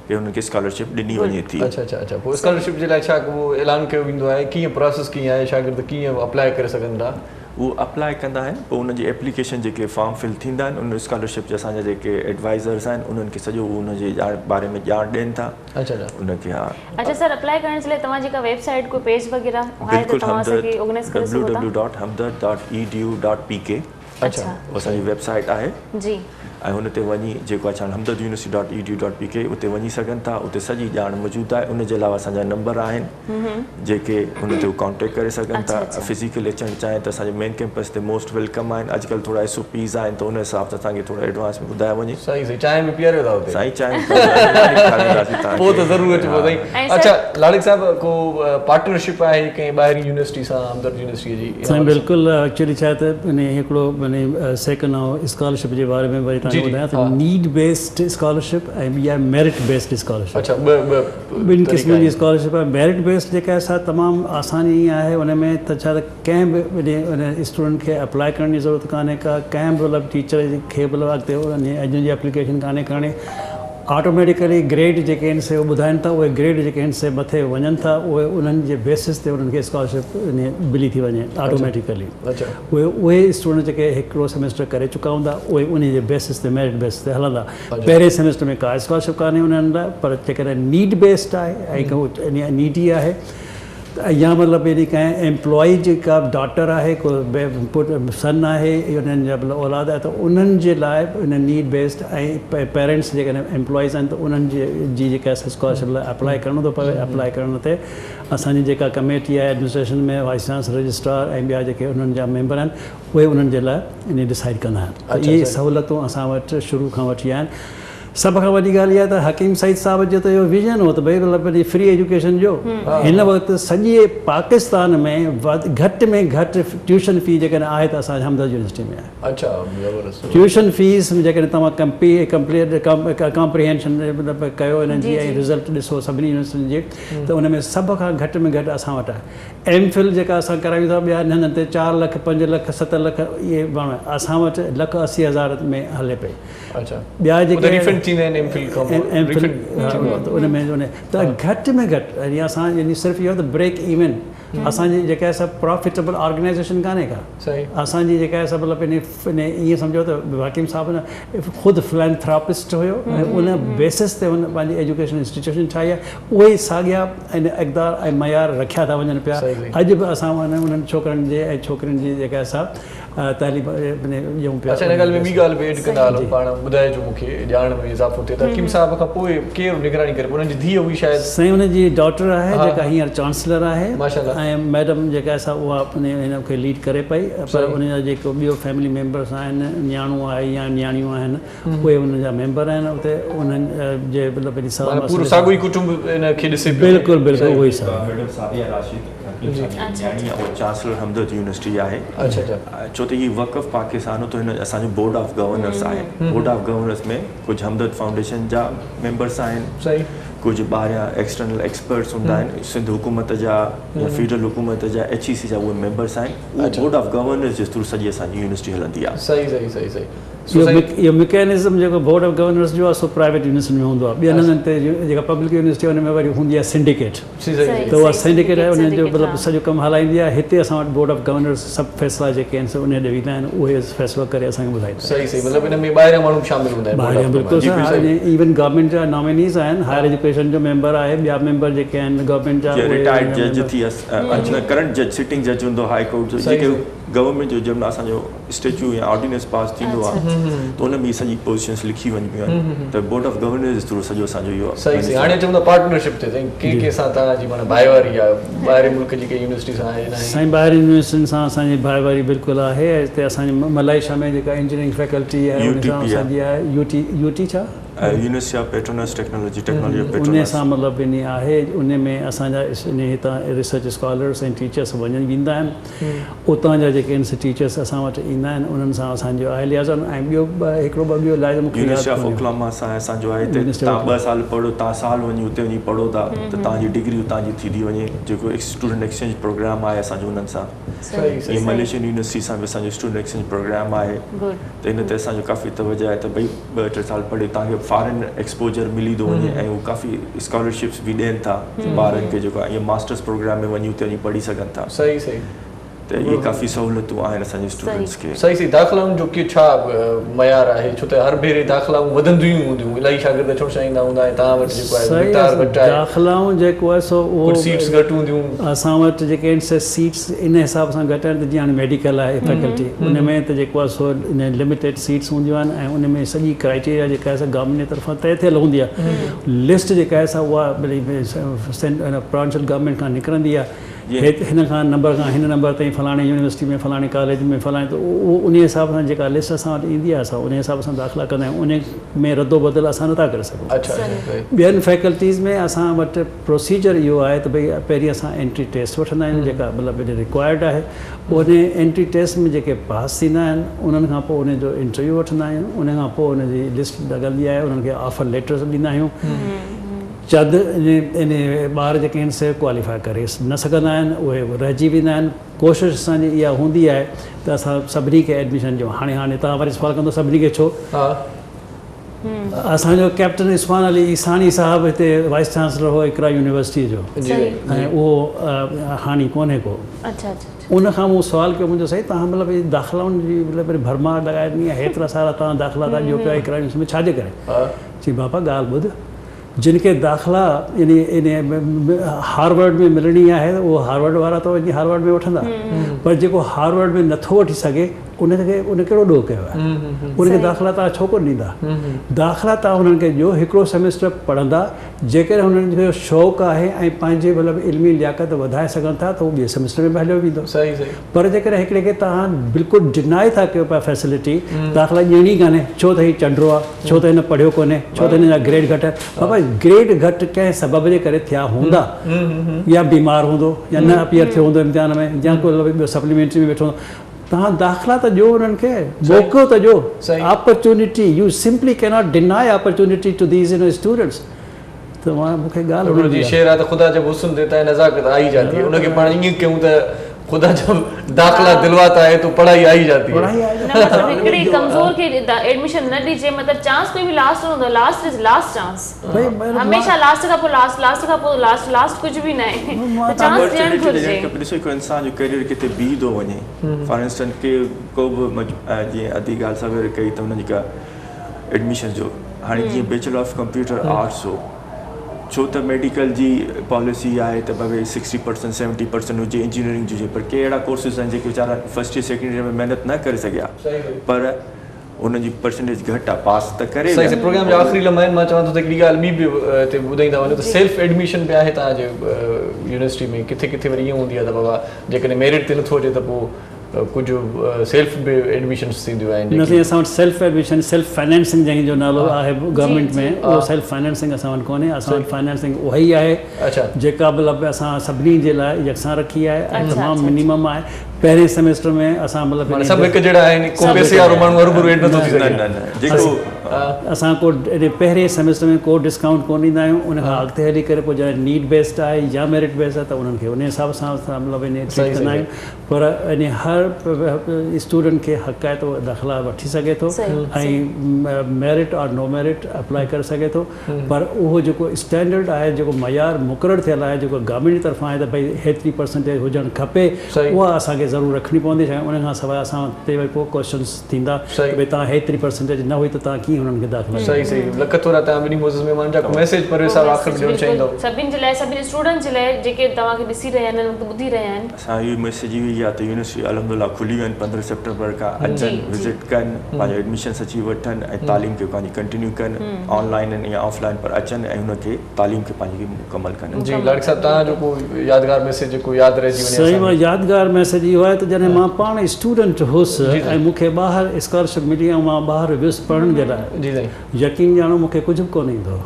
کي انهن کي اسڪالرشپ ڏني وڃي ٿي. اڇا اڇا اڇا پوء اسڪالرشپ جي لاء ڇا ڪو اعلان ڪيو ويندو آهي ڪيئن پراسيس ڪيئن آهي شاگرد ڪيئن اپلاء ڪري سگهن ٿا؟ هو اپلاء ڪندا آهن پوء انهن جي ايپليڪيشن جيڪي فارم فل ٿيندا آهن ان اسڪالرشپ جا اسان جا جيڪي ايڊوائزرز آهن انهن کي سڄو هو ان جي ڄاڻ باري ۾ ڄاڻ ڏين ٿا اڇا اڇا ان کي ها. اڇا سر اپلاء ڪرڻ جي لاء توهان جي ڪا ويب سائيٽ ڪو پيج وغيره آهي ته بلڪل توهان اسان همدرد کي آرگنائيز ڪري سگهو ٿا. www.hamdard.edu.pk اڇا اسان جي ويب سائيٽ آهي. جي. ۽ ان تي وڃي جيڪو آهي Hamdard university dot E D U dot P K اتي وڃي سگهن ٿا اتي سڄي ڄاڻ موجود آهي ان جي علاوه اسان جا نمبر آهن جيڪي ان تي هو ڪانٽيڪٽ ڪري سگهن ٿا فزيڪل اچڻ چاهين ته اسان جي مين ڪيمپس تي موسٽ welcome آهن اڄڪلهه ٿورا ايس او پيز آهن ته ان حساب سان اسان کي ٿورو ايڊوانس ۾ ٻڌايو وڃي. صحيح صحيح چانهه به پياريو ٿا اتي. سائين چانهه به پيارينداسين توهان کي. پوء ته ضرور اچبو سائين. اڇا لاڙڪ صاحب ڪو پارٽنرشپ آهي ڪنهن ٻاهرين يونيورسٽي سان همدرد يونيورسٽي جي ان سائين حوالي سان. بلڪل ايڪچولي ڇا آهي ته انهي هڪڙو انهي سيڪنڊ آئون اسڪالرشپ جي باري ۾ وري توهان کي ٻڌايان ته نيڊ بيسڊ اسڪالرشپ ۽ ٻي آهي ميرٽ بيسڊ اسڪالرشپ. اڇا ٻه ٻه ٻن قسمن جي اسڪالرشپ آهي ميرٽ بيسڊ جيڪا آهي سا تمام آساني ائين آهي ان ۾ ته ڇا ته ڪنهن به ان اسٽوڊنٽ کي اپلاء ڪرڻ جي ضرورت ڪانهي ڪا ڪنهن به مطلب ٽيچر کي مطلب اڳتي ان جي اپليڪيشن ڪانهي ڪرڻي آٽوميٽيڪلي گريڊ جيڪي آهن سي اهي ٻڌائين ٿا اهي گريڊ جيڪي آهن سي مٿي وڃن ٿا اهي انهن جي بيسس تي انهن کي اسڪالرشپ ملي ٿي وڃي آٽوميٽيڪلي اهي اهي اسٽوڊنٽ جيڪي هڪڙو سيمسٽر ڪري چڪا هوندا اهي انهي جي بيسس تي ميرٽ بيسس تي هلندا پهرين سيمسٽر ۾ ڪا اسڪالرشپ ڪانهي انهن لاء پر جيڪڏهن نيڊ بيسڊ آهي ۽ ڪو نيڊي آهي يا مطلب يعني ڪنهن ايمپلائي جي ڪا ڊاٽر آهي ڪو پٽ سن آهي انهن جا مطلب اولاد آهي ته انهن جي لاء ان نيڊ بيسڊ ۽ پيرنٽس جيڪڏهن ايمپلائيز آهن ته انهن جي جيڪا اسڪالرشپ لاء اپلائي ڪرڻو ٿو پوي اپلائي ڪرڻ تي اسان جي جيڪا ڪميٽي آهي ايڊمنسٽريشن ۾ وائيس چانسلر رجسٽرار ۽ ٻيا جيڪي انهن جا ميمبر آهن اهي انهن جي لاء انهي ڊسائيڊ ڪندا آهن ته اهي سهولتون اسان وٽ شروع کان وٺي آهن. سڀ کان وڏي ڳالهه اها ته حڪيم سعيد صاحب جو ته اهو ويزن هو ته ڀئي مطلب فري ايجوڪيشن جو هن وقت سڄي پاڪستان ۾ گهٽ ۾ گهٽ ٽيوشن في جيڪڏهن آهي ته اسان جي همدرد يونيورسٽي ۾ آهي. اڇا زبردست. ٽيوشن فيس جيڪڏهن توهان ڪمپليٽ ڪمپريهينشن مطلب ڪيو انهن جي ۽ رزلٽ ڏسو سڀني يونيورسٽين جي ته ان ۾ سڀ کان گهٽ ۾ گهٽ اسان وٽ آهي. ايم فل جيڪا اسان ڪرايون ٿا ٻين هنڌن تي چار لک پنج لک ست لک اهي ماڻهو اسان وٽ لک 80 هزار ۾ هلي پئي. اڇا ٻيا جيڪي ريفنڊ ٿيندا آهن ايم فل کان پوء ايم فل ته ان ۾ ته گهٽ ۾ گهٽ يعني اسان يعني صرف اهو ته بريڪ ايون اسان جي جيڪا آهي سا پرافيٽبل آرگنائيزيشن ڪانهي ڪا اسان جي جيڪا آهي سا مطلب انهي ائين سمجهو ته حڪيم صاحب نه خود فلانٿراپسٽ هيو ۽ ان بيسس تي هن پنهنجي ايجوڪيشن انسٽيٽيوشن ٺاهي آهي اهي ئي ساڳيا ان اقدار ۽ معيار رکيا ٿا وڃن پيا اڄ به اسان انهن ڇوڪرن جي ۽ ڇوڪرين جي جيڪا آهي سا تعليم ڏيون پيا. اڇا ان ڳالهه ۾ ٻي ڳالهه به ايڊ ڪندا هلو پاڻ ٻڌائجو مون کي ڄاڻ ۾ اضافو ٿئي ته حڪيم صاحب کان پوء ڪير نگراني ڪري پيو انهن جي ڌيء هئي شايد. سائين انهن جي ڊاٽر آهي جيڪا هينئر چانسلر آهي ۽ ميڊم جيڪا آهي سا اها هن کي ليڊ ڪري پئي پر ان جا جيڪو ٻيو فيملي ميمبرس آهن نياڻو آهي يا نياڻيون آهن اهي انهن جا ميمبر آهن اتي انهن جي مطلب پنهنجي صلاح معنيٰ پورو ساڳيو ئي ڪٽنب ان کي ڏسي پيو. بلڪل بلڪل اهو ئي ساڳيو. ميڊم سعديه راشد حڪيم صاحب جي نياڻي آهي اها چانسلر همدرد يونيورسٽي آهي. اڇا اڇا. ڇو ته هي وقف پاڪستان هو ته هن اسان جو بورڊ آف گورنرس آهي بورڊ آف گورنرس ۾ ڪجهه همدرد فائونڊيشن جا ميمبرس آهن ڪجهه ٻاهريان ايڪسٽرنل ايڪسپرٽس هوندا آهن سنڌ حڪومت جا يا فيڊرل حڪومت جا ايڇ اي سي جا اهي ميمبرس آهن اهو بورڊ آف گورنرس جي ٿرو سڄي اسان جي يونيورسٽي هلندي آهي. صحيح صحيح صحيح صحيح. اهو مڪينزم جيڪو بورڊ آف گورنرس جو آهي سو پرائيويٽ يونيورسٽين ۾ هوندو آهي ٻين هنڌن تي جيڪا پبلڪ يونيورسٽي آهي ان ۾ وري هوندي آهي سنڊيڪيٽ ته اها سنڊيڪيٽ آهي ان جو مطلب سڄو ڪم هلائيندي آهي هتي اسان وٽ بورڊ آف گورنرس سڀ فيصلا جيڪي آهن سو ان ڏي ويندا آهن اهي فيصلو ڪري اسان کي ٻڌائيندا آهن. صحيح صحيح مطلب ان ۾ ٻاهريان ماڻهو به شامل هوندا آهن بورڊ آف بلڪل ايون گورنمينٽ جا نامينيز آهن هائر ايجوڪيشن جو ميمبر آهي ٻيا ميمبر جيڪي آهن گورنمينٽ جا اهي رٽائرڊ جج ٿي ويا ڪرنٽ جج سٽنگ جج هوندو هائي ڪورٽ جو جيڪي گورنمينٽ جو جنهن مهل اسان جو اسٽيچو يا آرڊيننس پاس ٿيندو آهي ته ان ۾ سڄي پوزيشنس لکي وڃبيون آهن ته بورڊ آف گورنرز جي ٿرو سڄو اسان جو اهو صحيح صحيح هاڻي اچون ٿا پارٽنرشپ تي سائين ڪنهن ڪنهن سان توهان جي معنيٰ ڀائيواري آهي ٻاهرين ملڪ جي ڪنهن يونيورسٽي سان آهي ناهي. سائين ٻاهرين يونيورسٽين سان اسان جي ڀائيواري بلڪل آهي ۽ هتي اسان جي ملائيشيا ۾ جيڪا انجنيئرنگ فيڪلٽي آهي ان سان اسان جي آهي يو ٽي يو ٽي ڇا؟ University of Petronas technology technology of in Petronas. سان مطلب انهي آهي ان ۾ اسان جا انهي هتان ريسرچ اسڪالرس ۽ ٽيچرس وڃن ويندا آهن اتان جا جيڪي آهن سي ٽيچرس اسان وٽ ايندا آهن انهن سان اسان جو آهي ليازن ۽ ٻيو هڪڙو ٻه ٻيو لائزن مون کي ياد يونيورسٽي آف ڪونهي. اوڪلاهوما سان اسان جو آهي ته توهان ٻه سال پڙهو توهان سال وڃي اتي وڃي پڙهو ٿا ته توهان جي ڊگري اتان جي ٿي ٿي وڃي جيڪو اسٽوڊنٽ ايڪسچينج پروگرام آهي اسان جو انهن سان ائين ملائيشين يونيورسٽي سان به اسان جو اسٽوڊنٽ ايڪسچينج پروگرام آهي ته ان تي اسان جو ڪافي توجه آهي ته ڀئي ٻه ٽي سال پڙهي توهان کي فارن ايڪسپوجر ملي ٿو وڃي ۽ هو ڪافي اسڪالرشپس به ڏين ٿا ٻارن کي جيڪو آهي ماسٽرس پروگرام ۾ وڃي اتي وڃي پڙهي سگهن ٿا. صحيح صحيح. ته اهي ڪافي سهولتون آهن اسان جي اسٽوڊنٽس کي. صحيح صحيح داخلائن جو ڪي ڇا معيار آهي ڇو ته هر ڀيري داخلائون وڌنديون ئي هونديون الاهي شاگرد اچڻ چاهيندا هوندا ۽ توهان وٽ جيڪو آهي مقدار گهٽ آهي. داخلائون جيڪو آهي سو اهو ڪجهه سيٽس گهٽ هونديون. اسان وٽ جيڪي آهن سي سيٽس ان حساب سان گهٽ آهن ته جيئن هاڻي ميڊيڪل آهي فيڪلٽي ان ۾ ته جيڪو آهي سو لميٽيڊ سيٽس هونديون آهن ۽ ان ۾ سڄي ڪرائيٽيريا جيڪا آهي سا گورنمينٽ جي طرفان طئي ٿيل هوندي آهي لسٽ جيڪا آهي سا اها پراونشل گورنمينٽ کان نڪرندي آهي هن کان نمبر کان هن نمبر تائين فلاڻي يونيورسٽي ۾ فلاڻي ڪاليج ۾ فلاڻي ته اهو انهي حساب سان جيڪا لسٽ اسان وٽ ايندي آهي اسان انهي حساب سان داخلا ڪندا آهيون انهي ۾ ردو بدل اسان نٿا ڪري سگهون ٻين فيڪلٽيز ۾ اسان وٽ پروسيجر اهو آهي ته ڀئي پهرين اسان انٽري ٽيسٽ وٺندا آهيون جيڪا مطلب رڪوائرڊ آهي انهي انٽري ٽيسٽ ۾ جيڪي پاس ٿيندا آهن انهن کان پوء انهي جو انٽرويو وٺندا آهيون انهي کان پوء ان جي لسٽ لڳندي آهي انهن کي آفر ليٽرس ڏيندا آهيون چند انهي ٻار جيڪي آهن سي ڪواليفائي ڪري نه سگهندا آهن اهي رهجي ويندا آهن ڪوشش اسان جي اها هوندي آهي ته اسان سڀني کي ايڊميشن ڏيون هاڻي هاڻي توهان وري سوال ڪندو سڀني کي ڇو اسان جو ڪئپٽن عثمان علي عيساڻي صاحب هتي وائيس چانسلر هو اقرا يونيورسٽيء جو ۽ اهو هاڻي ڪونهي ڪو. ان کان مون سوال ڪيو منهنجو سائين توهان مطلب هي داخلائن جي مطلب ڀرمار لڳائي ڏني آهي هيترا سارا توهان داخلا ٿا ڏيو پيا اقرا يونيورسٽي ۾ ڇا جي ڪري؟ چيائين بابا ڳالهه ٻڌ جن کي داخلا يعني هارورڊ ۾ ملڻي آهي ته اهو هارورڊ وارا ته وڃي هارورڊ ۾ وٺندا پر جيڪو هارورڊ ۾ نٿو وٺي سگهي ان کي ان ڪهڙو ڏوهه ڪيو آهي ان کي داخلا توهان ڇو ڪونه ڏيندا داخلا توهان انهن کي ڏيو هڪڙو سيمسٽر پڙهندا جيڪڏهن هنن کي شوق آهي ۽ پنهنجي مطلب علمي لياقت وڌائي سگهن ٿا ته هو ٻئي سيمسٽر ۾ به هليو ويندو پر جيڪڏهن هڪڙي کي توهان بلڪل ڊنائي ٿا ڪيو پيا فيسلٽي داخلا ڏيڻي ڪانهي ڇو ته هي چنڊو آهي ڇو ته هن پڙهيو ڪونهي ڇو ته هن جا گريڊ گهٽ آهن بابا گريڊ گهٽ ڪنهن سبب جي ڪري ٿيا هوندا يا بيمار هوندو يا نه اپيئر ٿيو هوندو امتحان ۾ يا ڪو ٻيو سپليمينٽري ۾ ويٺو هوندو توهان داخلا ته ڏيو انهن کي موقعو ته ڏيو opportunity you simply cannot deny opportunity to these you know students ته مان مون کي ڳالهه ان جي شعر آهي ته خدا جب حسن ديتا هي نزاڪت آ هي جاتي هي ان کي پاڻ ائين ڪيون ته خدا جب داخلا دلواتا هي تو پڙهائي آ هي جاتي هي. نه مطلب هڪڙي ڪمزور کي ايڊميشن نه ڏجي مطلب چانس ڪوئي به لاسٽ نه هوندو آهي لاسٽ از لاسٽ چانس هميشه لاسٽ کان پوء لاسٽ لاسٽ کان پوء لاسٽ لاسٽ ڪجهه به ناهي ته چانس ڏيڻ گهرجي. ڏسو هڪ انسان جو ڪيريئر ڪٿي بيهي ٿو وڃي فار انسٽنس ڪي ڪو به جيئن ادي ڳالهه سوير ڪئي ته ان جيڪا ايڊميشن جو هاڻي جيئن بيچلر آف ڪمپيوٽر آرٽس هو ڇو ته ميڊيڪل جي پاليسي آهي ته ڀئي 60% 70% هجي انجنيئرنگ جي هجي پر ڪي اهڙا ڪورسز آهن جيڪي ويچارا فرسٽ ييئر سيڪنڊ ييئر ۾ محنت نه ڪري سگهيا پر انهن جي پرسنٽيج گهٽ آهي پاس ته ڪري ويا. سائين پروگرام جا آخري لمحا آهن مان چوان ٿو ته هڪڙي ڳالهه ٻي به هتي ٻڌائيندا وڃو ته سيلف ايڊميشن به آهي توهان جي يونيورسٽي ۾ ڪٿي ڪٿي وري ائين هوندي آهي ته بابا جيڪڏهن ميرٽ تي نٿو اچي ته پوء ڪجهه سيلف به ايڊميشنس ٿينديون آهن نه سائين اسان وٽ سيلف ايڊميشن سيلف فائنانسنگ جنهن جو نالو آهي گورنمينٽ ۾ اهو سيلف فائنانسنگ اسان وٽ ڪونهي اسان وٽ فائنانسنگ اها ئي آهي جيڪا مطلب اسان سڀني جي لاء يڪسان رکي آهي ۽ تمام منيمم آهي پهرين سيمسٽر ۾ اسان مطلب معنيٰ سڀ هڪ جهڙا آهن ڪو پئسي وارو ماڻهو هروڀرو ايڊ نٿو ٿي سگهي نه نه جيڪو اسان ڪو پهرين سيمسٽر ۾ ڪو ڊسڪائونٽ ڪونه ڏيندا آهيون ان کان اڳتي هلي ڪري پوء جڏهن نيڊ بيسڊ آهي يا ميرٽ بيسڊ آهي ته انهن کي ان حساب سان اسان مطلب ٽريٽ ڪندا آهيون پر ان هر اسٽوڊنٽ کي حق آهي ته اهو داخلا وٺي سگهي ٿو ۽ merit or no merit apply ڪري سگهي ٿو پر اهو جيڪو اسٽينڊرڊ آهي جيڪو معيار مقرر ٿيل آهي جيڪو گورنمينٽ جي طرفان آهي ته ڀئي هيتري پرسنٽيج هجڻ کپي اها اسان کي ضرور رکڻي پوندي ڇاڪاڻ ان کان سواء اسان تي وري پوء ڪوئسچنس ٿيندا ته ڀئي توهان هيتري پرسنٽيج نه هئي ته توهان ڪيئن هنن کي داخلا ڏني. صحيح صحيح لک ٿورا توهان ٻنهي معزز مهمانن جا ڪو ميسيج پرويز صاحب آخر ۾ ڏيڻ چاهيندؤ. سڀني جي لاء سڀني اسٽوڊنٽس جي لاء جيڪي توهان کي ڏسي رهيا آهن هن وقت ٻڌي رهيا آهن. اسان جو ميسيج اهو ئي آهي ته يونيورسٽي الحمد لله کلي ويون آهن 15 سيپٽمبر کان اچن وزٽ ڪن پنهنجو ايڊميشنس اچي وٺن ۽ تعليم کي پنهنجي ڪنٽينيو ڪن آن لائن يا آف لائن پر اچن ۽ ان کي تعليم کي پنهنجي مڪمل ڪن. جي لاڙڪ صاحب توهان جو ڪو يادگار ميسيج جيڪو ياد رهجي وڃي سائين مان يادگار ميسيج اهو آهي ته جڏهن مان پاڻ اسٽوڊنٽ هوس ۽ مون کي ٻاهر اسڪالرشپ ملي ۽ مان ٻاهر ويس پڙهڻ جي لاء جي سائين. يقين ڄاڻو مون کي ڪجهه به ڪونه ايندو هو.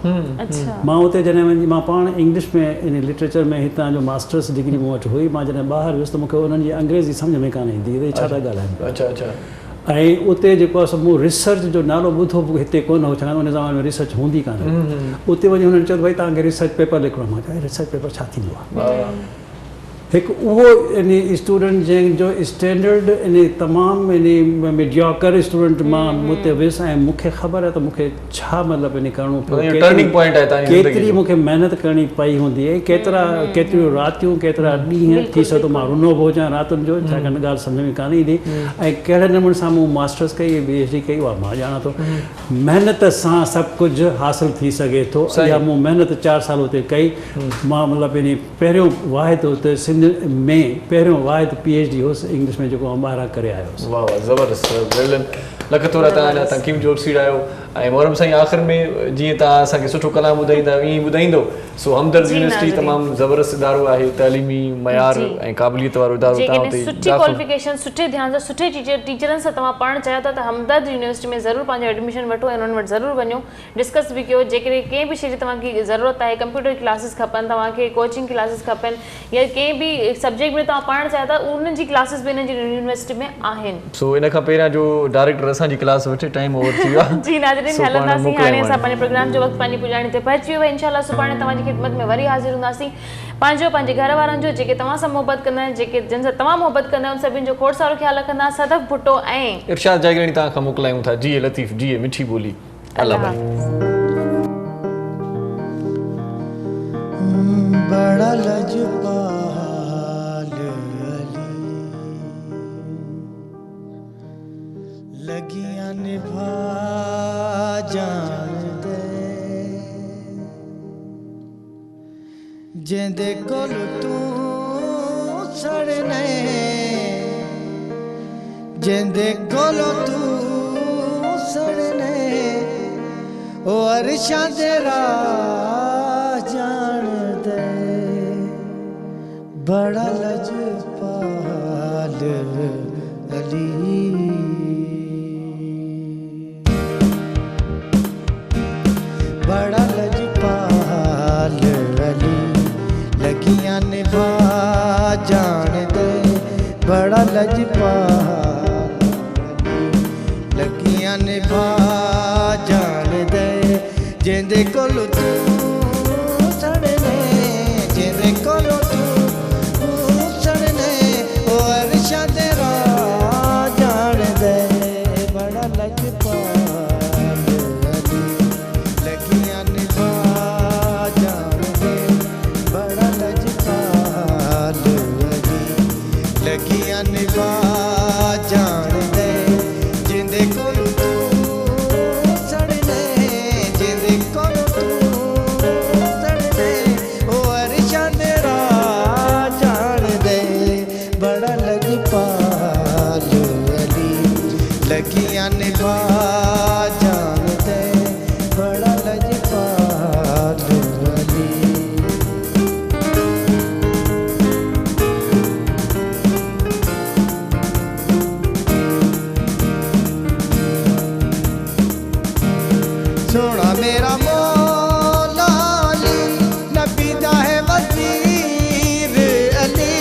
مان اتي جڏهن وڃي مان پاڻ انگلش ۾ يعني لٽريچر ۾ هتان جو ماسٽرس ڊگري مون وٽ هئي مان جڏهن ٻاهر ويس ته مون کي انهن جي انگريزي سمجهه ۾ ڪانه ايندي هئي ته هي ڇا ٿا ڳالهائين پيا. ۽ اتي جيڪو آهي سو مون ريسرچ جو نالو ٻڌو به هتي ڪونه هو ڇاڪاڻ ان زماني ۾ ريسرچ هوندي ڪانه هئي. اتي وڃي هنن چيو ته ڀئي توهان کي ريسرچ پيپر لکڻو آهي. مان چيو ريسرچ پيپر ڇا ٿيندو آهي؟ هڪ اهو يعني اسٽوڊنٽ جنهن جو اسٽينڊرڊ يعني تمام يعني ميڊيوڪر اسٽوڊنٽ مان اتي ويس ۽ مون کي خبر آهي ته مون کي ڇا مطلب يعني ڪرڻو پيو ڪيتري مون کي محنت ڪرڻي پئي هوندي ۽ ڪيترا ڪيتريون راتيون ڪيترا ڏينهن ٿي سگهي ٿو مان رنو به هجان راتن جو ڇاڪاڻ ته ڳالهه سمجهه ۾ ڪانه ايندي ۽ ڪهڙي نموني سان مون ماسٽرس ڪئي ۽ پي ايڇ ڊي ڪئي اها مان ڄاڻان ٿو محنت سان سڀ ڪجهه حاصل ٿي سگهي ٿو اها مون محنت 4 سال اتي ڪئي مان مطلب يعني پهريون واحد اتي سنڌ ۾ پهريون واحد پي ايڇ ڊي هوس انگلش ۾ جيڪو آئون ٻاهران ڪري آيو هوس. واه واه زبردست ويل ڊن لک ٿورا توهان اڃا تان قيمتي وقت سيڙايو ۽ محرم سائين آخر ۾ جيئن توهان اسان کي سٺو ڪلام ٻڌائيندا آهيو ائين ئي ٻڌائيندو سو همدرد يونيورسٽي تمام زبردست ادارو آهي تعليمي معيار ۽ قابليت وارو ادارو توهان جيڪڏهن اتي سٺي داخل ڪواليفڪيشن سٺي ڌيان سان سٺي ٽيچرن سان توهان پڙهڻ چاهيو ٿا ته همدرد يونيورسٽي ۾ ضرور پنهنجو ايڊميشن وٺو ۽ انهن وٽ ضرور وڃو ڊسڪس به ڪيو جيڪڏهن ڪنهن به شي جي توهان کي ضرورت آهي ڪمپيوٽر ڪلاسز کپن توهان کي ڪوچنگ ڪلاسز کپن يا ڪنهن به سبجيڪٽ ۾ توهان پڙهڻ چاهيو ٿا انهن جي ڪلاسز به انهن جي يونيورسٽي ۾ آهن. سو ان کان پهريان جو ڊائريڪٽر اسان جي ڪلاس وٺي ٽائيم اوور ٿي ويو آهي جي ناظرين سو پاڻ هلنداسين هاڻي موڪلايون اسان هاڻي. پنهنجي پروگرام جو وقت پنهنجي پڄاڻي تي پهچي ويو آهي انشاء الله سڀاڻي توهان جي خدمت ۾ وري حاضر هونداسين پنهنجو پنهنجي گهر وارن جو جيڪي توهان سان محبت ڪندا آهن جيڪي جن سان توهان محبت ڪندا آهيو ان سڀني جو کوڙ سارو خيال رکندا صدف ڀٽو ۽. ارشاد جاگيراڻي توهان کان موڪلايون ٿا جيئي لطيف جيئي مٺي ٻولي. الله حافظ. بڙا لجپال علي لڳيان نڀا جان the جنهن کول تون سڙني جنهن کول تون سڙني او عرشان دي راهه ڄاڻ the بڙا لجپال Ali. بڙا لجپال Ali لڳيان نڀا Jan the بڙا لجپال Ali لڳيان نڀا Jan the جنهن کول تون سڙني جنهن کول تون سڙني او عرشان the راهه ڄاڻ the بڙا لجپال Ali لڳيان نڀا Jan the بڙا لجپال Ali لڳيان نڀا Jan the جنهن کول تون سڙني جنهن کول تون लगियां निभा जान दे बड़ा लजपाल अली। सोना मेरा मौला अली नबी दा है वजीर अली।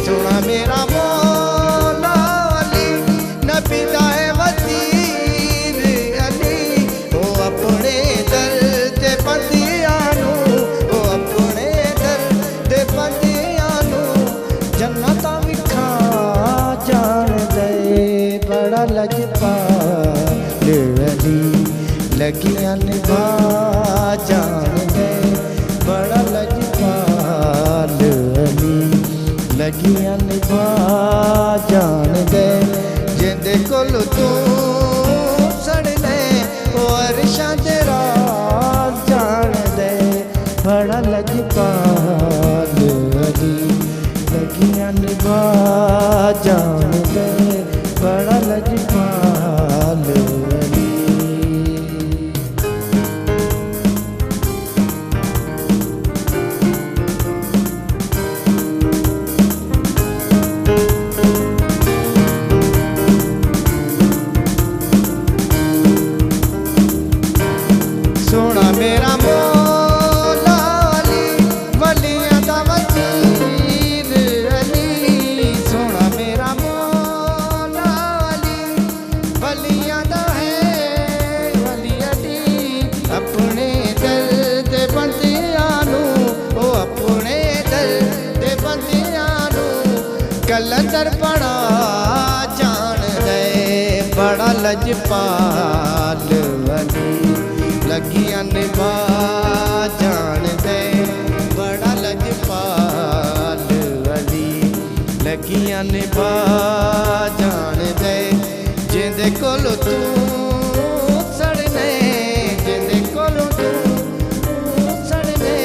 सोना मेरा मौला अली नबी दा है वजीर अली। ओ अपने दर दे बंदियां नूं, ओ अपने दर दे बंदियां नूं जन्नतां विखा जान दे बड़ा लजपाल अली। लगियां निभा जान दे बड़ा लजपाल अली। लगियां निभा जान दे जिंदे कोल तू सड़ने ओ अरशां दे राज जान दे बड़ा लजपाल अली। लगियां निभा जान दे बड़ा लजपाल अली। सोना मेरा मौला अली वलियां दा वजीर अली। सोना मेरा मौला अली वलियां दा है वली अली। अपने दर दे बंदियां नूं, ओ अपने दर दे बंदियां नूं कलंदर बना जान दे बड़ा लजपाल अली। लगियां निभा जान दे बड़ा लजपाल अली। लगियां निभा जान दे जिंदे कोल तू सड़ने, जिंदे कोल तू सड़ने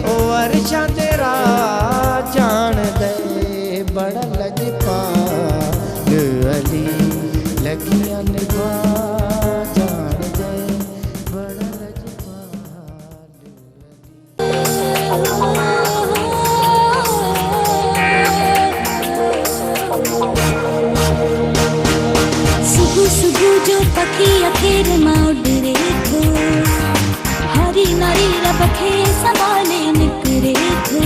ओ अरशां दे राज जान दे बड़ा लजपाल अली। लगियां निभा जान दे बड़ा लजपाल। सुबह सुबह जो पखी अखेर मां उडरे थो, हरी नारी रब खे संभाले निकिरे थो।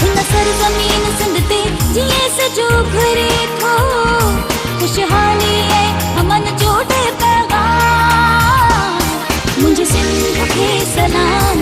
हिन सरज़मीन सिंध ते जीअं सॼो घुरे थो, ख़ुशहाली ऐं अमन जो ॾे पैगाम। मुंहिंजी सिंध खे सलाम।